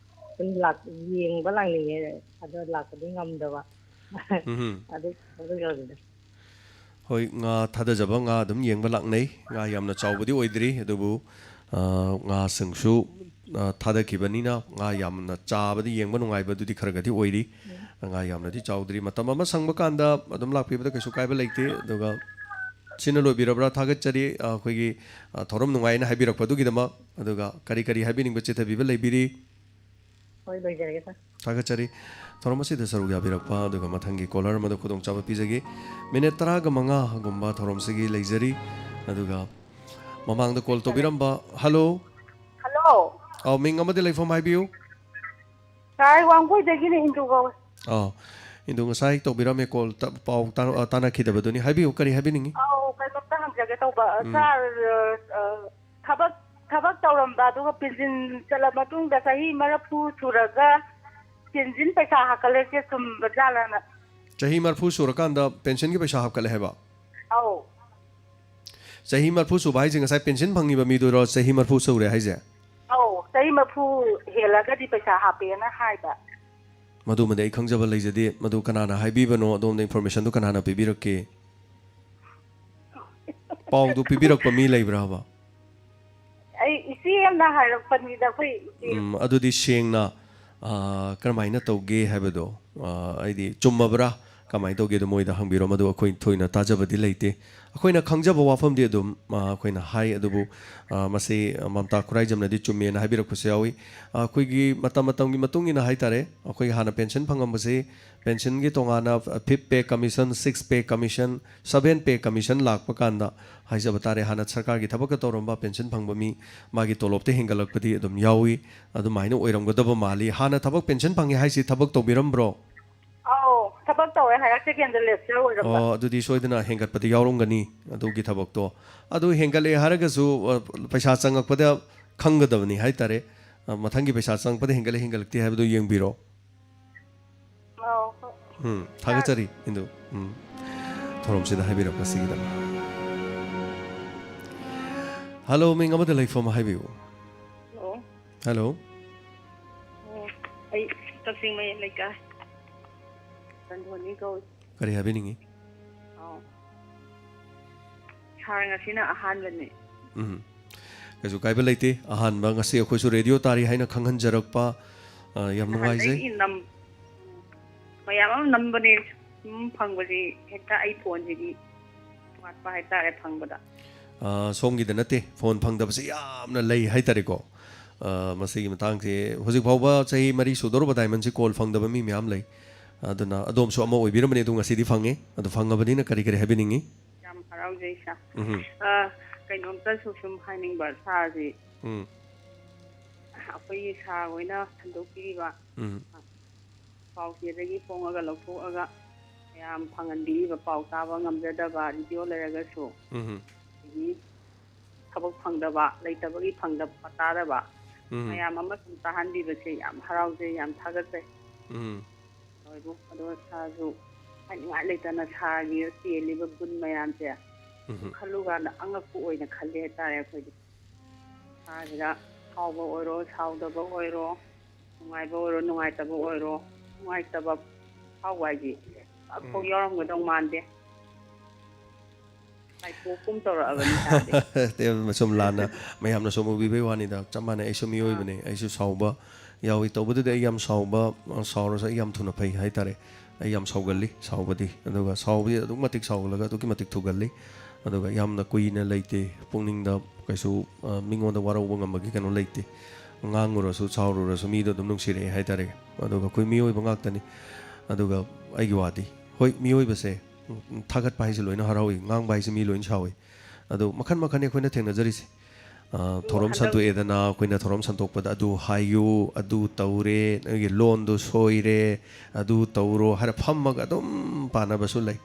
ꯁꯨꯝ ꯂꯥꯛ-, ꯌꯦꯡꯕ ꯂꯥꯛꯅꯤꯡꯉꯦ, ꯑꯗꯣ ꯂꯥꯛꯄꯗꯤ ꯉꯝꯗꯕ꯫ ꯎꯝ꯫ ꯑꯗꯨ, ꯑꯗꯨ ꯌꯧꯔꯤꯗ꯫ ꯍꯣꯏ, ꯉꯥ ꯊꯥꯗꯖꯕ ꯉꯥ ꯑꯗꯨꯝ ꯌꯦꯡꯕ ꯂꯥꯛꯅꯩ꯫ ꯉꯥ ꯌꯥꯝꯅ ꯆꯥꯎꯕꯗꯤ ꯑꯣꯏꯗ꯭ꯔꯤ, ꯑꯗꯨꯕꯨ, ꯑ, ꯉꯥꯁꯤꯡꯁꯨ, ꯑ, ꯊꯥꯗꯈꯤꯕꯅꯤꯅ ꯉꯥ ꯌꯥꯝꯅ ꯆꯥꯕꯗꯤ ꯌꯦꯡꯕ ꯅꯨꯡꯉꯥꯏꯕꯗꯨꯗꯤ ꯈꯔꯒꯗꯤ ꯑꯣꯏꯔꯤ꯫ ꯉꯥ ꯌꯥꯝꯅꯗꯤ ꯆꯥꯎꯗ꯭ꯔꯤ꯫ ꯃꯇꯝ ꯑꯃ ꯁꯪꯕ ꯀꯥꯟꯗ ꯑꯗꯨꯝ ꯂꯥꯛꯄꯤꯕꯗ ꯀꯩꯁꯨ ꯀꯥꯏꯕ ꯂꯩꯇꯦ꯫ ꯑꯗꯨꯒ ꯁꯤꯅ ꯂꯣꯏꯕꯤꯔꯕ꯭ꯔꯥ? ꯊꯥꯒꯠꯆꯔꯤ, ꯑ, ꯑꯩꯈꯣꯏꯒꯤ, ꯑ, ꯊꯧꯔꯝ ꯅꯨꯡꯉꯥꯏꯅ ꯍꯥꯏꯕꯤꯔꯛꯄꯗꯨꯒꯤꯗꯃꯛ꯫ ꯑꯗꯨꯒ ꯀꯔꯤ ꯀꯔꯤ ꯍꯥꯏꯕꯤꯅꯤꯡꯕ ꯆꯤꯊꯕꯤꯕ ꯂꯩꯕꯤꯔꯤ? ꯍꯣꯏ, ꯂꯣꯏꯖꯔꯒꯦ, ꯁꯥꯔ꯫ ꯊꯥꯒꯠꯆꯔꯤ꯫ ꯊꯧꯔꯝ ꯑꯁꯤꯗ ꯁꯔꯨꯛ ꯌꯥꯕꯤꯔꯛꯄ ꯑꯗꯨꯒ ꯃꯊꯪꯒꯤ ꯀꯣꯂꯔ ꯑꯃꯗ ꯈꯨꯗꯣꯡꯆꯥꯕ ꯄꯤꯖꯒꯦ꯫ ꯃꯤꯅꯤꯠ ꯇꯔꯥꯒ ꯃꯉꯥꯒꯨꯝꯕ ꯊꯧꯔꯝꯁꯤꯒꯤ ꯂꯩꯖꯔꯤ꯫ ꯑꯗꯨꯒ ꯃꯃꯥꯡꯗ ꯀꯣꯜ ꯇꯧꯕꯤꯔꯝꯕ, ꯍꯜꯂꯣ꯫ ꯍꯜꯂꯣ꯫ ꯑꯧ, ꯃꯤꯡ ꯑꯃꯗꯤ ꯂꯩꯐꯝ ꯍꯥꯏꯕꯤꯌꯨ꯫ ꯁꯥꯔ, ꯑꯩ ꯋꯥꯡꯒꯣꯏꯗꯒꯤꯅꯦ, ꯏꯟꯗꯨ ꯀꯧꯋꯦ꯫ ꯑꯧ, ꯏꯟꯗꯨ ꯉꯁꯥꯏ ꯇꯧꯕꯤꯔꯝꯃꯦ, ꯀꯣꯜ ꯇ-, ꯄꯥꯎ ꯇꯥ-, ꯑ, ꯇꯥꯅꯈꯤꯗꯕꯗꯨꯅꯤ꯫ ꯍꯥꯏꯕꯤꯌꯨ, ꯀꯔꯤ ꯍꯥꯏꯕꯤꯅꯤꯡꯉꯤ? ꯑꯧ, ꯀꯩꯅꯣꯝꯇ ꯍꯪꯖꯒꯦ ꯇꯧꯕ꯫ ꯎꯝ꯫ ꯁꯥꯔ, ꯑ, ꯑ, ꯊꯕꯛ, ꯊꯕꯛ ꯇꯧꯔꯝꯕ, ꯑꯗꯨꯒ ꯄꯦꯟꯁꯤꯟ ꯆꯠꯂ ꯃꯇꯨꯡꯗ ꯆꯍꯤ ꯃꯔꯐꯨ ꯁꯨꯔꯒ ꯄꯦꯟꯁꯤꯟ ꯄꯩꯁꯥ ꯍꯥꯞꯀꯠꯂꯦ, ꯁꯦ ꯆꯨꯝꯕ ꯖꯥꯠꯂꯅ? ꯆꯍꯤ ꯃꯔꯐꯨ ꯁꯨꯔꯀꯥꯟꯗ ꯄꯦꯟꯁꯤꯟꯒꯤ ꯄꯩꯁꯥ ꯍꯥꯞꯀꯠꯂꯦ ꯍꯥꯏꯕ? ꯑꯧ꯫ ꯆꯍꯤ ꯃꯔꯐꯨ ꯁꯨꯕ ꯍꯥꯏꯁꯦ ꯉꯁꯥꯏ ꯄꯦꯟꯁꯤꯟ ꯐꯪꯉꯤꯕ ꯃꯤꯗꯨꯔꯣ, ꯆꯍꯤ ꯃꯔꯐꯨ ꯁꯨꯔꯦ ꯍꯥꯏꯁꯦ? ꯑꯧ, ꯆꯍꯤ ꯃꯔꯐꯨ ꯍꯦꯜꯂꯒꯗꯤ ꯄꯩꯁꯥ ꯍꯥꯞꯄꯦꯅ ꯍꯥꯏꯕ꯫ ꯃꯗꯨꯃꯗꯤ ꯑꯩ ꯈꯪꯖꯕ ꯂꯩꯖꯗꯦ꯫ ꯃꯗꯨ ꯀꯅꯥꯅ ꯍꯥꯏꯕꯤꯕꯅꯣ? ꯑꯗꯣꯝꯗ information ꯗꯨ ꯀꯅꯥꯅ ꯄꯤꯕꯤꯔꯛꯀꯦ? ꯄꯥꯎꯗꯨ ꯄꯤꯕꯤꯔꯛꯄ ꯃꯤ ꯂꯩꯕ꯭ꯔꯥꯕ? ꯑꯩ ꯏꯆꯦ ꯑꯃꯅ ꯍꯥꯏꯔꯛꯄꯅꯤꯗ, ꯑꯩꯈꯣꯏ ꯏꯆꯦ꯫ ꯎꯝ, ꯑꯗꯨꯗꯤ ꯁꯦꯡꯅ, ꯑ, ꯀꯔꯝꯍꯥꯏꯅ ꯇꯧꯒꯦ ꯍꯥꯏꯕꯗꯣ, ꯑ, ꯍꯥꯏꯗꯤ ꯆꯨꯝꯃꯕ꯭ꯔꯥ, ꯀꯃꯥꯏꯅ ꯇꯧꯒꯦꯗꯣ ꯃꯣꯏꯗ ꯍꯪꯕꯤꯔꯣ꯫ ꯃꯗꯨ ꯑꯩꯈꯣꯏ ꯊꯣꯏꯅ ꯇꯥꯖꯕꯗꯤ ꯂꯩꯇꯦ꯫ ꯑꯩꯈꯣꯏꯅ ꯈꯪꯖꯕ ꯋꯥꯐꯝꯗꯤ ꯑꯗꯨꯝ, ꯑ, ꯑꯩꯈꯣꯏꯅ ꯍꯥꯏ, ꯑꯗꯨꯕꯨ, ꯑ, ꯃꯁꯤ, ꯑ, ꯃꯝꯇꯥ ꯈꯨꯔꯥꯏꯖꯝꯅꯗꯤ ꯆꯨꯝꯃꯦꯅ ꯍꯥꯏꯕꯤꯔꯛꯄꯁꯨ ꯌꯥꯎꯏ꯫ ꯑ, ꯑꯩꯈꯣꯏꯒꯤ ꯃꯇꯝ ꯃꯇꯝꯒꯤ ꯃꯇꯨꯡ ꯏꯟꯅ ꯍꯥꯏꯇꯥꯔꯦ, ꯑꯩꯈꯣꯏꯒꯤ ꯍꯥꯟꯅ ꯄꯦꯟꯁꯟ ꯐꯪꯉꯝꯕꯁꯤ, ꯄꯦꯟꯁꯟꯒꯤ ꯇꯣꯉꯥꯟꯅ fifth pay commission, sixth pay commission, seventh pay commission ꯂꯥꯛꯄ ꯀꯥꯟꯗ ꯍꯥꯏꯖꯕ ꯇꯥꯔꯦ, ꯍꯥꯟꯅ ꯁꯔꯀꯥꯔꯒꯤ ꯊꯕꯛꯀ ꯇꯧꯔꯝꯕ ꯄꯦꯟꯁꯟ ꯐꯪꯕ ꯃꯤ, ꯃꯥꯒꯤ ꯇꯣꯂꯣꯞꯇ ꯍꯦꯟꯒꯠꯂꯛꯄꯗꯤ ꯑꯗꯨꯝ ꯌꯥꯎꯏ꯫ ꯑꯗꯨꯃꯥꯏꯅ ꯑꯣꯏꯔꯝꯒꯗꯕ ꯃꯥꯜꯂꯤ꯫ ꯍꯥꯟꯅ ꯊꯕꯛ ꯄꯦꯟꯁꯟ ꯐꯪꯉꯤ ꯍꯥꯏꯁꯤ ꯊꯕꯛ ꯇꯧꯕꯤꯔꯝꯕ꯭ꯔꯣ? ꯑꯧ, ꯊꯕꯛ ꯇꯧꯋꯦ, higher secondary lecturer ꯑꯣꯏꯔꯝꯕ꯫ ꯑꯣ, ꯑꯗꯨꯗꯤ ꯁꯣꯏꯗꯅ ꯍꯦꯟꯒꯠꯄꯗꯤ ꯌꯥꯎꯔꯝꯒꯅꯤ ꯑꯗꯨꯒꯤ ꯊꯕꯛꯇꯣ꯫ ꯑꯗꯨ ꯍꯦꯟꯒꯠꯂꯦ ꯍꯥꯏꯔꯒꯁꯨ, ꯑ, ꯄꯩꯁꯥ ꯆꯪꯉꯛꯄꯗ ꯈꯪꯒꯗꯕꯅꯤ ꯍꯥꯏꯇꯥꯔꯦ꯫ ꯑ, ꯃꯊꯪꯒꯤ ꯄꯩꯁꯥ ꯆꯪꯉꯛꯄꯗ ꯍꯦꯟꯒꯠꯂꯦ ꯍꯦꯟꯒꯠꯂꯛꯇꯦ ꯍꯥꯏꯕꯗꯨ ꯌꯦꯡꯕꯤꯔꯣ꯫ ꯑꯧ, ꯍꯣꯏ꯫ ꯎꯝ, ꯊꯥꯒꯠꯆꯔꯤ, ꯏꯟꯗꯨ꯫ ꯎꯝ, ꯊꯧꯔꯝꯁꯤꯗ ꯍꯥꯏꯕꯤꯔꯛꯄꯁꯤꯒꯤꯗꯃꯛ꯫ ꯍꯜꯂꯣ, ꯃꯤꯡ ꯑꯃꯗ ꯂꯩꯐꯝ ꯍꯥꯏꯕꯤꯌꯨ꯫ ꯍꯜꯂꯣ꯫ ꯍꯜꯂꯣ꯫ ꯑꯣ, ꯑꯩ ꯀꯛꯆꯤꯡ ꯃꯌꯥꯏ ꯂꯩꯀꯥꯏ ꯆꯟꯗꯣꯅꯤ ꯀꯧꯏ꯫ ꯀꯔꯤ ꯍꯥꯏꯕꯤꯅꯤꯡꯉꯤ? ꯑꯧ꯫ ꯁꯥꯔ, ꯉꯁꯤꯅ ꯑꯍꯥꯟꯕꯅꯦ꯫ ꯎꯝ꯫ ꯀꯩꯁꯨ ꯀꯥꯏꯕ ꯂꯩꯇꯦ꯫ ꯑꯍꯥꯟꯕ ꯉꯁꯤ ꯑꯩꯈꯣꯏꯁꯨ ꯔꯦꯗꯤꯑꯣ ꯇꯥꯔꯤ ꯍꯥꯏꯅ ꯈꯪꯍꯟꯖꯔꯛꯄ, ꯑ, ꯌꯥꯝ ꯅꯨꯡꯉꯥꯏꯖꯩ꯫ ꯅꯍꯥꯟꯗꯒꯤ ꯅꯝ-, ꯃꯌꯥꯝ ꯑꯃ ꯅꯝꯕꯅꯦ, ꯁꯨꯝ ꯐꯪꯕꯁꯤ ꯍꯦꯛꯇ ꯑꯩ ꯐꯣꯟꯁꯤꯗꯤ ꯋꯥꯠꯄ ꯍꯥꯏꯇꯥꯔꯦ ꯐꯪꯕꯗ꯫ ꯑ, ꯁꯣꯝꯒꯤꯗ ꯅꯠꯇꯦ, ꯐꯣꯟ ꯐꯪꯗꯕꯁꯤ ꯌꯥꯝꯅ ꯂꯩ ꯍꯥꯏꯇꯥꯔꯦꯀꯣ꯫ ꯑ, ꯃꯁꯤꯒꯤ ꯃꯇꯥꯡꯁꯤ ꯍꯧꯖꯤꯛ ꯐꯥꯎꯕ ꯆꯍꯤ ꯃꯔꯤ ꯁꯨꯗꯧꯔꯕ ꯗꯥꯏꯃꯟꯁꯤ ꯀꯣꯜ ꯐꯪꯗꯕ ꯃꯤ ꯃꯌꯥꯝ ꯂꯩ꯫ ꯑꯗꯨꯅ ꯑꯗꯣꯝꯁꯨ ꯑꯃ ꯑꯣꯏꯕꯤꯔꯝꯕꯅꯤ, ꯑꯗꯨ ꯉꯁꯤꯗꯤ ꯐꯪꯉꯦ꯫ ꯑꯗꯨ ꯐꯪꯉꯕꯅꯤꯅ ꯀꯔꯤ ꯀꯔꯤ ꯍꯥꯏꯕꯤꯅꯤꯡꯉꯤ? ꯌꯥꯝ ꯍꯔꯥꯎꯖꯩ ꯁꯥꯔ꯫ ꯎꯝ꯫ ꯑ, ꯀꯩꯅꯣꯝꯇꯁꯨ ꯁꯨꯝ ꯍꯥꯏꯅꯤꯡꯕ ꯁꯥꯔꯁꯤ, ꯎꯝ꯫ ꯑꯩꯈꯣꯏꯒꯤ ꯁꯥꯔ ꯍꯣꯏꯅ ꯁꯟꯗꯣꯛꯄꯤꯔꯤꯕ ꯎꯝ꯫ ꯄꯥꯎꯆꯦꯗꯒꯤ ꯐꯣꯡꯉꯒ ꯂꯧꯊꯣꯛꯑꯒ ꯃꯌꯥꯝ ꯐꯪꯍꯟꯕꯤꯔꯤꯕ, ꯄꯥꯎ ꯇꯥꯕ ꯉꯝꯖꯗꯕ ꯔꯦꯗꯤꯑꯣ ꯂꯩꯔꯒꯁꯨ, ꯎꯝ꯫ ꯑꯗꯒꯤ ꯊꯕꯛ ꯐꯪꯗꯕ, ꯂꯩꯇꯕꯒꯤ ꯐꯪꯗꯕ ꯇꯥꯗꯕ ꯎꯝ꯫ ꯃꯌꯥꯝ ꯑꯃ ꯁꯨꯝ ꯇꯥꯍꯟꯕꯤꯕꯁꯦ ꯌꯥꯝ ꯍꯔꯥꯎꯖꯩ, ꯌꯥꯝ ꯊꯥꯒꯠꯆꯩ꯫ ꯎꯝ꯫ ꯂꯣꯏꯕꯨ ꯑꯗꯣ ꯁꯥꯔꯁꯨ ꯍꯥꯏꯅꯤꯡꯉꯥꯏ ꯂꯩꯇꯅ ꯁꯥꯔꯒꯤ ꯆꯦꯜꯂꯤꯕ ꯒꯨꯟ ꯃꯌꯥꯝꯁꯦ ꯎꯝ꯫ ꯈꯜꯂꯨꯀꯥꯟꯗ ꯑꯉꯛꯄ ꯑꯣꯏꯅ ꯈꯜꯂꯦ ꯍꯥꯏꯇꯥꯔꯦ꯫ ꯑꯩꯈꯣꯏꯗꯤ ꯁꯥꯁꯤꯗ ꯁꯥꯎꯕ ꯑꯣꯏꯔꯣ, ꯁꯥꯎꯗꯕ ꯑꯣꯏꯔꯣ, ꯅꯨꯡꯉꯥꯏꯕ ꯑꯣꯏꯔꯣ, ꯅꯨꯡꯉꯥꯏꯇꯕ ꯑꯣꯏꯔꯣ, ꯅꯨꯡꯉꯥꯏꯇꯕ ꯐꯥꯎꯕ ꯍꯥꯏꯗꯤ ꯑꯃꯐꯥꯎ ꯎꯝ꯫ ꯌꯥꯎꯔꯝꯒꯗꯧ ꯃꯥꯟꯗꯦ꯫ ꯂꯥꯏꯄꯣꯛꯀꯨꯝ ꯇꯧꯔꯛꯑꯕꯅꯤ ꯁꯥꯔꯗꯤ꯫ ꯁꯨꯝ ꯂꯥꯟꯅ ꯃꯌꯥꯝꯅ ꯁꯨꯝ ꯎꯕꯤꯕꯩ ꯋꯥꯅꯤꯗ, ꯆꯞ ꯃꯥꯟꯅꯩ꯫ ꯑꯩꯁꯨ ꯃꯤꯑꯣꯏꯕꯅꯤ, ꯑꯩꯁꯨ ꯁꯥꯎꯕ ꯌꯥꯎꯏ꯫ ꯇꯧꯕꯗꯨꯗꯤ ꯑꯩ ꯌꯥꯝ ꯁꯥꯎꯕ, ꯁꯥꯎꯔꯁꯨ ꯑꯩ ꯌꯥꯝ ꯊꯨꯅ ꯐꯩ ꯍꯥꯏꯇꯥꯔꯦ꯫ ꯑꯩ ꯌꯥꯝ ꯁꯥꯎꯒꯜꯂꯤ, ꯁꯥꯎꯕꯗꯤ, ꯑꯗꯨꯒ ꯁꯥꯎꯕꯗꯤ ꯑꯗꯨꯛ ꯃꯇꯤꯛ ꯁꯥꯎꯒꯜꯂꯒ ꯑꯗꯨꯛꯀꯤ ꯃꯇꯤꯛ ꯊꯨꯒꯜꯂꯤ꯫ ꯑꯗꯨꯒ ꯌꯥꯝꯅ ꯀꯨꯏꯅ ꯂꯩꯇꯦ ꯄꯨꯛꯅꯤꯡꯗ, ꯀꯩꯁꯨ, ꯑ, ꯃꯤꯉꯣꯟꯗ ꯋꯥꯔꯧꯕ ꯉꯝꯕꯒꯤ ꯀꯩꯅꯣ ꯂꯩꯇꯦ꯫ ꯉꯥꯡꯉꯨꯔꯁꯨ ꯁꯥꯎꯔꯨꯔꯁꯨ ꯃꯤꯗꯣ ꯑꯗꯨꯝ ꯅꯨꯡꯁꯤꯔꯛꯑꯦ ꯍꯥꯏꯇꯥꯔꯦ꯫ ꯑꯗꯨꯒ ꯑꯩꯈꯣꯏ ꯃꯤꯑꯣꯏꯕ ꯉꯥꯛꯇꯅꯤ꯫ ꯑꯗꯨꯒ ꯑꯩꯒꯤ ꯋꯥꯗꯤ, ꯍꯣꯏ, ꯃꯤꯑꯣꯏꯕꯁꯦ ꯎꯝ, ꯊꯥꯒꯠꯄ ꯍꯥꯏꯁꯦ ꯂꯣꯏꯅ ꯍꯔꯥꯎꯏ, ꯉꯥꯡꯕ ꯍꯥꯏꯁꯦ ꯃꯤ ꯂꯣꯏꯅ ꯁꯥꯎꯏ꯫ ꯑꯗꯣ ꯃꯈꯟ ꯃꯈꯟꯅꯤ ꯑꯩꯈꯣꯏꯅ ꯊꯦꯡꯅꯖꯔꯤꯁꯦ꯫ ꯑ, ꯊꯧꯔꯝ ꯍꯟꯗꯛ- ꯁꯟꯗꯣꯛꯑꯦꯗꯅ, ꯑꯩꯈꯣꯏꯅ ꯊꯧꯔꯝ ꯁꯟꯗꯣꯛꯄꯗ ꯑꯗꯨ ꯍꯥꯏꯌꯨ, ꯑꯗꯨ ꯇꯧꯔꯦ, ꯅꯣꯏꯒꯤ ꯂꯣꯟꯗꯣ ꯁꯣꯏꯔꯦ, ꯑꯗꯨ ꯇꯧꯔꯣ ꯍꯥꯏꯔ ꯐꯝꯃꯒ ꯑꯗꯨꯝ ꯄꯥꯅꯕꯁꯨ ꯂꯩ꯫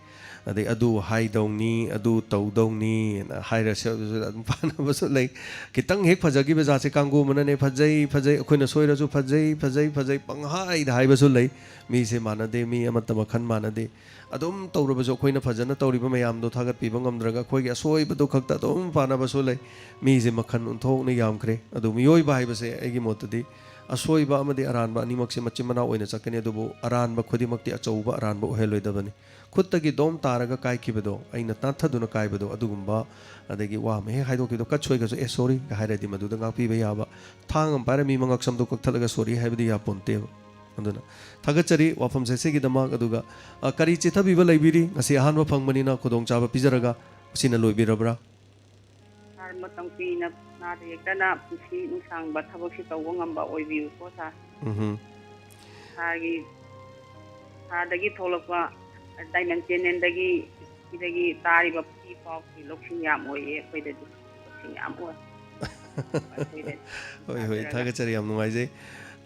ꯑꯗꯩ ꯑꯗꯨ ꯍꯥꯏꯗꯧꯅꯤ, ꯑꯗꯨ ꯇꯧꯗꯧꯅꯤꯅ ꯍꯥꯏꯔꯁꯨ ꯑꯗꯨꯝ ꯄꯥꯅꯕꯁꯨ ꯂꯩ꯫ ꯈꯤꯇꯪ ꯍꯦꯛ ꯐꯖꯈꯤꯕ ꯖꯥꯠꯁꯦ ꯀꯥꯡꯒꯨ ꯑꯃꯅꯅꯦ, ꯐꯖꯩ, ꯐꯖꯩ, ꯑꯩꯈꯣꯏꯅ ꯁꯣꯏꯔꯁꯨ ꯐꯖꯩ, ꯐꯖꯩ, ꯐꯖꯩ ꯄꯪꯍꯥꯏꯗ ꯍꯥꯏꯕꯁꯨ ꯂꯩ꯫ ꯃꯤꯁꯦ ꯃꯥꯟꯅꯗꯦ, ꯃꯤ ꯑꯃꯠꯇ ꯃꯈꯜ ꯃꯥꯟꯅꯗꯦ꯫ ꯑꯗꯨꯝ ꯇꯧꯔꯕꯁꯨ ꯑꯩꯈꯣꯏꯅ ꯐꯖꯅ ꯇꯧꯔꯤꯕ ꯃꯌꯥꯝꯗꯣ ꯊꯥꯒꯠꯄꯤꯕ ꯉꯝꯗ꯭ꯔꯒ ꯑꯩꯈꯣꯏꯒꯤ ꯑꯁꯣꯏꯕꯗꯨ ꯈꯛꯇ ꯑꯗꯨꯝ ꯄꯥꯅꯕꯁꯨ ꯂꯩ꯫ ꯃꯤꯁꯦ ꯃꯈꯜ ꯑꯣꯟꯊꯣꯛꯅ ꯌꯥꯝꯈ꯭ꯔꯦ꯫ ꯑꯗꯨ ꯃꯤꯑꯣꯏꯕ ꯍꯥꯏꯕꯁꯦ ꯑꯩꯒꯤ ꯃꯣꯠꯇꯗꯤ ꯑꯁꯣꯏꯕ ꯑꯃꯗꯤ ꯑꯔꯥꯟꯕ ꯑꯅꯤꯃꯛꯁꯦ ꯃꯆꯤꯟ ꯃꯅꯥꯎ ꯑꯣꯏꯅ ꯆꯠꯀꯅꯤ, ꯑꯗꯨꯕꯨ ꯑꯔꯥꯟꯕ ꯈꯨꯗꯤꯡꯃꯛꯇꯤ ꯑꯆꯧꯕ ꯑꯔꯥꯟꯕ ꯑꯣꯏꯍꯜꯂꯣꯏꯗꯕꯅꯤ꯫ ꯈꯨꯠꯇꯒꯤ ꯗꯣꯝ ꯇꯥꯔꯒ ꯀꯥꯏꯈꯤꯕꯗꯣ, ꯑꯩꯅ ꯅꯥꯟꯊꯗꯨꯅ ꯀꯥꯏꯕꯗꯣ, ꯑꯗꯨꯒꯨꯝꯕ, ꯑꯗꯒꯤ ꯋꯥ ꯑꯃ ꯍꯦꯛ ꯍꯥꯏꯗꯣꯛꯈꯤꯕꯗꯣ, ꯀꯠ ꯁꯣꯏꯈ꯭ꯔꯁꯨ "ꯑꯦ, ꯁꯣꯔꯤ" ꯍꯥꯏꯔꯗꯤ ꯃꯗꯨꯗ ꯉꯥꯛꯄꯤꯕ ꯌꯥꯕ꯫ ꯊꯥꯡ ꯑꯃ ꯄꯥꯏꯔ ꯃꯤ ꯃꯉꯛ ꯁꯝꯗꯣ ꯀꯛꯊꯠꯂꯒ "ꯁꯣꯔꯤ" ꯍꯥꯏꯕꯗꯤ ꯌꯥꯄꯣꯟꯇꯦꯕ꯫ ꯑꯗꯨꯅ ꯊꯥꯒꯠꯆꯔꯤ ꯋꯥꯐꯝꯁꯦ ꯁꯤꯒꯤꯗꯃꯛ꯫ ꯑꯗꯨꯒ, ꯑ, ꯀꯔꯤ ꯆꯤꯊꯕꯤꯕ ꯂꯩꯕꯤꯔꯤ? ꯉꯁꯤ ꯑꯍꯥꯟꯕ ꯐꯪꯕꯅꯤꯅ ꯈꯨꯗꯣꯡꯆꯥꯕ ꯄꯤꯖꯔꯒ ꯃꯁꯤꯅ ꯂꯣꯏꯕꯤꯔꯕ꯭ꯔꯥ? ꯁꯥꯔ, ꯃꯇꯝ ꯀꯨꯏꯅ ꯅꯥꯗ ꯌꯦꯛꯇꯅ ꯄꯨꯟꯁꯤ ꯅꯨꯡꯁꯥꯡꯕ ꯊꯕꯛꯁꯤ ꯇꯧꯕ ꯉꯝꯕ ꯑꯣꯏꯕꯤꯌꯨꯀꯣ, ꯁꯥꯔ꯫ ꯎꯝꯍꯨꯝ꯫ ꯁꯥꯔꯒꯤ, ꯁꯥꯔꯗꯒꯤ ꯊꯣꯛꯂꯛꯄ ꯗꯥꯏꯃꯟ ꯆꯦꯅꯦꯜꯗꯒꯤ, ꯁꯤꯗꯒꯤ ꯇꯥꯔꯤꯕ ꯏ ꯄꯥꯎꯁꯤ ꯂꯧꯁꯤꯡ ꯌꯥꯝ ꯑꯣꯏꯌꯦ ꯑꯩꯈꯣꯏꯗꯗꯤ꯫ ꯂꯧꯁꯤꯡ ꯌꯥꯝ ꯑꯣꯏ꯫ ꯑꯩꯈꯣꯏꯗꯗꯤ꯫ ꯍꯣꯏ, ꯍꯣꯏ, ꯊꯥꯖꯔꯒ꯫ ꯊꯥꯒꯠꯆꯔꯤ, ꯌꯥꯝ ꯅꯨꯡꯉꯥꯏꯖꯩ꯫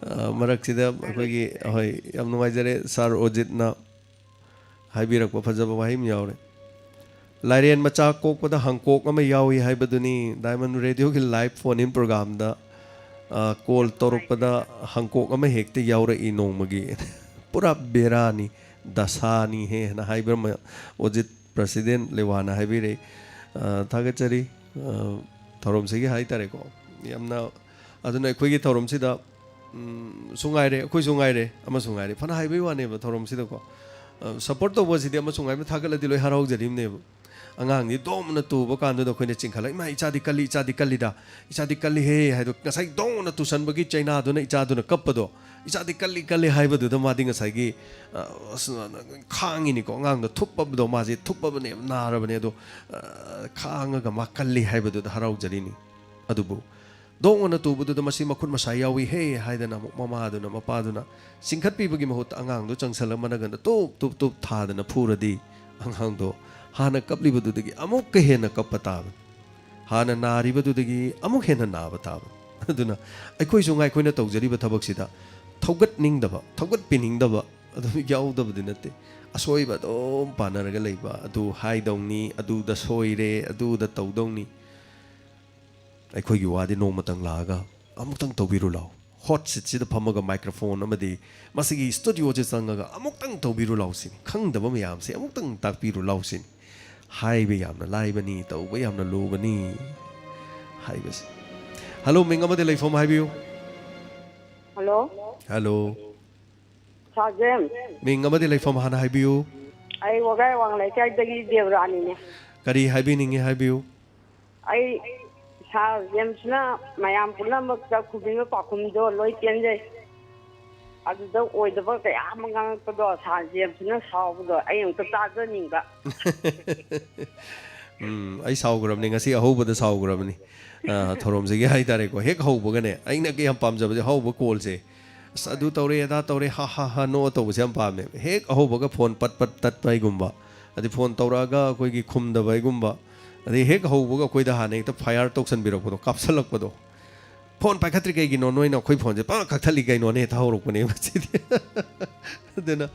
ꯑ, ꯃꯔꯛꯁꯤꯗ ꯑꯩꯈꯣꯏꯒꯤ, ꯍꯣꯏ, ꯌꯥꯝ ꯅꯨꯡꯉꯥꯏꯖꯔꯦ, ꯁꯥꯔ ꯑꯣꯖꯤꯠꯅ ꯍꯥꯏꯕꯤꯔꯛꯄ ꯐꯖꯕ ꯋꯥꯍꯩ ꯑꯃ ꯌꯥꯎꯔꯦ꯫ "ꯂꯥꯏꯔꯦꯟ ꯃꯆꯥ ꯀꯣꯛꯄꯗ ꯍꯪꯀꯣꯛ ꯑꯃ ꯌꯥꯎꯏ" ꯍꯥꯏꯕꯗꯨꯅꯤ ꯗꯥꯏꯃꯟ ꯔꯦꯗꯤꯑꯣꯒꯤ ꯂꯥꯏꯚ ꯐꯣꯟ ꯏꯟ ꯄ꯭ꯔꯣꯒꯥꯝꯗ, ꯑ, ꯀꯣꯜ ꯇꯧꯔꯛꯄꯗ ꯍꯪꯀꯣꯛ ꯑꯃ ꯍꯦꯛꯇ ꯌꯥꯎꯔꯛꯏ ꯅꯣꯡꯃꯒꯤ꯫ "ꯄꯨꯔꯥ ꯕꯦꯔꯥꯅꯤ, ꯗꯁꯥꯅꯤ ꯍꯦ" ꯍꯥꯏꯅ ꯍꯥꯏꯕ ꯑꯃ ꯑꯣꯖꯤꯠ ꯄ꯭ꯔꯁꯤꯗꯦꯟ ꯂꯩꯋꯥꯅ ꯍꯥꯏꯕꯤꯔꯛꯏ꯫ ꯑ, ꯊꯥꯒꯠꯆꯔꯤ꯫ ꯑ, ꯊꯧꯔꯝꯁꯤꯒꯤ ꯍꯥꯏꯇꯥꯔꯦꯀꯣ, ꯌꯥꯝꯅ, ꯑꯗꯨꯅ ꯑꯩꯈꯣꯏꯒꯤ ꯊꯧꯔꯝꯁꯤꯗ, ꯎꯝ, ꯁꯨ ꯉꯥꯏꯔꯦ, ꯑꯩꯈꯣꯏꯁꯨ ꯉꯥꯏꯔꯦ, ꯑꯃꯁꯨ ꯉꯥꯏꯔꯦ, ꯐꯅ ꯍꯥꯏꯕꯩ ꯋꯥꯅꯦꯕ ꯊꯧꯔꯝꯁꯤꯗꯀꯣ꯫ ꯑ, ꯁꯞꯄꯣꯔꯠ ꯇꯧꯕ ꯑꯁꯤꯗꯤ ꯑꯃꯁꯨ ꯉꯥꯏꯔꯦ, ꯊꯥꯒꯠꯂꯗꯤ ꯂꯣꯏ ꯍꯔꯥꯎꯖꯔꯤꯕꯅꯦꯕ꯫ ꯑꯉꯥꯡꯗꯤ ꯗꯣꯝꯅ ꯇꯨꯕ ꯀꯥꯟꯗꯨꯗ ꯑꯩꯈꯣꯏꯅ ꯆꯤꯡꯈꯠꯂꯒ, "ꯏꯃꯥ, ꯏꯆꯥꯗꯤ ꯀꯜꯂꯤ, ꯏꯆꯥꯗꯤ ꯀꯜꯂꯤꯗ, ꯏꯆꯥꯗꯤ ꯀꯜꯂꯤꯍꯦ" ꯍꯥꯏꯗꯣ, ꯉꯁꯥꯏ ꯗꯣꯝꯅ ꯇꯨꯁꯟꯕꯒꯤ ꯆꯩꯅꯥꯗꯨꯅ ꯏꯆꯥꯗꯨꯅ ꯀꯞꯄꯗꯣ, "ꯏꯆꯥꯗꯤ ꯀꯜꯂꯤ, ꯀꯜꯂꯤ" ꯍꯥꯏꯕꯗꯨꯗ ꯃꯥꯗꯤ ꯉꯁꯥꯏꯒꯤ, ꯑ, ꯑꯁ, ꯈꯥꯡꯉꯤꯅꯤꯀꯣ, ꯑꯉꯥꯡꯗꯣ ꯊꯨꯞꯄꯕꯗꯣ, ꯃꯥꯁꯦ ꯊꯨꯞꯄꯕꯅꯦꯕ, ꯅꯥꯔꯕꯅꯦ, ꯑꯗꯣ, ꯑ, ꯈꯥꯡꯉꯒ ꯃꯥ ꯀꯜꯂꯤ ꯍꯥꯏꯕꯗꯨꯗ ꯍꯔꯥꯎꯖꯔꯤꯅꯤ꯫ ꯑꯗꯨꯕꯨ ꯗꯣꯡ ꯑꯅ ꯇꯨꯕꯗꯨꯗ "ꯃꯁꯤ ꯃꯈꯨꯠ ꯃꯁꯥ ꯌꯥꯎꯏ ꯍꯦ" ꯍꯥꯏꯗꯅ ꯑꯃꯨꯛ ꯃꯃꯥꯗꯨꯅ, ꯃꯄꯥꯗꯨꯅ ꯆꯤꯡꯈꯠꯄꯤꯕꯒꯤ ꯃꯍꯨꯠꯇ ꯑꯉꯥꯡꯗꯨ ꯆꯪꯁꯜꯂꯒ ꯃꯅꯒꯟꯗ ꯇꯨꯞ ꯇꯨꯞ ꯇꯨꯞ ꯊꯥꯗꯅ ꯐꯨꯔꯗꯤ, ꯑꯉꯥꯡꯗꯣ ꯍꯥꯟꯅ ꯀꯞꯂꯤꯕꯗꯨꯗꯒꯤ ꯑꯃꯨꯛꯀ ꯍꯦꯟꯅ ꯀꯞꯄ ꯇꯥꯕꯅꯤ꯫ ꯍꯥꯟꯅ ꯅꯥꯔꯤꯕꯗꯨꯗꯒꯤ ꯑꯃꯨꯛ ꯍꯦꯟꯅ ꯅꯥꯕ ꯇꯥꯕꯅꯤ꯫ ꯑꯗꯨꯅ ꯑꯩꯈꯣꯏꯁꯨ ꯉꯥꯏ, ꯑꯩꯈꯣꯏꯅ ꯇꯧꯖꯔꯤꯕ ꯊꯕꯛꯁꯤꯗ ꯊꯧꯒꯠꯅꯤꯡꯗꯕ, ꯊꯧꯒꯠꯄꯤꯅꯤꯡꯗꯕ ꯑꯗꯨꯝ ꯌꯥꯎꯗꯕꯗꯤ ꯅꯠꯇꯦ꯫ ꯑꯁꯣꯏꯕ ꯑꯗꯨꯝ ꯄꯥꯟꯅꯔꯒ ꯂꯩꯕ, "ꯑꯗꯨ ꯍꯥꯏꯗꯧꯅꯤ, ꯑꯗꯨꯗ ꯁꯣꯏꯔꯦ, ꯑꯗꯨꯗ ꯇꯧꯗꯧꯅꯤ"꯫ ꯑꯩꯈꯣꯏꯒꯤ ꯋꯥꯗꯤ ꯅꯣꯡꯃꯇꯪ ꯂꯥꯛꯑꯒ ꯑꯃꯨꯛꯇꯪ ꯇꯧꯕꯤꯔꯨ ꯂꯥꯎ꯫ ꯍꯣꯠ ꯁꯤꯠꯁꯤꯗ ꯐꯝꯃꯒ ꯃꯥꯏꯀ꯭ꯔꯣꯐꯣꯟ ꯑꯃꯗꯤ ꯃꯁꯤꯒꯤ ꯁ꯭ꯇꯨꯗꯤꯑꯣꯁꯦ ꯆꯪꯉꯒ ꯑꯃꯨꯛꯇꯪ ꯇꯧꯕꯤꯔꯨ ꯂꯥꯎ ꯁꯤꯅꯤ꯫ ꯈꯪꯗꯕ ꯃꯌꯥꯝꯁꯦ ꯑꯃꯨꯛꯇꯪ ꯇꯥꯛꯄꯤꯔꯨ ꯂꯥꯎ ꯁꯤꯅꯤ꯫ ꯍꯥꯏꯕ ꯌꯥꯝꯅ ꯂꯥꯏꯕꯅꯤ, ꯇꯧꯕ ꯌꯥꯝꯅ ꯂꯨꯕꯅꯤ ꯍꯥꯏꯕꯁꯦ꯫ ꯍꯜꯂꯣ, ꯃꯤꯡ ꯑꯃꯗꯤ ꯂꯩꯐꯝ ꯍꯥꯏꯕꯤꯌꯨ꯫ ꯍꯜꯂꯣ꯫ ꯍꯜꯂꯣ꯫ ꯁꯥꯔ ꯖꯦꯝꯁ꯫ ꯃꯤꯡ ꯑꯃꯗꯤ ꯂꯩꯐꯝ ꯍꯥꯟꯅ ꯍꯥꯏꯕꯤꯌꯨ꯫ ꯑꯩ ꯋꯥꯒꯥꯏ ꯋꯥꯡ ꯂꯩꯀꯥꯏꯗꯒꯤ ꯗꯦꯕꯔꯥꯅꯤꯅꯦ꯫ ꯀꯔꯤ ꯍꯥꯏꯕꯤꯅꯤꯡꯉꯤ ꯍꯥꯏꯕꯤꯌꯨ꯫ ꯑꯩ ꯁꯥꯔ ꯖꯦꯝꯁꯅ ꯃꯌꯥꯝ ꯄꯨꯝꯅꯃꯛꯇ ꯈꯨꯕꯤꯕ ꯄꯥꯎꯈꯨꯝꯗꯣ ꯂꯣꯏ ꯄꯦꯟꯖꯩ꯫ ꯑꯗꯨꯗ ꯑꯣꯏꯗꯕ ꯀꯌꯥ ꯑꯃ ꯉꯥꯡꯉꯛꯄꯗꯣ, ꯁꯥꯔ ꯖꯦꯝꯁꯅ ꯁꯥꯎꯕꯗꯣ ꯑꯩ ꯑꯃꯨꯛꯇ ꯇꯥꯖꯅꯤꯡꯕ꯫ ꯎꯝ, ꯑꯩ ꯁꯥꯎꯈ꯭ꯔꯕꯅꯤ, ꯉꯁꯤ ꯑꯍꯧꯕꯗ ꯁꯥꯎꯈ꯭ꯔꯕꯅꯤ꯫ ꯑ, ꯊꯧꯔꯝꯁꯤꯒꯤ ꯍꯥꯏꯇꯥꯔꯦꯀꯣ, ꯍꯦꯛ ꯍꯧꯕꯒꯅꯦ, ꯑꯩꯅ ꯀꯌꯥꯝ ꯄꯥꯝꯖꯕꯗꯤ ꯍꯧꯕ ꯀꯣꯜꯁꯦ, "ꯑꯁ, ꯑꯗꯨ ꯇꯧꯔꯦ, ꯑꯗꯥ ꯇꯧꯔꯦ, ꯍꯥ ꯍꯥ ꯍꯥ, ꯅꯣ" ꯇꯧꯕꯁꯦ ꯌꯥꯝ ꯄꯥꯝꯃꯦꯕ꯫ ꯍꯦꯛ ꯍꯧꯕꯒ ꯐꯣꯟ ꯄꯠ ꯄꯠ ꯇꯠꯄ ꯍꯥꯏꯒꯨꯝꯕ, ꯑꯗꯩ ꯐꯣꯟ ꯇꯧꯔꯛꯑꯒ ꯑꯩꯈꯣꯏꯒꯤ ꯈꯨꯝꯗꯕ ꯍꯥꯏꯒꯨꯝꯕ, ꯑꯗꯩ ꯍꯦꯛ ꯍꯧꯕꯒ ꯑꯩꯈꯣꯏꯗ ꯍꯥꯟꯅ ꯍꯦꯛꯇ ꯐꯥꯏꯌꯥꯔ ꯇꯧꯁꯟꯕꯤꯔꯛꯄꯗꯣ, ꯀꯥꯞꯁꯜꯂꯛꯄꯗꯣ꯫ "ꯐꯣꯟ ꯄꯥꯏꯈꯠꯇ꯭ꯔꯤ ꯀꯩꯒꯤꯅꯣ? ꯅꯣꯏꯅ ꯑꯩꯈꯣꯏ ꯐꯣꯟꯁꯦ ꯄꯪꯀꯛ ꯀꯛꯊꯠꯂꯤ ꯀꯩꯅꯣꯅꯦ?" ꯍꯦꯛꯇ ꯍꯧꯔꯛꯄꯅꯦ ꯃꯁꯤꯗꯤ꯫ ꯑꯗꯨꯅ,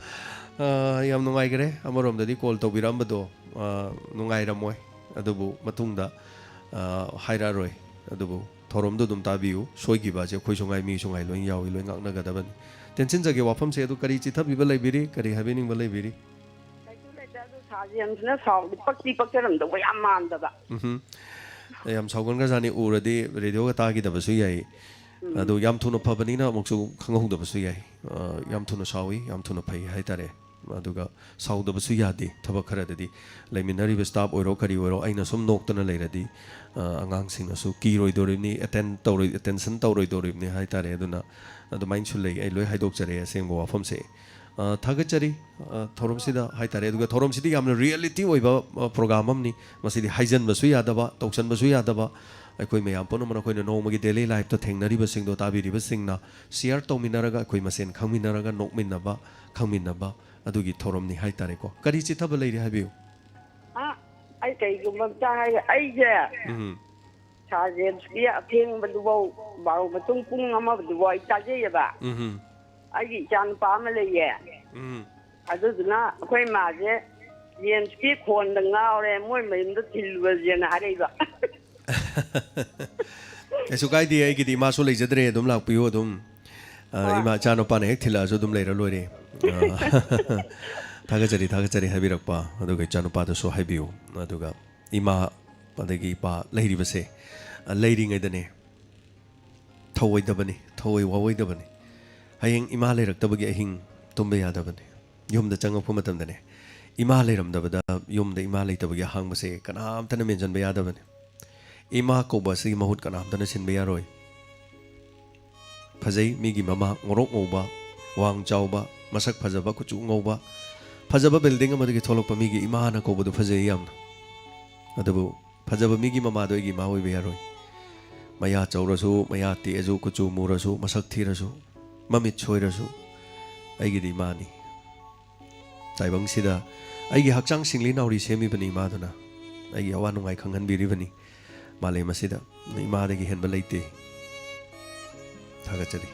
ꯑ, ꯌꯥꯝ ꯅꯨꯡꯉꯥꯏꯈ꯭ꯔꯦ꯫ ꯑꯃꯔꯣꯝꯗꯗꯤ ꯀꯣꯜ ꯇꯧꯕꯤꯔꯛꯑꯝꯕꯗꯣ, ꯑ, ꯅꯨꯡꯉꯥꯏꯔꯝꯃꯣꯏ꯫ ꯑꯗꯨꯕꯨ ꯃꯇꯨꯡꯗ, ꯑ, ꯍꯥꯏꯔꯛꯑꯔꯣꯏ꯫ ꯑꯗꯨꯕꯨ ꯊꯧꯔꯝꯗꯨ ꯑꯗꯨꯝ ꯇꯥꯕꯤꯌꯨ꯫ ꯁꯣꯏꯈꯤꯕ ꯑꯁꯦ ꯑꯩꯈꯣꯏꯁꯨ ꯉꯥꯏ, ꯃꯤꯁꯨ ꯉꯥꯏ, ꯂꯣꯏ ꯌꯥꯎꯏ, ꯂꯣꯏ ꯉꯥꯛꯅꯒꯗꯕꯅꯤ꯫ ꯇꯦꯟꯁꯤꯟꯖꯒꯦ ꯋꯥꯐꯝꯁꯦ꯫ ꯑꯗꯨ ꯀꯔꯤ ꯆꯤꯊꯕꯤꯕ ꯂꯩꯕꯤꯔꯤ? ꯀꯔꯤ ꯍꯥꯏꯕꯤꯅꯤꯡꯕ ꯂꯩꯕꯤꯔꯤ? ꯀꯩꯁꯨ ꯂꯩꯇꯦ, ꯑꯗꯨ ꯁꯥꯔ ꯖꯦꯝꯁꯅ ꯁꯥꯎꯕꯗꯤ ꯄꯛꯇꯤ ꯄꯛꯆꯔꯝꯗꯧꯕ ꯌꯥꯝ ꯃꯥꯟꯗꯕ꯫ ꯎꯝꯍꯨꯝ꯫ ꯌꯥꯝ ꯁꯥꯎꯒꯟꯈ꯭ꯔꯖꯥꯠꯅꯤ꯫ ꯎꯔꯗꯤ ꯔꯦꯗꯤꯑꯣꯒ ꯇꯥꯈꯤꯗꯕꯁꯨ ꯌꯥꯏ꯫ ꯑꯗꯨ ꯌꯥꯝ ꯊꯨꯅ ꯐꯕꯅꯤꯅ ꯑꯃꯨꯛꯁꯨ ꯈꯪꯍꯧꯗꯕꯁꯨ ꯌꯥꯏ꯫ ꯑ, ꯌꯥꯝ ꯊꯨꯅ ꯁꯥꯎꯏ, ꯌꯥꯝ ꯊꯨꯅ ꯐꯩ ꯍꯥꯏꯇꯥꯔꯦ꯫ ꯑꯗꯨꯒ ꯁꯥꯎꯗꯕꯁꯨ ꯌꯥꯗꯦ꯫ ꯊꯕꯛ ꯈꯔꯗꯗꯤ ꯂꯩꯃꯤꯟꯅꯔꯤꯕ ꯁ꯭ꯇꯥꯐ ꯑꯣꯏꯔꯣ ꯀꯔꯤ ꯑꯣꯏꯔꯣ, ꯑꯩꯅ ꯁꯨꯝ ꯅꯣꯛꯇꯅ ꯂꯩꯔꯗꯤ, ꯑ, ꯑꯉꯥꯡꯁꯤꯡꯅꯁꯨ ꯀꯤꯔꯣꯏꯗꯣꯔꯤꯕꯅꯤ, ꯑꯦꯇꯦꯟ ꯇꯧꯔꯣꯏ, ꯑꯦꯇꯦꯟꯁꯟ ꯇꯧꯔꯣꯏꯗꯣꯔꯤꯕꯅꯤ ꯍꯥꯏꯇꯥꯔꯦ꯫ ꯑꯗꯨꯅ ꯑꯗꯨꯃꯥꯏꯅꯁꯨ ꯂꯩ꯫ ꯑꯩ ꯂꯣꯏ ꯍꯥꯏꯗꯣꯛꯆꯔꯦ ꯑꯁꯦꯡꯕ ꯋꯥꯐꯝꯁꯦ꯫ ꯑ, ꯊꯥꯒꯠꯆꯔꯤ, ꯑ, ꯊꯧꯔꯝꯁꯤꯗ ꯍꯥꯏꯇꯥꯔꯦ꯫ ꯑꯗꯨꯒ ꯊꯧꯔꯝꯁꯤꯗꯤ ꯌꯥꯝꯅ ꯔꯤꯌꯦꯂꯤꯇꯤ ꯑꯣꯏꯕ, ꯑ, ꯄ꯭ꯔꯣꯒ꯭ꯔꯥꯝ ꯑꯃꯅꯤ꯫ ꯃꯁꯤꯗꯤ ꯍꯥꯏꯖꯟꯕꯁꯨ ꯌꯥꯗꯕ, ꯇꯧꯁꯟꯕꯁꯨ ꯌꯥꯗꯕ, ꯑꯩꯈꯣꯏ ꯃꯌꯥꯝ ꯄꯨꯝꯅꯃꯛꯅ ꯑꯩꯈꯣꯏꯅ ꯅꯣꯡꯃꯒꯤ ꯗꯦꯂꯤ ꯂꯥꯏꯐꯇ ꯊꯦꯡꯅꯔꯤꯕꯁꯤꯡꯗꯣ ꯇꯥꯕꯤꯔꯤꯕꯁꯤꯡꯅ ꯁꯤꯌꯔ ꯇꯧꯃꯤꯟꯅꯔꯒ, ꯑꯩꯈꯣꯏ ꯃꯁꯦꯟ ꯈꯪꯃꯤꯟꯅꯔꯒ, ꯅꯣꯛꯃꯤꯟꯅꯕ, ꯈꯪꯃꯤꯟꯅꯕ ꯑꯗꯨꯒꯤ ꯊꯧꯔꯝꯅꯤ ꯍꯥꯏꯇꯥꯔꯦꯀꯣ꯫ ꯀꯔꯤ ꯆꯤꯊꯕ ꯂꯩꯔꯤ ꯍꯥꯏꯕꯤꯌꯨ꯫ ꯑ, ꯑꯩ ꯀꯩꯒꯨꯝꯕ ꯑꯝꯇ ꯍꯥꯏꯒꯦ꯫ ꯑꯩꯁꯦ ꯎꯝ꯫ ꯁꯥꯔ ꯖꯦꯝꯁꯀꯤ ꯑꯊꯦꯡꯕꯗꯨꯐꯥꯎ, ꯕꯥꯔꯣ ꯃꯇꯨꯡ ꯄꯨꯡ ꯑꯃꯗꯨꯐꯥꯎ ꯑꯩ ꯇꯥꯖꯩꯌꯦꯕ꯫ ꯎꯝ꯫ ꯑꯩꯒꯤ ꯏꯆꯥ ꯅꯨꯄꯥ ꯑꯃ ꯂꯩꯌꯦ꯫ ꯎꯝ꯫ ꯑꯗꯨꯗꯨꯅ ꯑꯩꯈꯣꯏ ꯃꯥꯁꯦ ꯖꯦꯝꯁꯀꯤ ꯈꯣꯟꯗ ꯉꯥꯎꯔꯦ, ꯃꯣꯏ ꯃꯌꯨꯝꯗ ꯊꯤꯜꯂꯨꯔꯁꯦꯅ ꯍꯥꯏꯔꯛꯏꯕ꯫ ꯀꯩꯁꯨ ꯀꯥꯏꯗꯦ, ꯑꯩꯒꯤꯗꯤ ꯏꯃꯥꯁꯨ ꯂꯩꯖꯗ꯭ꯔꯦ, ꯑꯗꯨꯝ ꯂꯥꯛꯄꯤꯌꯨ ꯑꯗꯨꯝ꯫ ꯑ, ꯑꯥ꯫ ꯏꯃꯥ, ꯏꯆꯥ ꯅꯨꯄꯥꯅ ꯍꯦꯛ ꯊꯤꯜꯂꯛꯑꯁꯨ ꯑꯗꯨꯝ ꯂꯩꯔ ꯂꯣꯏꯔꯦ꯫ ꯑ, ꯊꯥꯒꯠꯆꯔꯤ, ꯊꯥꯒꯠꯆꯔꯤ ꯍꯥꯏꯕꯤꯔꯛꯄ꯫ ꯑꯗꯨꯒ ꯏꯆꯥ ꯅꯨꯄꯥꯗꯁꯨ ꯍꯥꯏꯕꯤꯌꯨ꯫ ꯑꯗꯨꯒ ꯏꯃꯥ ꯑꯗꯒꯤ ꯏꯄꯥ ꯂꯩꯔꯤꯕꯁꯦ, ꯑ, ꯂꯩꯔꯤꯉꯩꯗꯅꯦ ꯊꯧꯑꯣꯏꯗꯕꯅꯤ꯫ ꯊꯋꯥꯏ ꯋꯥꯑꯣꯏꯗꯕꯅꯤ꯫ ꯍꯌꯦꯡ ꯏꯃꯥ ꯂꯩꯔꯛꯇꯕꯒꯤ ꯑꯍꯤꯡ ꯇꯨꯝꯕ ꯌꯥꯗꯕꯅꯤ꯫ ꯌꯨꯝꯗ ꯆꯪꯉꯛꯄ ꯃꯇꯝꯗꯅꯦ, ꯏꯃꯥ ꯂꯩꯔꯝꯗꯕꯗ, ꯌꯨꯝꯗ ꯏꯃꯥ ꯂꯩꯇꯕꯒꯤ ꯑꯍꯥꯡꯕꯁꯦ ꯀꯅꯥꯝꯇꯅ ꯃꯦꯟꯁꯤꯟꯕ ꯌꯥꯗꯕꯅꯤ꯫ ꯏꯃꯥ ꯀꯧꯕ ꯑꯁꯤꯒꯤ ꯃꯍꯨꯠ ꯀꯅꯥꯝꯇꯅ ꯁꯤꯟꯕ ꯌꯥꯔꯣꯏ꯫ ꯐꯖꯩ, ꯃꯤꯒꯤ ꯃꯃꯥ ꯉꯣꯔꯣꯛ ꯉꯧꯕ, ꯋꯥꯡ ꯆꯥꯎꯕ, ꯃꯁꯛ ꯐꯖꯕ, ꯀꯨꯆꯨ ꯉꯧꯕ, ꯐꯖꯕ building ꯑꯃꯗꯒꯤ ꯊꯣꯛꯂꯛꯄ ꯃꯤꯒꯤ ꯏꯃꯥꯅ ꯀꯧꯕꯗꯨ ꯐꯖꯩ ꯌꯥꯝꯅ꯫ ꯑꯗꯨꯕꯨ ꯐꯖꯕ ꯃꯤꯒꯤ ꯃꯃꯥꯗꯣ ꯑꯩꯒꯤ ꯏꯃꯥ ꯑꯣꯏꯕ ꯌꯥꯔꯣꯏ꯫ ꯃꯌꯥ ꯆꯧꯔꯁꯨ, ꯃꯌꯥ ꯇꯦꯛꯑꯁꯨ, ꯀꯨꯆꯨ ꯃꯨꯔꯁꯨ, ꯃꯁꯛ ꯊꯤꯔꯁꯨ, ꯃꯃꯤꯠ ꯁꯣꯏꯔꯁꯨ, ꯑꯩꯒꯤꯗꯤ ꯏꯃꯥꯅꯤ꯫ ꯇꯥꯏꯕꯪꯁꯤꯗ ꯑꯩꯒꯤ ꯍꯛꯆꯥꯡ ꯁꯤꯡꯂꯤ ꯅꯥꯎꯔꯤ ꯁꯦꯝꯃꯤꯕꯅꯤ ꯏꯃꯥꯗꯨꯅ꯫ ꯑꯩꯒꯤ ꯑꯋꯥ ꯅꯨꯡꯉꯥꯏ ꯈꯪꯍꯟꯕꯤꯔꯤꯕꯅꯤ꯫ ꯃꯥꯂꯦꯝ ꯑꯁꯤꯗ ꯏꯃꯥꯗꯒꯤ ꯍꯦꯟꯕ ꯂꯩꯇꯦ꯫ ꯊꯥꯒꯠꯆꯔꯤ꯫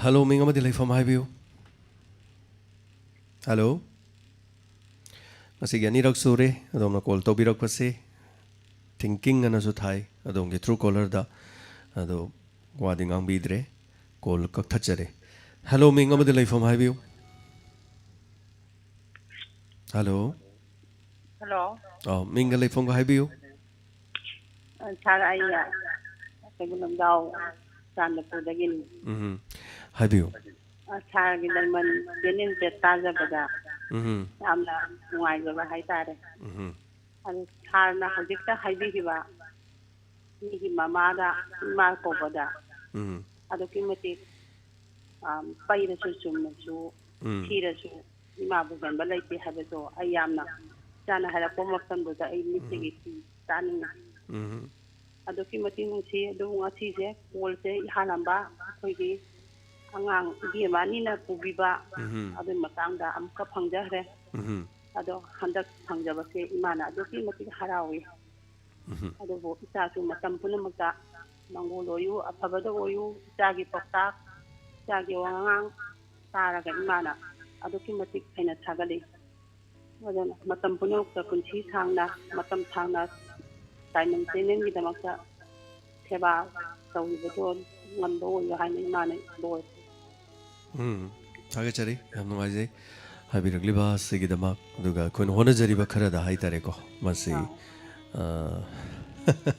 ꯍꯜꯂꯣ, ꯃꯤꯡ ꯑꯃꯗꯤ ꯂꯩꯐꯝ ꯍꯥꯏꯕꯤꯌꯨ꯫ ꯍꯜꯂꯣ꯫ ꯉꯁꯤꯒꯤ ꯑꯅꯤꯔꯛ ꯁꯨꯔꯦ ꯑꯗꯣꯝꯅ call ꯇꯧꯕꯤꯔꯛꯄꯁꯦ꯫ Thinking ꯑꯅꯁꯨ ꯊꯥꯏ ꯑꯗꯣꯝꯒꯤ Truecaller ꯗ꯫ ꯑꯗꯣ ꯋꯥꯗꯤ ꯉꯥꯡꯕꯤꯗ꯭ꯔꯦ꯫ Call ꯀꯛꯊꯠꯆꯔꯦ꯫ ꯍꯜꯂꯣ, ꯃꯤꯡ ꯑꯃꯗꯤ ꯂꯩꯐꯝ ꯍꯥꯏꯕꯤꯌꯨ꯫ ꯍꯜꯂꯣ꯫ ꯍꯜꯂꯣ꯫ ꯑꯥ, ꯃꯤꯡꯒ ꯂꯩꯐꯝꯒ ꯍꯥꯏꯕꯤꯌꯨ꯫ ꯑ, ꯁꯥꯔ, ꯑꯩ, ꯑ, ꯀꯩꯕꯨꯜ ꯂꯝꯖꯥꯎ, ꯆꯥꯟꯗꯄꯨꯔꯗꯒꯤꯅꯤ꯫ ꯎꯝ, ꯍꯥꯏꯕꯤꯌꯨ꯫ ꯑ, ꯁꯥꯔꯒꯤ ꯗꯥꯏꯃꯟ ꯆꯦꯅꯦꯜꯁꯦ ꯇꯥꯖꯕꯗ ꯎꯝ꯫ ꯌꯥꯝꯅ ꯅꯨꯡꯉꯥꯏꯖꯕ ꯍꯥꯏꯇꯥꯔꯦ꯫ ꯎꯝ꯫ ꯑꯗꯨ ꯁꯥꯔꯅ ꯍꯧꯖꯤꯛꯇ ꯍꯥꯏꯕꯤꯈꯤꯕ ꯃꯤꯒꯤ ꯃꯃꯥꯗ ꯏꯃꯥ ꯀꯧꯕꯗ ꯎꯝ꯫ ꯑꯗꯨꯛꯀꯤ ꯃꯇꯤꯛ, ꯑ, ꯄꯩꯔꯁꯨ ꯆꯨꯝꯃꯁꯨ ꯎꯝ꯫ ꯊꯤꯔꯁꯨ ꯏꯃꯥꯕꯨ ꯍꯦꯟꯕ ꯂꯩꯇꯦ ꯍꯥꯏꯕꯗꯣ ꯑꯩ ꯌꯥꯝꯅ ꯏꯆꯥꯅ ꯍꯥꯏꯔꯛꯄ ꯃꯇꯝꯗꯨꯗ ꯑꯩ ꯃꯤꯠꯇꯒꯤ ꯎꯝ꯫ ꯄꯤ ꯇꯥꯅꯤꯡꯉꯤ꯫ ꯎꯝ꯫ ꯑꯗꯨꯛꯀꯤ ꯃꯇꯤꯛ ꯅꯨꯡꯁꯤ꯫ ꯑꯗꯨꯕꯨ ꯉꯁꯤꯁꯦ call ꯁꯦ ꯏꯍꯥꯟ ꯍꯥꯟꯕ ꯑꯩꯈꯣꯏꯒꯤ ꯑꯉꯥꯡ ꯏꯕꯦꯝꯃ ꯑꯅꯤꯅ ꯄꯨꯕꯤꯕ ꯎꯝ꯫ ꯑꯗꯨꯒꯤ ꯃꯇꯥꯡꯗ ꯑꯃꯨꯛꯀ ꯐꯪꯖꯈ꯭ꯔꯦ꯫ ꯎꯝ꯫ ꯑꯗꯣ ꯍꯟꯗꯛ ꯐꯪꯖꯕꯁꯦ ꯏꯃꯥꯅ ꯑꯗꯨꯛꯀꯤ ꯃꯇꯤꯛ ꯍꯔꯥꯎꯏ꯫ ꯎꯝ꯫ ꯑꯗꯨꯕꯨ ꯏꯆꯥꯁꯨ ꯃꯇꯝ ꯄꯨꯝꯅꯃꯛꯇ ꯃꯪꯒꯣꯜ ꯑꯣꯏꯌꯨ, ꯑꯐꯕꯗ ꯑꯣꯏꯌꯨ, ꯏꯆꯥꯒꯤ ꯄꯥꯎꯇꯥꯛ, ꯏꯆꯥꯒꯤ ꯋꯥꯉꯥꯡ ꯇꯥꯔꯒ ꯏꯃꯥꯅ ꯑꯗꯨꯛꯀꯤ ꯃꯇꯤꯛ ꯍꯦꯟꯅ ꯊꯥꯒꯠꯂꯤ꯫ ꯑꯗꯨꯅ ꯃꯇꯝ ꯄꯨꯝꯅꯃꯛꯇ ꯄꯨꯟꯁꯤ ꯁꯥꯡꯅ, ꯃꯇꯝ ꯁꯥꯡꯅ ꯗꯥꯏꯃꯟ ꯆꯦꯅꯦꯜꯒꯤꯗꯃꯛꯇ ꯁꯦꯕꯥ ꯇꯧꯕꯤꯕꯗꯣ ꯉꯝꯕ ꯑꯣꯏꯌꯨ ꯍꯥꯏꯅ ꯏꯃꯥꯅ ꯂꯣꯏ꯫ ꯎꯝ, ꯊꯥꯒꯠꯆꯔꯤ꯫ ꯌꯥꯝ ꯅꯨꯡꯉꯥꯏꯖꯩ ꯍꯥꯏꯕꯤꯔꯛꯂꯤꯕ ꯑꯁꯤꯒꯤꯗꯃꯛ꯫ ꯑꯗꯨꯒ ꯑꯩꯈꯣꯏꯅ ꯍꯣꯠꯅꯖꯔꯤꯕ ꯈꯔꯗ ꯍꯥꯏꯇꯥꯔꯦꯀꯣ, ꯃꯁꯤ, ꯑꯥ꯫ ꯑ,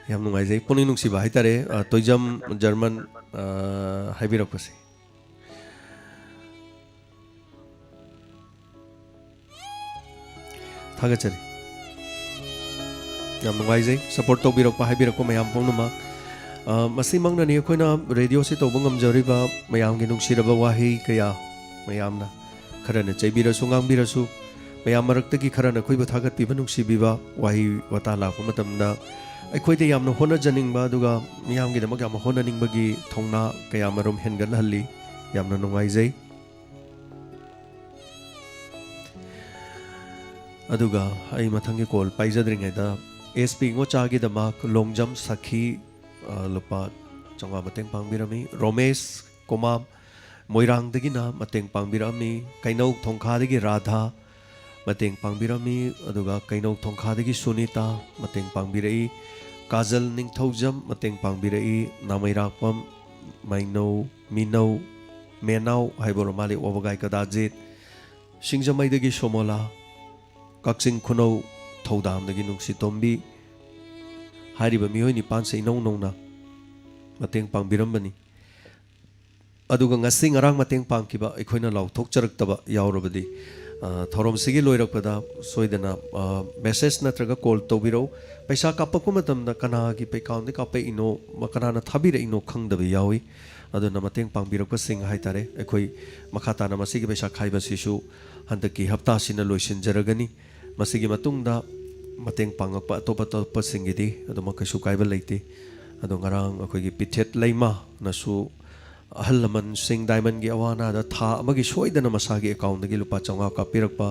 ꯌꯥꯝ ꯅꯨꯡꯉꯥꯏꯖꯩ, ꯄꯨꯛꯅꯤꯡ ꯅꯨꯡꯁꯤꯕ ꯍꯥꯏꯇꯥꯔꯦ꯫ ꯑ, ꯇꯣꯏꯖꯝ ꯖꯔꯃꯟ, ꯑ, ꯍꯥꯏꯕꯤꯔꯛꯄꯁꯦ꯫ ꯊꯥꯒꯠꯆꯔꯤ꯫ ꯌꯥꯝ ꯅꯨꯡꯉꯥꯏꯖꯩ support ꯇꯧꯕꯤꯔꯛꯄ, ꯍꯥꯏꯕꯤꯔꯛꯄ ꯃꯌꯥꯝ ꯄꯨꯝꯅꯃꯛ꯫ ꯑ, ꯃꯁꯤꯃꯛꯅꯅꯤ ꯑꯩꯈꯣꯏꯅ radioꯁꯤ ꯇꯧꯕ ꯉꯝꯖꯔꯤꯕ, ꯃꯌꯥꯝꯒꯤ ꯅꯨꯡꯁꯤꯔꯕ ꯋꯥꯍꯩ ꯀꯌꯥ, ꯃꯌꯥꯝꯅ ꯈꯔꯅ ꯆꯩꯕꯤꯔꯁꯨ, ꯉꯥꯡꯕꯤꯔꯁꯨ, ꯃꯌꯥꯝ ꯃꯔꯛꯇꯒꯤ ꯈꯔꯅ ꯑꯩꯈꯣꯏꯕꯨ ꯊꯥꯒꯠꯄꯤꯕ, ꯅꯨꯡꯁꯤꯕꯤꯕ ꯋꯥꯍꯩ ꯋꯥꯇꯥ ꯂꯥꯛꯄ ꯃꯇꯝꯗ ꯑꯩꯈꯣꯏꯗ ꯌꯥꯝꯅ ꯍꯣꯠꯅꯖꯅꯤꯡꯕ, ꯑꯗꯨꯒ ꯃꯤꯌꯥꯝꯒꯤꯗꯃꯛ ꯌꯥꯝꯅ ꯍꯣꯠꯅꯅꯤꯡꯕꯒꯤ ꯊꯧꯅꯥ ꯀꯌꯥ ꯑꯃꯔꯣꯝ ꯍꯦꯟꯒꯠꯍꯜꯂꯤ꯫ ꯌꯥꯝꯅ ꯅꯨꯡꯉꯥꯏꯖꯩ꯫ ꯑꯗꯨꯒ ꯑꯩ ꯃꯊꯪꯒꯤ call ꯄꯥꯏꯖꯗ꯭ꯔꯤꯉꯩꯗ, S P ꯉꯣꯆꯥꯒꯤꯗꯃꯛ long jump ꯁꯈꯤ, ꯑ, ꯂꯨꯄꯥ ꯆꯥꯝꯃꯉꯥ ꯃꯇꯦꯡ ꯄꯥꯡꯕꯤꯔꯝꯃꯤ꯫ ꯔꯣꯃꯦꯁ ꯀꯣꯃꯥꯝ, ꯃꯣꯏꯔꯥꯡꯗꯒꯤꯅ ꯃꯇꯦꯡ ꯄꯥꯡꯕꯤꯔꯛꯑꯝꯃꯤ꯫ ꯀꯩꯅꯧ ꯊꯣꯡꯈꯥꯗꯒꯤ ꯔꯥꯙꯥ ꯃꯇꯦꯡ ꯄꯥꯡꯕꯤꯔꯝꯃꯤ꯫ ꯑꯗꯨꯒ ꯀꯩꯅꯧ ꯊꯣꯡꯈꯥꯗꯒꯤ ꯁꯨꯅꯤꯇꯥ ꯃꯇꯦꯡ ꯄꯥꯡꯕꯤꯔꯛꯏ꯫ ꯀꯥꯖꯜ ꯅꯤꯡꯊꯧꯖꯝ ꯃꯇꯦꯡ ꯄꯥꯡꯕꯤꯔꯛꯏ꯫ ꯅꯥꯃꯩꯔꯥꯛꯄꯝ, ꯃꯩꯅꯧ, ꯃꯤꯅꯧ, ꯃꯦꯅꯥꯎ ꯍꯥꯏꯕ ꯑꯣꯏꯔ ꯃꯥꯜꯂꯤ, ꯋꯥꯕꯒꯥꯏ ꯀꯗꯥꯖꯤꯠ, ꯁꯤꯡꯖꯃꯩꯗꯒꯤ ꯁꯣꯃꯣꯂꯥ, ꯀꯛꯆꯤꯡ ꯈꯨꯅꯧ ꯊꯧꯗꯥꯝꯗꯒꯤ ꯅꯨꯡꯁꯤꯇꯣꯝꯕꯤ꯫ ꯍꯥꯏꯔꯤꯕ ꯃꯤꯑꯣꯏ ꯅꯤꯄꯥꯟꯁꯦ ꯏꯅꯧ ꯅꯧꯅ ꯃꯇꯦꯡ ꯄꯥꯡꯕꯤꯔꯝꯕꯅꯤ꯫ ꯑꯗꯨꯒ ꯉꯁꯤ ꯉꯔꯥꯡ ꯃꯇꯦꯡ ꯄꯥꯡꯈꯤꯕ ꯑꯩꯈꯣꯏꯅ ꯂꯥꯎꯊꯣꯛꯆꯔꯛꯇꯕ ꯌꯥꯎꯔꯕꯗꯤ, ꯑ, ꯊꯧꯔꯝꯁꯤꯒꯤ ꯂꯣꯏꯔꯛꯄꯗ ꯁꯣꯏꯗꯅ, ꯑ, message ꯅꯠꯇ꯭ꯔꯒ call ꯇꯧꯕꯤꯔꯛꯎ꯫ ꯄꯩꯁꯥ ꯀꯥꯞꯄꯛꯄ ꯃꯇꯝꯗ ꯀꯅꯥꯒꯤ accountꯗꯒꯤ ꯀꯥꯞꯄꯛꯏꯅꯣ, ꯃ-, ꯀꯅꯥꯅ ꯊꯥꯕꯤꯔꯛꯏꯅꯣ ꯈꯪꯗꯕ ꯌꯥꯎꯏ꯫ ꯑꯗꯨꯅ ꯃꯇꯦꯡ ꯄꯥꯡꯕꯤꯔꯛꯄꯁꯤꯡ ꯍꯥꯏꯇꯥꯔꯦ, ꯑꯩꯈꯣꯏ ꯃꯈꯥ ꯇꯥꯅ ꯃꯁꯤꯒꯤ ꯄꯩꯁꯥ ꯈꯥꯏꯕꯁꯤꯁꯨ ꯍꯟꯗꯛꯀꯤ ꯍꯞꯇꯥꯁꯤꯅ ꯂꯣꯏꯁꯤꯟꯖꯔꯒꯅꯤ꯫ ꯃꯁꯤꯒꯤ ꯃꯇꯨꯡꯗ ꯃꯇꯦꯡ ꯄꯥꯡꯉꯛꯄ ꯑꯇꯣꯞ ꯑꯇꯣꯞꯄꯁꯤꯡꯒꯤꯗꯤ ꯑꯗꯨꯃꯛ ꯀꯩꯁꯨ ꯀꯥꯏꯕ ꯂꯩꯇꯦ꯫ ꯑꯗꯣ ꯉꯔꯥꯡ ꯑꯩꯈꯣꯏꯒꯤ ꯄꯤꯊꯦꯠ ꯂꯩꯃꯅꯁꯨ ꯑꯍꯜ ꯂꯃꯟꯁꯤꯡ diamondꯒꯤ ꯑꯋꯥ ꯑꯅꯥꯗ ꯊꯥ ꯑꯃꯒꯤ ꯁꯣꯏꯗꯅ ꯃꯁꯥꯒꯤ accountꯗꯒꯤ ꯂꯨꯄꯥ ꯆꯥꯝꯃꯉꯥ ꯀꯥꯞꯄꯤꯔꯛꯄ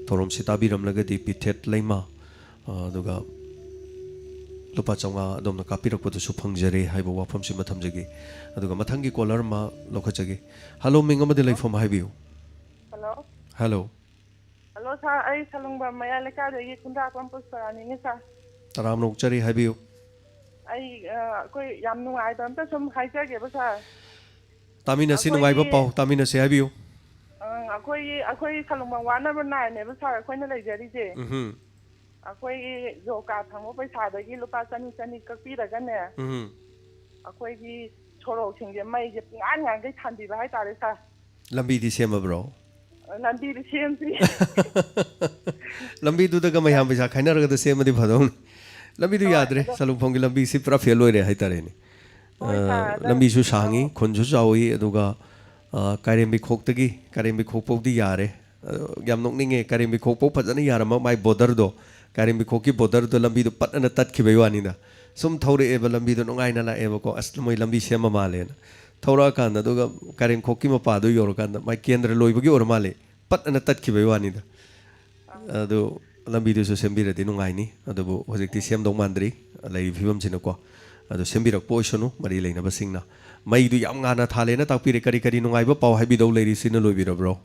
ꯊꯧꯔꯝꯁꯤ ꯇꯥꯕꯤꯔꯝꯂꯒꯗꯤ ꯄꯤꯊꯦꯠ ꯂꯩꯃ, ꯑ, ꯑꯗꯨꯒ ꯂꯨꯄꯥ ꯆꯥꯝꯃꯉꯥ ꯑꯗꯣꯝꯅ ꯀꯥꯞꯄꯤꯔꯛꯄꯗꯨꯁꯨ ꯐꯪꯖꯔꯦ ꯍꯥꯏꯕ ꯋꯥꯐꯝꯁꯤꯃ ꯊꯝꯖꯒꯦ꯫ ꯑꯗꯨꯒ ꯃꯊꯪꯒꯤ caller ꯑꯃ ꯂꯧꯈꯠꯆꯒꯦ꯫ Hello, ꯃꯤꯡ ꯑꯃꯗꯤ ꯂꯩꯐꯝ ꯍꯥꯏꯕꯤꯌꯨ꯫ Hello꯫ Hello꯫ Hello sir, ꯑꯩ ꯁꯂꯨꯡꯕꯝ ꯃꯌꯥꯏ ꯂꯩꯀꯥꯏꯗꯒꯤ ꯈꯨꯟꯗ꯭ꯔꯥꯛꯄꯝ ꯄꯨꯁꯄꯔꯥꯅꯤꯅꯦ sir꯫ ꯇꯔꯥꯝꯅ ꯑꯣꯛꯆꯔꯤ, ꯍꯥꯏꯕꯤꯌꯨ꯫ ꯑꯩ, ꯑ, ꯑꯩꯈꯣꯏ ꯌꯥꯝ ꯅꯨꯡꯉꯥꯏꯕ ꯑꯝꯇ ꯁꯨꯝ ꯍꯥꯏꯖꯒꯦꯕ sir꯫ ꯇꯥꯃꯤꯟꯅꯁꯤ, ꯑꯩꯈꯣꯏꯒꯤ ꯅꯨꯡꯉꯥꯏꯕ ꯄꯥꯎ ꯇꯥꯃꯤꯟꯅꯁꯤ, ꯍꯥꯏꯕꯤꯌꯨ꯫ ꯑꯪ, ꯑꯩꯈꯣꯏꯒꯤ ꯑꯩꯈꯣꯏꯒꯤ ꯁꯂꯨꯡꯕꯝ ꯋꯥꯔꯗ ꯅꯝꯕꯔ ꯅꯥꯏꯟꯅꯦꯕ ꯁꯥꯔ ꯑꯩꯈꯣꯏꯅ ꯂꯩꯖꯔꯤꯁꯦ꯫ ꯎꯝ ꯑꯩꯈꯣꯏꯒꯤ ꯖꯣꯕ ꯀꯥꯔꯗ ꯐꯪꯕ ꯄꯩꯁꯥꯗꯒꯤ ꯂꯨꯄꯥ ꯆꯅꯤ ꯆꯅꯤ ꯀꯛꯄꯤꯔꯒꯅꯦ, ꯎꯝ ꯑꯩꯈꯣꯏꯒꯤ ꯁꯣꯔꯣꯛꯁꯤꯡꯁꯦ ꯃꯩꯁꯦ ꯄꯨꯡꯉꯥꯟ ꯉꯥꯟꯈꯩ ꯊꯥꯟꯕꯤꯕ ꯍꯥꯏꯇꯥꯔꯦ ꯁꯥꯔ꯫ ꯂꯝꯕꯤꯗꯤ ꯁꯦꯝꯃꯕ꯭ꯔꯣ? ꯂꯝꯕꯤꯗꯤ ꯁꯦꯝꯗ꯭ꯔꯤ꯫ ꯂꯝꯕꯤꯗꯨꯗꯒ ꯃꯌꯥꯝ ꯄꯩꯁꯥ ꯈꯥꯏꯅꯔꯒꯗ ꯁꯦꯝꯃꯗꯤ ꯐꯗꯧꯅꯤ꯫ ꯂꯝꯕꯤꯗꯨ ꯍꯣꯏ, ꯌꯥꯗ꯭ꯔꯦ, ꯑꯗꯣ ꯁꯂꯨꯡꯐꯝꯒꯤ ꯂꯝꯕꯤꯁꯤ ꯄꯨꯔꯥ ꯐꯦꯜ ꯑꯣꯏꯔꯦ ꯍꯥꯏꯇꯥꯔꯦꯅꯦ꯫ ꯍꯣꯏ, ꯑ, ꯁꯥꯔ, ꯑꯗꯣ ꯂꯝꯕꯤꯁꯨ ꯁꯥꯡꯉꯤ, ꯑꯃꯨꯛ ꯈꯨꯟꯁꯨ ꯆꯥꯎꯏ, ꯑꯗꯨꯒ, ꯑ, ꯀꯥꯏꯔꯦꯝꯕꯤ ꯈꯣꯛꯇꯒꯤ ꯀꯥꯏꯔꯦꯝꯕꯤ ꯈꯣꯛ ꯐꯥꯎꯗꯤ ꯌꯥꯔꯦ꯫ ꯑꯗꯣ ꯌꯥꯝ ꯅꯣꯛꯅꯤꯡꯉꯦ, ꯀꯥꯏꯔꯦꯝꯕꯤ ꯈꯣꯛ ꯐꯥꯎ ꯐꯖꯅ ꯌꯥꯔꯝꯕ, ꯃꯥꯏ ꯕꯣꯔꯗꯔꯗꯣ, ꯀꯥꯏꯔꯦꯝꯕꯤ ꯈꯣꯛꯀꯤ ꯕꯣꯔꯗꯔꯗꯣ ꯂꯝꯕꯤꯗꯣ ꯄꯠ ꯑꯅ ꯇꯠꯈꯤꯕꯩ ꯋꯥꯅꯤꯗ꯫ ꯁꯨꯝ ꯊꯧꯔꯛꯑꯦꯕ, ꯂꯝꯕꯤꯗꯣ ꯅꯨꯡꯉꯥꯏꯅ ꯂꯥꯛꯑꯦꯕꯀꯣ, "ꯑꯁ, ꯃꯣꯏ ꯂꯝꯕꯤ ꯁꯦꯝꯃ ꯃꯥꯜꯂꯦꯅ"꯫ ꯊꯧꯔꯛꯑꯀꯥꯟꯗ, ꯑꯗꯨꯒ ꯀꯥꯏꯔꯦꯝꯈꯣꯛꯀꯤ ꯃꯄꯥꯗꯣ ꯌꯧꯔꯀꯥꯟꯗ ꯃꯥꯏ ꯀꯦꯟꯗ꯭ꯔ ꯂꯣꯏꯕꯒꯤ ꯑꯣꯏꯔ ꯃꯥꯜꯂꯦ, ꯄꯠ ꯑꯅ ꯇꯠꯈꯤꯕꯩ ꯋꯥꯅꯤꯗ꯫ ꯑꯗꯨ ꯂꯝꯕꯤꯗꯨꯁꯨ ꯁꯦꯝꯕꯤꯔꯗꯤ ꯅꯨꯡꯉꯥꯏꯅꯤ, ꯑꯗꯨꯕꯨ ꯍꯧꯖꯤꯛꯇꯤ ꯁꯦꯝꯗꯧ ꯃꯥꯟꯗ꯭ꯔꯤ, ꯂꯩꯔꯤꯕ ꯐꯤꯕꯝꯁꯤꯅꯀꯣ꯫ ꯑꯗꯨ ꯁꯦꯝꯕꯤꯔꯛꯄ ꯑꯣꯏꯁꯅꯨ, ꯃꯔꯤ ꯂꯩꯅꯕꯁꯤꯡꯅ꯫ ꯃꯩꯗꯨ ꯌꯥꯝ ꯉꯥꯟꯅ ꯊꯥꯜꯂꯦꯅ ꯇꯥꯛꯄꯤꯔꯦ꯫ ꯀꯔꯤ ꯀꯔꯤ ꯅꯨꯡꯉꯥꯏꯕ ꯄꯥꯎ ꯍꯥꯏꯕꯤꯗꯧ ꯂꯩꯔꯤ? ꯁꯤꯅ ꯂꯣꯏꯕꯤꯔꯕ꯭ꯔꯣ?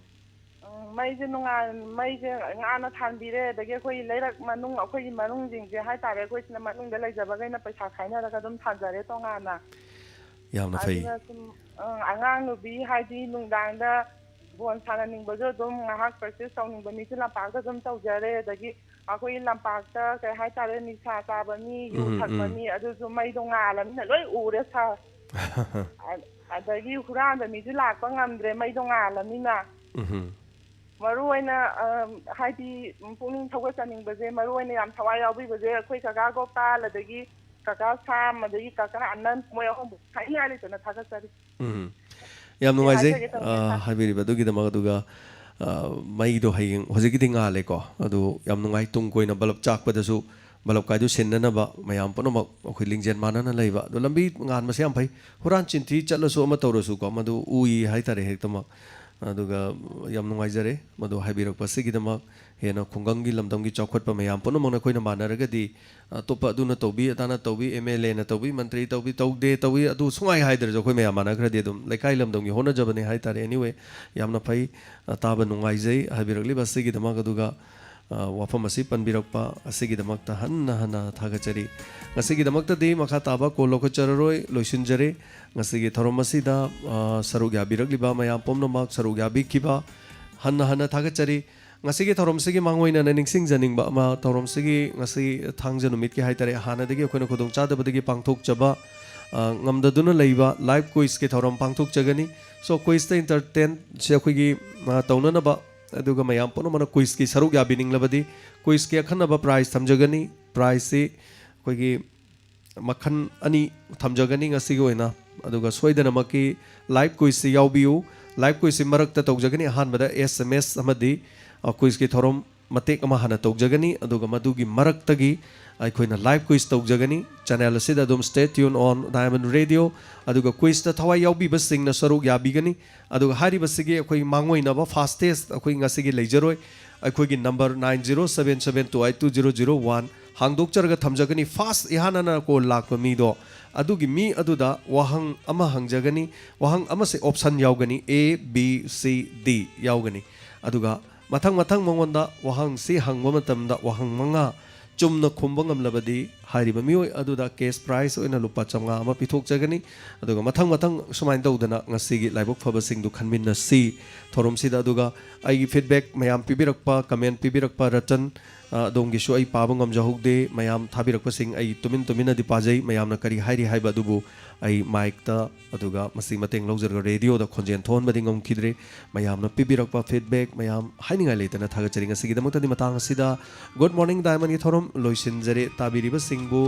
ꯎꯝ, ꯃꯩꯁꯦ ꯅꯨꯡꯉꯥꯏ ꯃꯩꯁꯦ ꯉꯥꯟꯅ ꯊꯥꯟꯕꯤꯔꯦ꯫ ꯑꯗꯒꯤ ꯑꯩꯈꯣꯏ ꯂꯩꯔꯛ ꯃꯅꯨꯡ, ꯑꯩꯈꯣꯏꯒꯤ ꯃꯅꯨꯡꯁꯤꯡꯁꯦ ꯍꯥꯏꯇꯥꯔꯦ, ꯑꯩꯈꯣꯏꯁꯤꯅ ꯃꯅꯨꯡꯗ ꯂꯩꯖꯕꯈꯩꯅ ꯄꯩꯁꯥ ꯈꯥꯏꯅꯔꯒ ꯑꯗꯨꯝ ꯊꯥꯟꯖꯔꯦ ꯇꯣꯉꯥꯟꯅ꯫ ꯌꯥꯝꯅ ꯐꯩ꯫ ꯑꯗꯨꯅ ꯁꯨꯝ, ꯑꯪ, ꯑꯉꯥꯡ ꯅꯨꯕꯤ ꯍꯥꯏꯗꯤ ꯅꯨꯡꯗꯥꯡꯗ ꯕꯣꯜ ꯁꯥꯟꯅꯅꯤꯡꯕꯁꯨ ꯑꯗꯨꯝ ꯉꯥꯏꯍꯥꯛ ꯄ꯭ꯔꯦꯛꯇꯤꯁ ꯇꯧꯅꯤꯡꯕ ꯃꯤꯁꯨ ꯂꯝꯄꯥꯛꯇ ꯑꯗꯨꯝ ꯇꯧꯖꯔꯦ꯫ ꯑꯗꯒꯤ ꯑꯩꯈꯣꯏꯒꯤ ꯂꯝꯄꯥꯛꯇ ꯀꯩ ꯍꯥꯏꯇꯥꯔꯦ, ꯅꯤꯁꯥ ꯆꯥꯕ ꯃꯤ, ꯌꯨ ꯎꯝ, ꯊꯛꯄ ꯎꯝ꯫ ꯃꯤ, ꯑꯗꯨꯁꯨ ꯃꯩꯗꯣ ꯉꯥꯜꯂꯃꯤꯅ ꯂꯣꯏ ꯎꯔꯦ ꯁꯥꯔ꯫ ꯑ-, ꯑꯗꯒꯤ ꯍꯨꯔꯥꯟꯕ ꯃꯤꯁꯨ ꯂꯥꯛꯄ ꯉꯝꯗ꯭ꯔꯦ, ꯃꯩꯗꯣ ꯉꯥꯜꯂꯃꯤꯅ꯫ ꯎꯝ꯫ ꯃꯔꯨ ꯑꯣꯏꯅ, ꯑ, ꯍꯥꯏꯗꯤ ꯄꯨꯛꯅꯤꯡ ꯊꯧꯒꯠꯆꯅꯤꯡꯕꯁꯦ, ꯃꯔꯨ ꯑꯣꯏꯅ ꯌꯥꯝ ꯊꯋꯥꯏ ꯌꯥꯎꯕꯤꯕꯁꯦ ꯑꯩꯈꯣꯏ ꯀꯀꯥ ꯒꯣꯄꯥꯜ, ꯑꯗꯒꯤ ꯀꯀꯥ ꯁꯥꯝ, ꯑꯗꯒꯤ ꯀꯀꯥ ꯑꯅꯟ, ꯃꯣꯏ ꯑꯍꯨꯝꯕꯨ ꯍꯥꯏꯅꯤꯡꯉꯥꯏ ꯂꯩꯇꯅ ꯊꯥꯒꯠꯆꯔꯤ꯫ ꯎꯝ꯫ ꯌꯥꯝ ꯁꯤ ꯅꯨꯡꯉꯥꯏꯖꯩ, ꯍꯥꯏꯖꯒꯦ ꯇꯧꯕꯅꯦ ꯑ, ꯁꯥꯔ꯫ ꯍꯥꯏꯕꯤꯔꯤꯕ ꯑꯗꯨꯒꯤꯗꯃꯛ꯫ ꯑꯗꯨꯒ, ꯑ, ꯃꯩꯗꯣ ꯍꯌꯦꯡ, ꯍꯧꯖꯤꯛꯀꯤꯗꯤ ꯉꯥꯜꯂꯦꯀꯣ, ꯑꯗꯨ ꯌꯥꯝ ꯅꯨꯡꯉꯥꯏ꯫ ꯇꯨꯡ ꯀꯣꯏꯅ ꯕꯜꯕ ꯆꯥꯛꯄꯗꯁꯨ ꯕꯜꯕ ꯀꯥꯏꯗꯨ ꯁꯤꯟꯅꯅꯕ ꯃꯌꯥꯝ ꯄꯨꯝꯅꯃꯛ ꯑꯩꯈꯣꯏ ꯂꯤꯡꯖꯦꯜ ꯃꯥꯟꯅꯅ ꯂꯩꯕ꯫ ꯑꯗꯣ ꯂꯝꯕꯤ ꯉꯥꯟꯕꯁꯦ ꯌꯥꯝ ꯐꯩ꯫ ꯍꯨꯔꯥꯟ ꯆꯤꯟꯊꯤ ꯆꯠꯂꯁꯨ ꯑꯃ ꯇꯧꯔꯁꯨꯀꯣ, ꯃꯗꯨ ꯎꯏ ꯍꯥꯏꯇꯥꯔꯦ ꯍꯦꯛꯇꯃꯛ꯫ ꯑꯗꯨꯒ ꯌꯥꯝ ꯅꯨꯡꯉꯥꯏꯖꯔꯦ ꯃꯗꯨ ꯍꯥꯏꯕꯤꯔꯛꯄꯁꯤꯒꯤꯗꯃꯛ꯫ ꯍꯦꯟꯅ ꯈꯨꯡꯒꯪꯒꯤ ꯂꯝꯗꯝꯒꯤ ꯆꯥꯎꯈꯠꯄ ꯃꯌꯥꯝ ꯄꯨꯝꯅꯃꯛꯅ ꯑꯩꯈꯣꯏꯅ ꯃꯥꯟꯅꯔꯒꯗꯤ, ꯑꯇꯣꯞꯄ ꯑꯗꯨꯅ ꯇꯧꯕꯤ, ꯑꯗꯥꯅ ꯇꯧꯕꯤ, ꯑꯦꯝ ꯑꯦꯜ ꯑꯦꯅ ꯇꯧꯕꯤ, ꯃꯟꯇ꯭ꯔꯤ ꯇꯧꯕꯤ, ꯇꯧꯗꯦ ꯇꯧꯕꯤ, ꯑꯗꯨ ꯁꯨꯡꯍꯥꯏ ꯍꯥꯏꯗ꯭ꯔꯁꯨ ꯑꯩꯈꯣꯏ ꯃꯌꯥꯝ ꯃꯥꯟꯅꯈ꯭ꯔꯗꯤ ꯑꯗꯨꯝ ꯂꯩꯀꯥꯏ ꯂꯝꯗꯝꯒꯤ ꯍꯣꯠꯅꯖꯕꯅꯦ ꯍꯥꯏꯇꯥꯔꯦ꯫ Anyway, ꯌꯥꯝꯅ ꯐꯩ, ꯑ, ꯇꯥꯕ ꯅꯨꯡꯉꯥꯏꯖꯩ ꯍꯥꯏꯕꯤꯔꯛꯂꯤꯕ ꯑꯁꯤꯒꯤꯗꯃꯛ꯫ ꯑꯗꯨꯒ, ꯑ, ꯋꯥꯐꯝ ꯑꯁꯤ ꯄꯟꯕꯤꯔꯛꯄ ꯑꯁꯤꯒꯤꯗꯃꯛꯇ ꯍꯟꯅ ꯍꯟꯅ ꯊꯥꯒꯠꯆꯔꯤ꯫ ꯉꯁꯤꯒꯤꯗꯃꯛꯇꯗꯤ ꯃꯈꯥ ꯇꯥꯕ ꯀꯣꯜ ꯂꯧꯈꯠꯆꯔꯔꯣꯏ, ꯂꯣꯏꯁꯤꯟꯖꯔꯦ꯫ ꯉꯁꯤꯒꯤ ꯊꯧꯔꯝ ꯑꯁꯤꯗ, ꯑ, ꯁꯔꯨꯛ ꯌꯥꯕꯤꯔꯛꯂꯤꯕ ꯃꯌꯥꯝ ꯄꯨꯝꯅꯃꯛ ꯁꯔꯨꯛ ꯌꯥꯕꯤꯈꯤꯕ ꯍꯟꯅ ꯍꯟꯅ ꯊꯥꯒꯠꯆꯔꯤ꯫ ꯉꯁꯤꯒꯤ ꯊꯧꯔꯝꯁꯤꯒꯤ ꯃꯥꯡꯑꯣꯏꯅꯅ ꯅꯤꯡꯁꯤꯡꯖꯅꯤꯡꯕ ꯑꯃ, ꯊꯧꯔꯝꯁꯤꯒꯤ ꯉꯁꯤ ꯊꯥꯡꯖ ꯅꯨꯃꯤꯠꯀꯤ ꯍꯥꯏꯇꯥꯔꯦ, ꯍꯥꯟꯅꯗꯒꯤ ꯑꯩꯈꯣꯏꯅ ꯈꯨꯗꯣꯡꯆꯥꯗꯕꯗꯒꯤ ꯄꯥꯡꯊꯣꯛꯆꯕ, ꯑ, ꯉꯝꯗꯗꯨꯅ ꯂꯩꯕ ꯂꯥꯏꯚ ꯀ꯭ꯋꯤꯖꯀꯤ ꯊꯧꯔꯝ ꯄꯥꯡꯊꯣꯛꯆꯒꯅꯤ꯫ So, ꯀ꯭ꯋꯤꯖꯇ ꯏꯟꯇꯔꯇꯦꯟꯁꯦ ꯑꯩꯈꯣꯏꯒꯤ, ꯑ, ꯇꯧꯅꯅꯕ, ꯑꯗꯨꯒ ꯃꯌꯥꯝ ꯄꯨꯝꯅꯃꯛꯅ ꯀ꯭ꯋꯤꯖꯀꯤ ꯁꯔꯨꯛ ꯌꯥꯕꯤꯅꯤꯡꯂꯕꯗꯤ ꯀ꯭ꯋꯤꯖꯀꯤ ꯑꯈꯟꯅꯕ ꯄ꯭ꯔꯥꯏꯖ ꯊꯝꯖꯒꯅꯤ꯫ ꯄ꯭ꯔꯥꯏꯖꯁꯤ ꯑꯩꯈꯣꯏꯒꯤ ꯃꯈꯜ ꯑꯅꯤ ꯊꯝꯖꯒꯅꯤ ꯉꯁꯤꯒꯤ ꯑꯣꯏꯅ꯫ ꯑꯗꯨꯒ ꯁꯣꯏꯗꯅꯃꯛꯀꯤ ꯂꯥꯏꯚ ꯀ꯭ꯋꯤꯖꯁꯤ ꯌꯥꯎꯕꯤꯌꯨ꯫ ꯂꯥꯏꯚ ꯀ꯭ꯋꯤꯖꯁꯤ ꯃꯔꯛꯇ ꯇꯧꯖꯒꯅꯤ꯫ ꯑꯍꯥꯟꯕꯗ ꯑꯦꯁ ꯑꯦꯝ ꯑꯦꯁ ꯑꯃꯗꯤ, ꯑ, ꯀ꯭ꯋꯤꯖꯀꯤ ꯊꯧꯔꯝ ꯃꯇꯦꯛ ꯑꯃ ꯍꯥꯟꯅ ꯇꯧꯖꯒꯅꯤ꯫ ꯑꯗꯨꯒ ꯃꯗꯨꯒꯤ ꯃꯔꯛꯇꯒꯤ ꯑꯩꯈꯣꯏꯅ ꯂꯥꯏꯚ ꯀ꯭ꯋꯤꯖ ꯇꯧꯖꯒꯅꯤ꯫ ꯆꯦꯅꯦꯜ ꯑꯁꯤꯗ ꯑꯗꯨꯝ stay tuned on Diamond Radio꯫ ꯑꯗꯨꯒ ꯀ꯭ꯋꯤꯖꯇ ꯊꯋꯥꯏ ꯌꯥꯎꯕꯤꯕꯁꯤꯡꯅ ꯁꯔꯨꯛ ꯌꯥꯕꯤꯒꯅꯤ꯫ ꯑꯗꯨꯒ ꯍꯥꯏꯔꯤꯕꯁꯤꯒꯤ ꯑꯩꯈꯣꯏ ꯃꯥꯡꯑꯣꯏꯅꯕ ꯐꯥꯁꯇꯦꯁ ꯑꯩꯈꯣꯏ ꯉꯁꯤꯒꯤ ꯂꯩꯖꯔꯣꯏ꯫ ꯑꯩꯈꯣꯏꯒꯤ number nine zero seven seven two eight two zero zero one ꯍꯥꯡꯗꯣꯛꯆꯔꯒ ꯊꯝꯖꯒꯅꯤ꯫ ꯐꯥꯁ ꯏꯍꯥꯟ ꯍꯥꯟꯅ ꯀꯣꯜ ꯂꯥꯛꯄ ꯃꯤꯗꯣ, ꯑꯗꯨꯒꯤ ꯃꯤ ꯑꯗꯨꯗ ꯋꯥꯍꯪ ꯑꯃ ꯍꯪꯖꯒꯅꯤ꯫ ꯋꯥꯍꯪ ꯑꯃꯁꯦ ꯑꯣꯞꯁꯟ ꯌꯥꯎꯒꯅꯤ, A, B, C, D ꯌꯥꯎꯒꯅꯤ꯫ ꯑꯗꯨꯒ ꯃꯊꯪ ꯃꯊꯪ ꯃꯉꯣꯟꯗ ꯋꯥꯍꯪꯁꯤ ꯍꯪꯕ ꯃꯇꯝꯗ ꯋꯥꯍꯪ ꯃꯉꯥ ꯆꯨꯝꯅ ꯈꯨꯝꯕ ꯉꯝꯂꯕꯗꯤ ꯍꯥꯏꯔꯤꯕ ꯃꯤꯑꯣꯏ ꯑꯗꯨꯗ ꯀꯦꯁ ꯄ꯭ꯔꯥꯏꯖ ꯑꯣꯏꯅ ꯂꯨꯄꯥ ꯆꯥꯝꯃꯉꯥ ꯑꯃ ꯄꯤꯊꯣꯛꯆꯒꯅꯤ꯫ ꯑꯗꯨꯒ ꯃꯊꯪ ꯃꯊꯪ ꯁꯨꯃꯥꯏꯅ ꯇꯧꯗꯅ ꯉꯁꯤꯒꯤ ꯂꯥꯏꯕꯛ ꯐꯕꯁꯤꯡꯗꯨ ꯈꯟꯃꯤꯟꯅꯁꯤ ꯊꯧꯔꯝꯁꯤꯗ꯫ ꯑꯗꯨꯒ ꯑꯩꯒꯤ ꯐꯤꯗꯕꯦꯛ ꯃꯌꯥꯝ ꯄꯤꯕꯤꯔꯛꯄ, ꯀꯃꯦꯟ ꯄꯤꯕꯤꯔꯛꯄ, ꯔꯇꯟ, ꯑ, ꯑꯗꯣꯝꯒꯤꯁꯨ ꯑꯩ ꯄꯥꯕ ꯉꯝꯖꯍꯧꯗꯦ꯫ ꯃꯌꯥꯝ ꯊꯥꯕꯤꯔꯛꯄꯁꯤꯡ ꯑꯩ ꯇꯨꯃꯤꯟ ꯇꯨꯃꯤꯟꯅꯗꯤ ꯄꯥꯖꯩ꯫ ꯃꯌꯥꯝꯅ ꯀꯔꯤ ꯍꯥꯏꯔꯤ ꯍꯥꯏꯕ ꯑꯗꯨꯕꯨ ꯑꯩ ꯃꯥꯏꯛꯇ, ꯑꯗꯨꯒ ꯃꯁꯤ ꯃꯇꯦꯡ ꯂꯧꯖꯔꯒ ꯔꯦꯗꯤꯑꯣꯗ ꯈꯣꯟꯖꯦꯜ ꯊꯣꯛꯍꯟꯕꯗꯤ ꯉꯝꯈꯤꯗ꯭ꯔꯦ꯫ ꯃꯌꯥꯝꯅ ꯄꯤꯕꯤꯔꯛꯄ ꯐꯤꯗꯕꯦꯛ ꯃꯌꯥꯝ ꯍꯥꯏꯅꯤꯡꯉꯥꯏ ꯂꯩꯇꯅ ꯊꯥꯒꯠꯆꯔꯤ꯫ ꯉꯁꯤꯒꯤꯗꯃꯛꯇꯗꯤ ꯃꯇꯥꯡ ꯑꯁꯤꯗ Good Morning Diamondꯒꯤ ꯊꯧꯔꯝ ꯂꯣꯏꯁꯤꯟꯖꯔꯦ꯫ ꯇꯥꯕꯤꯔꯤꯕꯁꯤꯡꯕꯨ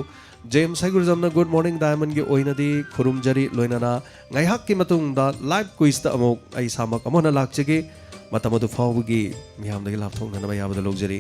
ꯖꯦꯝꯁ ꯍꯩꯒ꯭ꯔꯨꯖꯝꯅ Good Morning Diamondꯒꯤ ꯑꯣꯏꯅꯗꯤ ꯈꯨꯔꯨꯝꯖꯔꯤ꯫ ꯂꯣꯏꯅꯅ ꯉꯥꯏꯍꯥꯛꯀꯤ ꯃꯇꯨꯡꯗ ꯂꯥꯏꯚ ꯀ꯭ꯋꯤꯖꯇ ꯑꯃꯨꯛ ꯑꯩ ꯏꯁꯥꯃꯛ ꯑꯃꯨꯛ ꯍꯟꯅ ꯂꯥꯛꯆꯒꯦ꯫ ꯃꯇꯝ ꯑꯗꯨ ꯐꯥꯎꯕꯒꯤ ꯃꯤꯌꯥꯝꯗꯒꯤ ꯂꯥꯞꯊꯣꯛꯅꯅꯕ ꯑꯌꯥꯕꯗ ꯂꯧꯖꯔꯤ꯫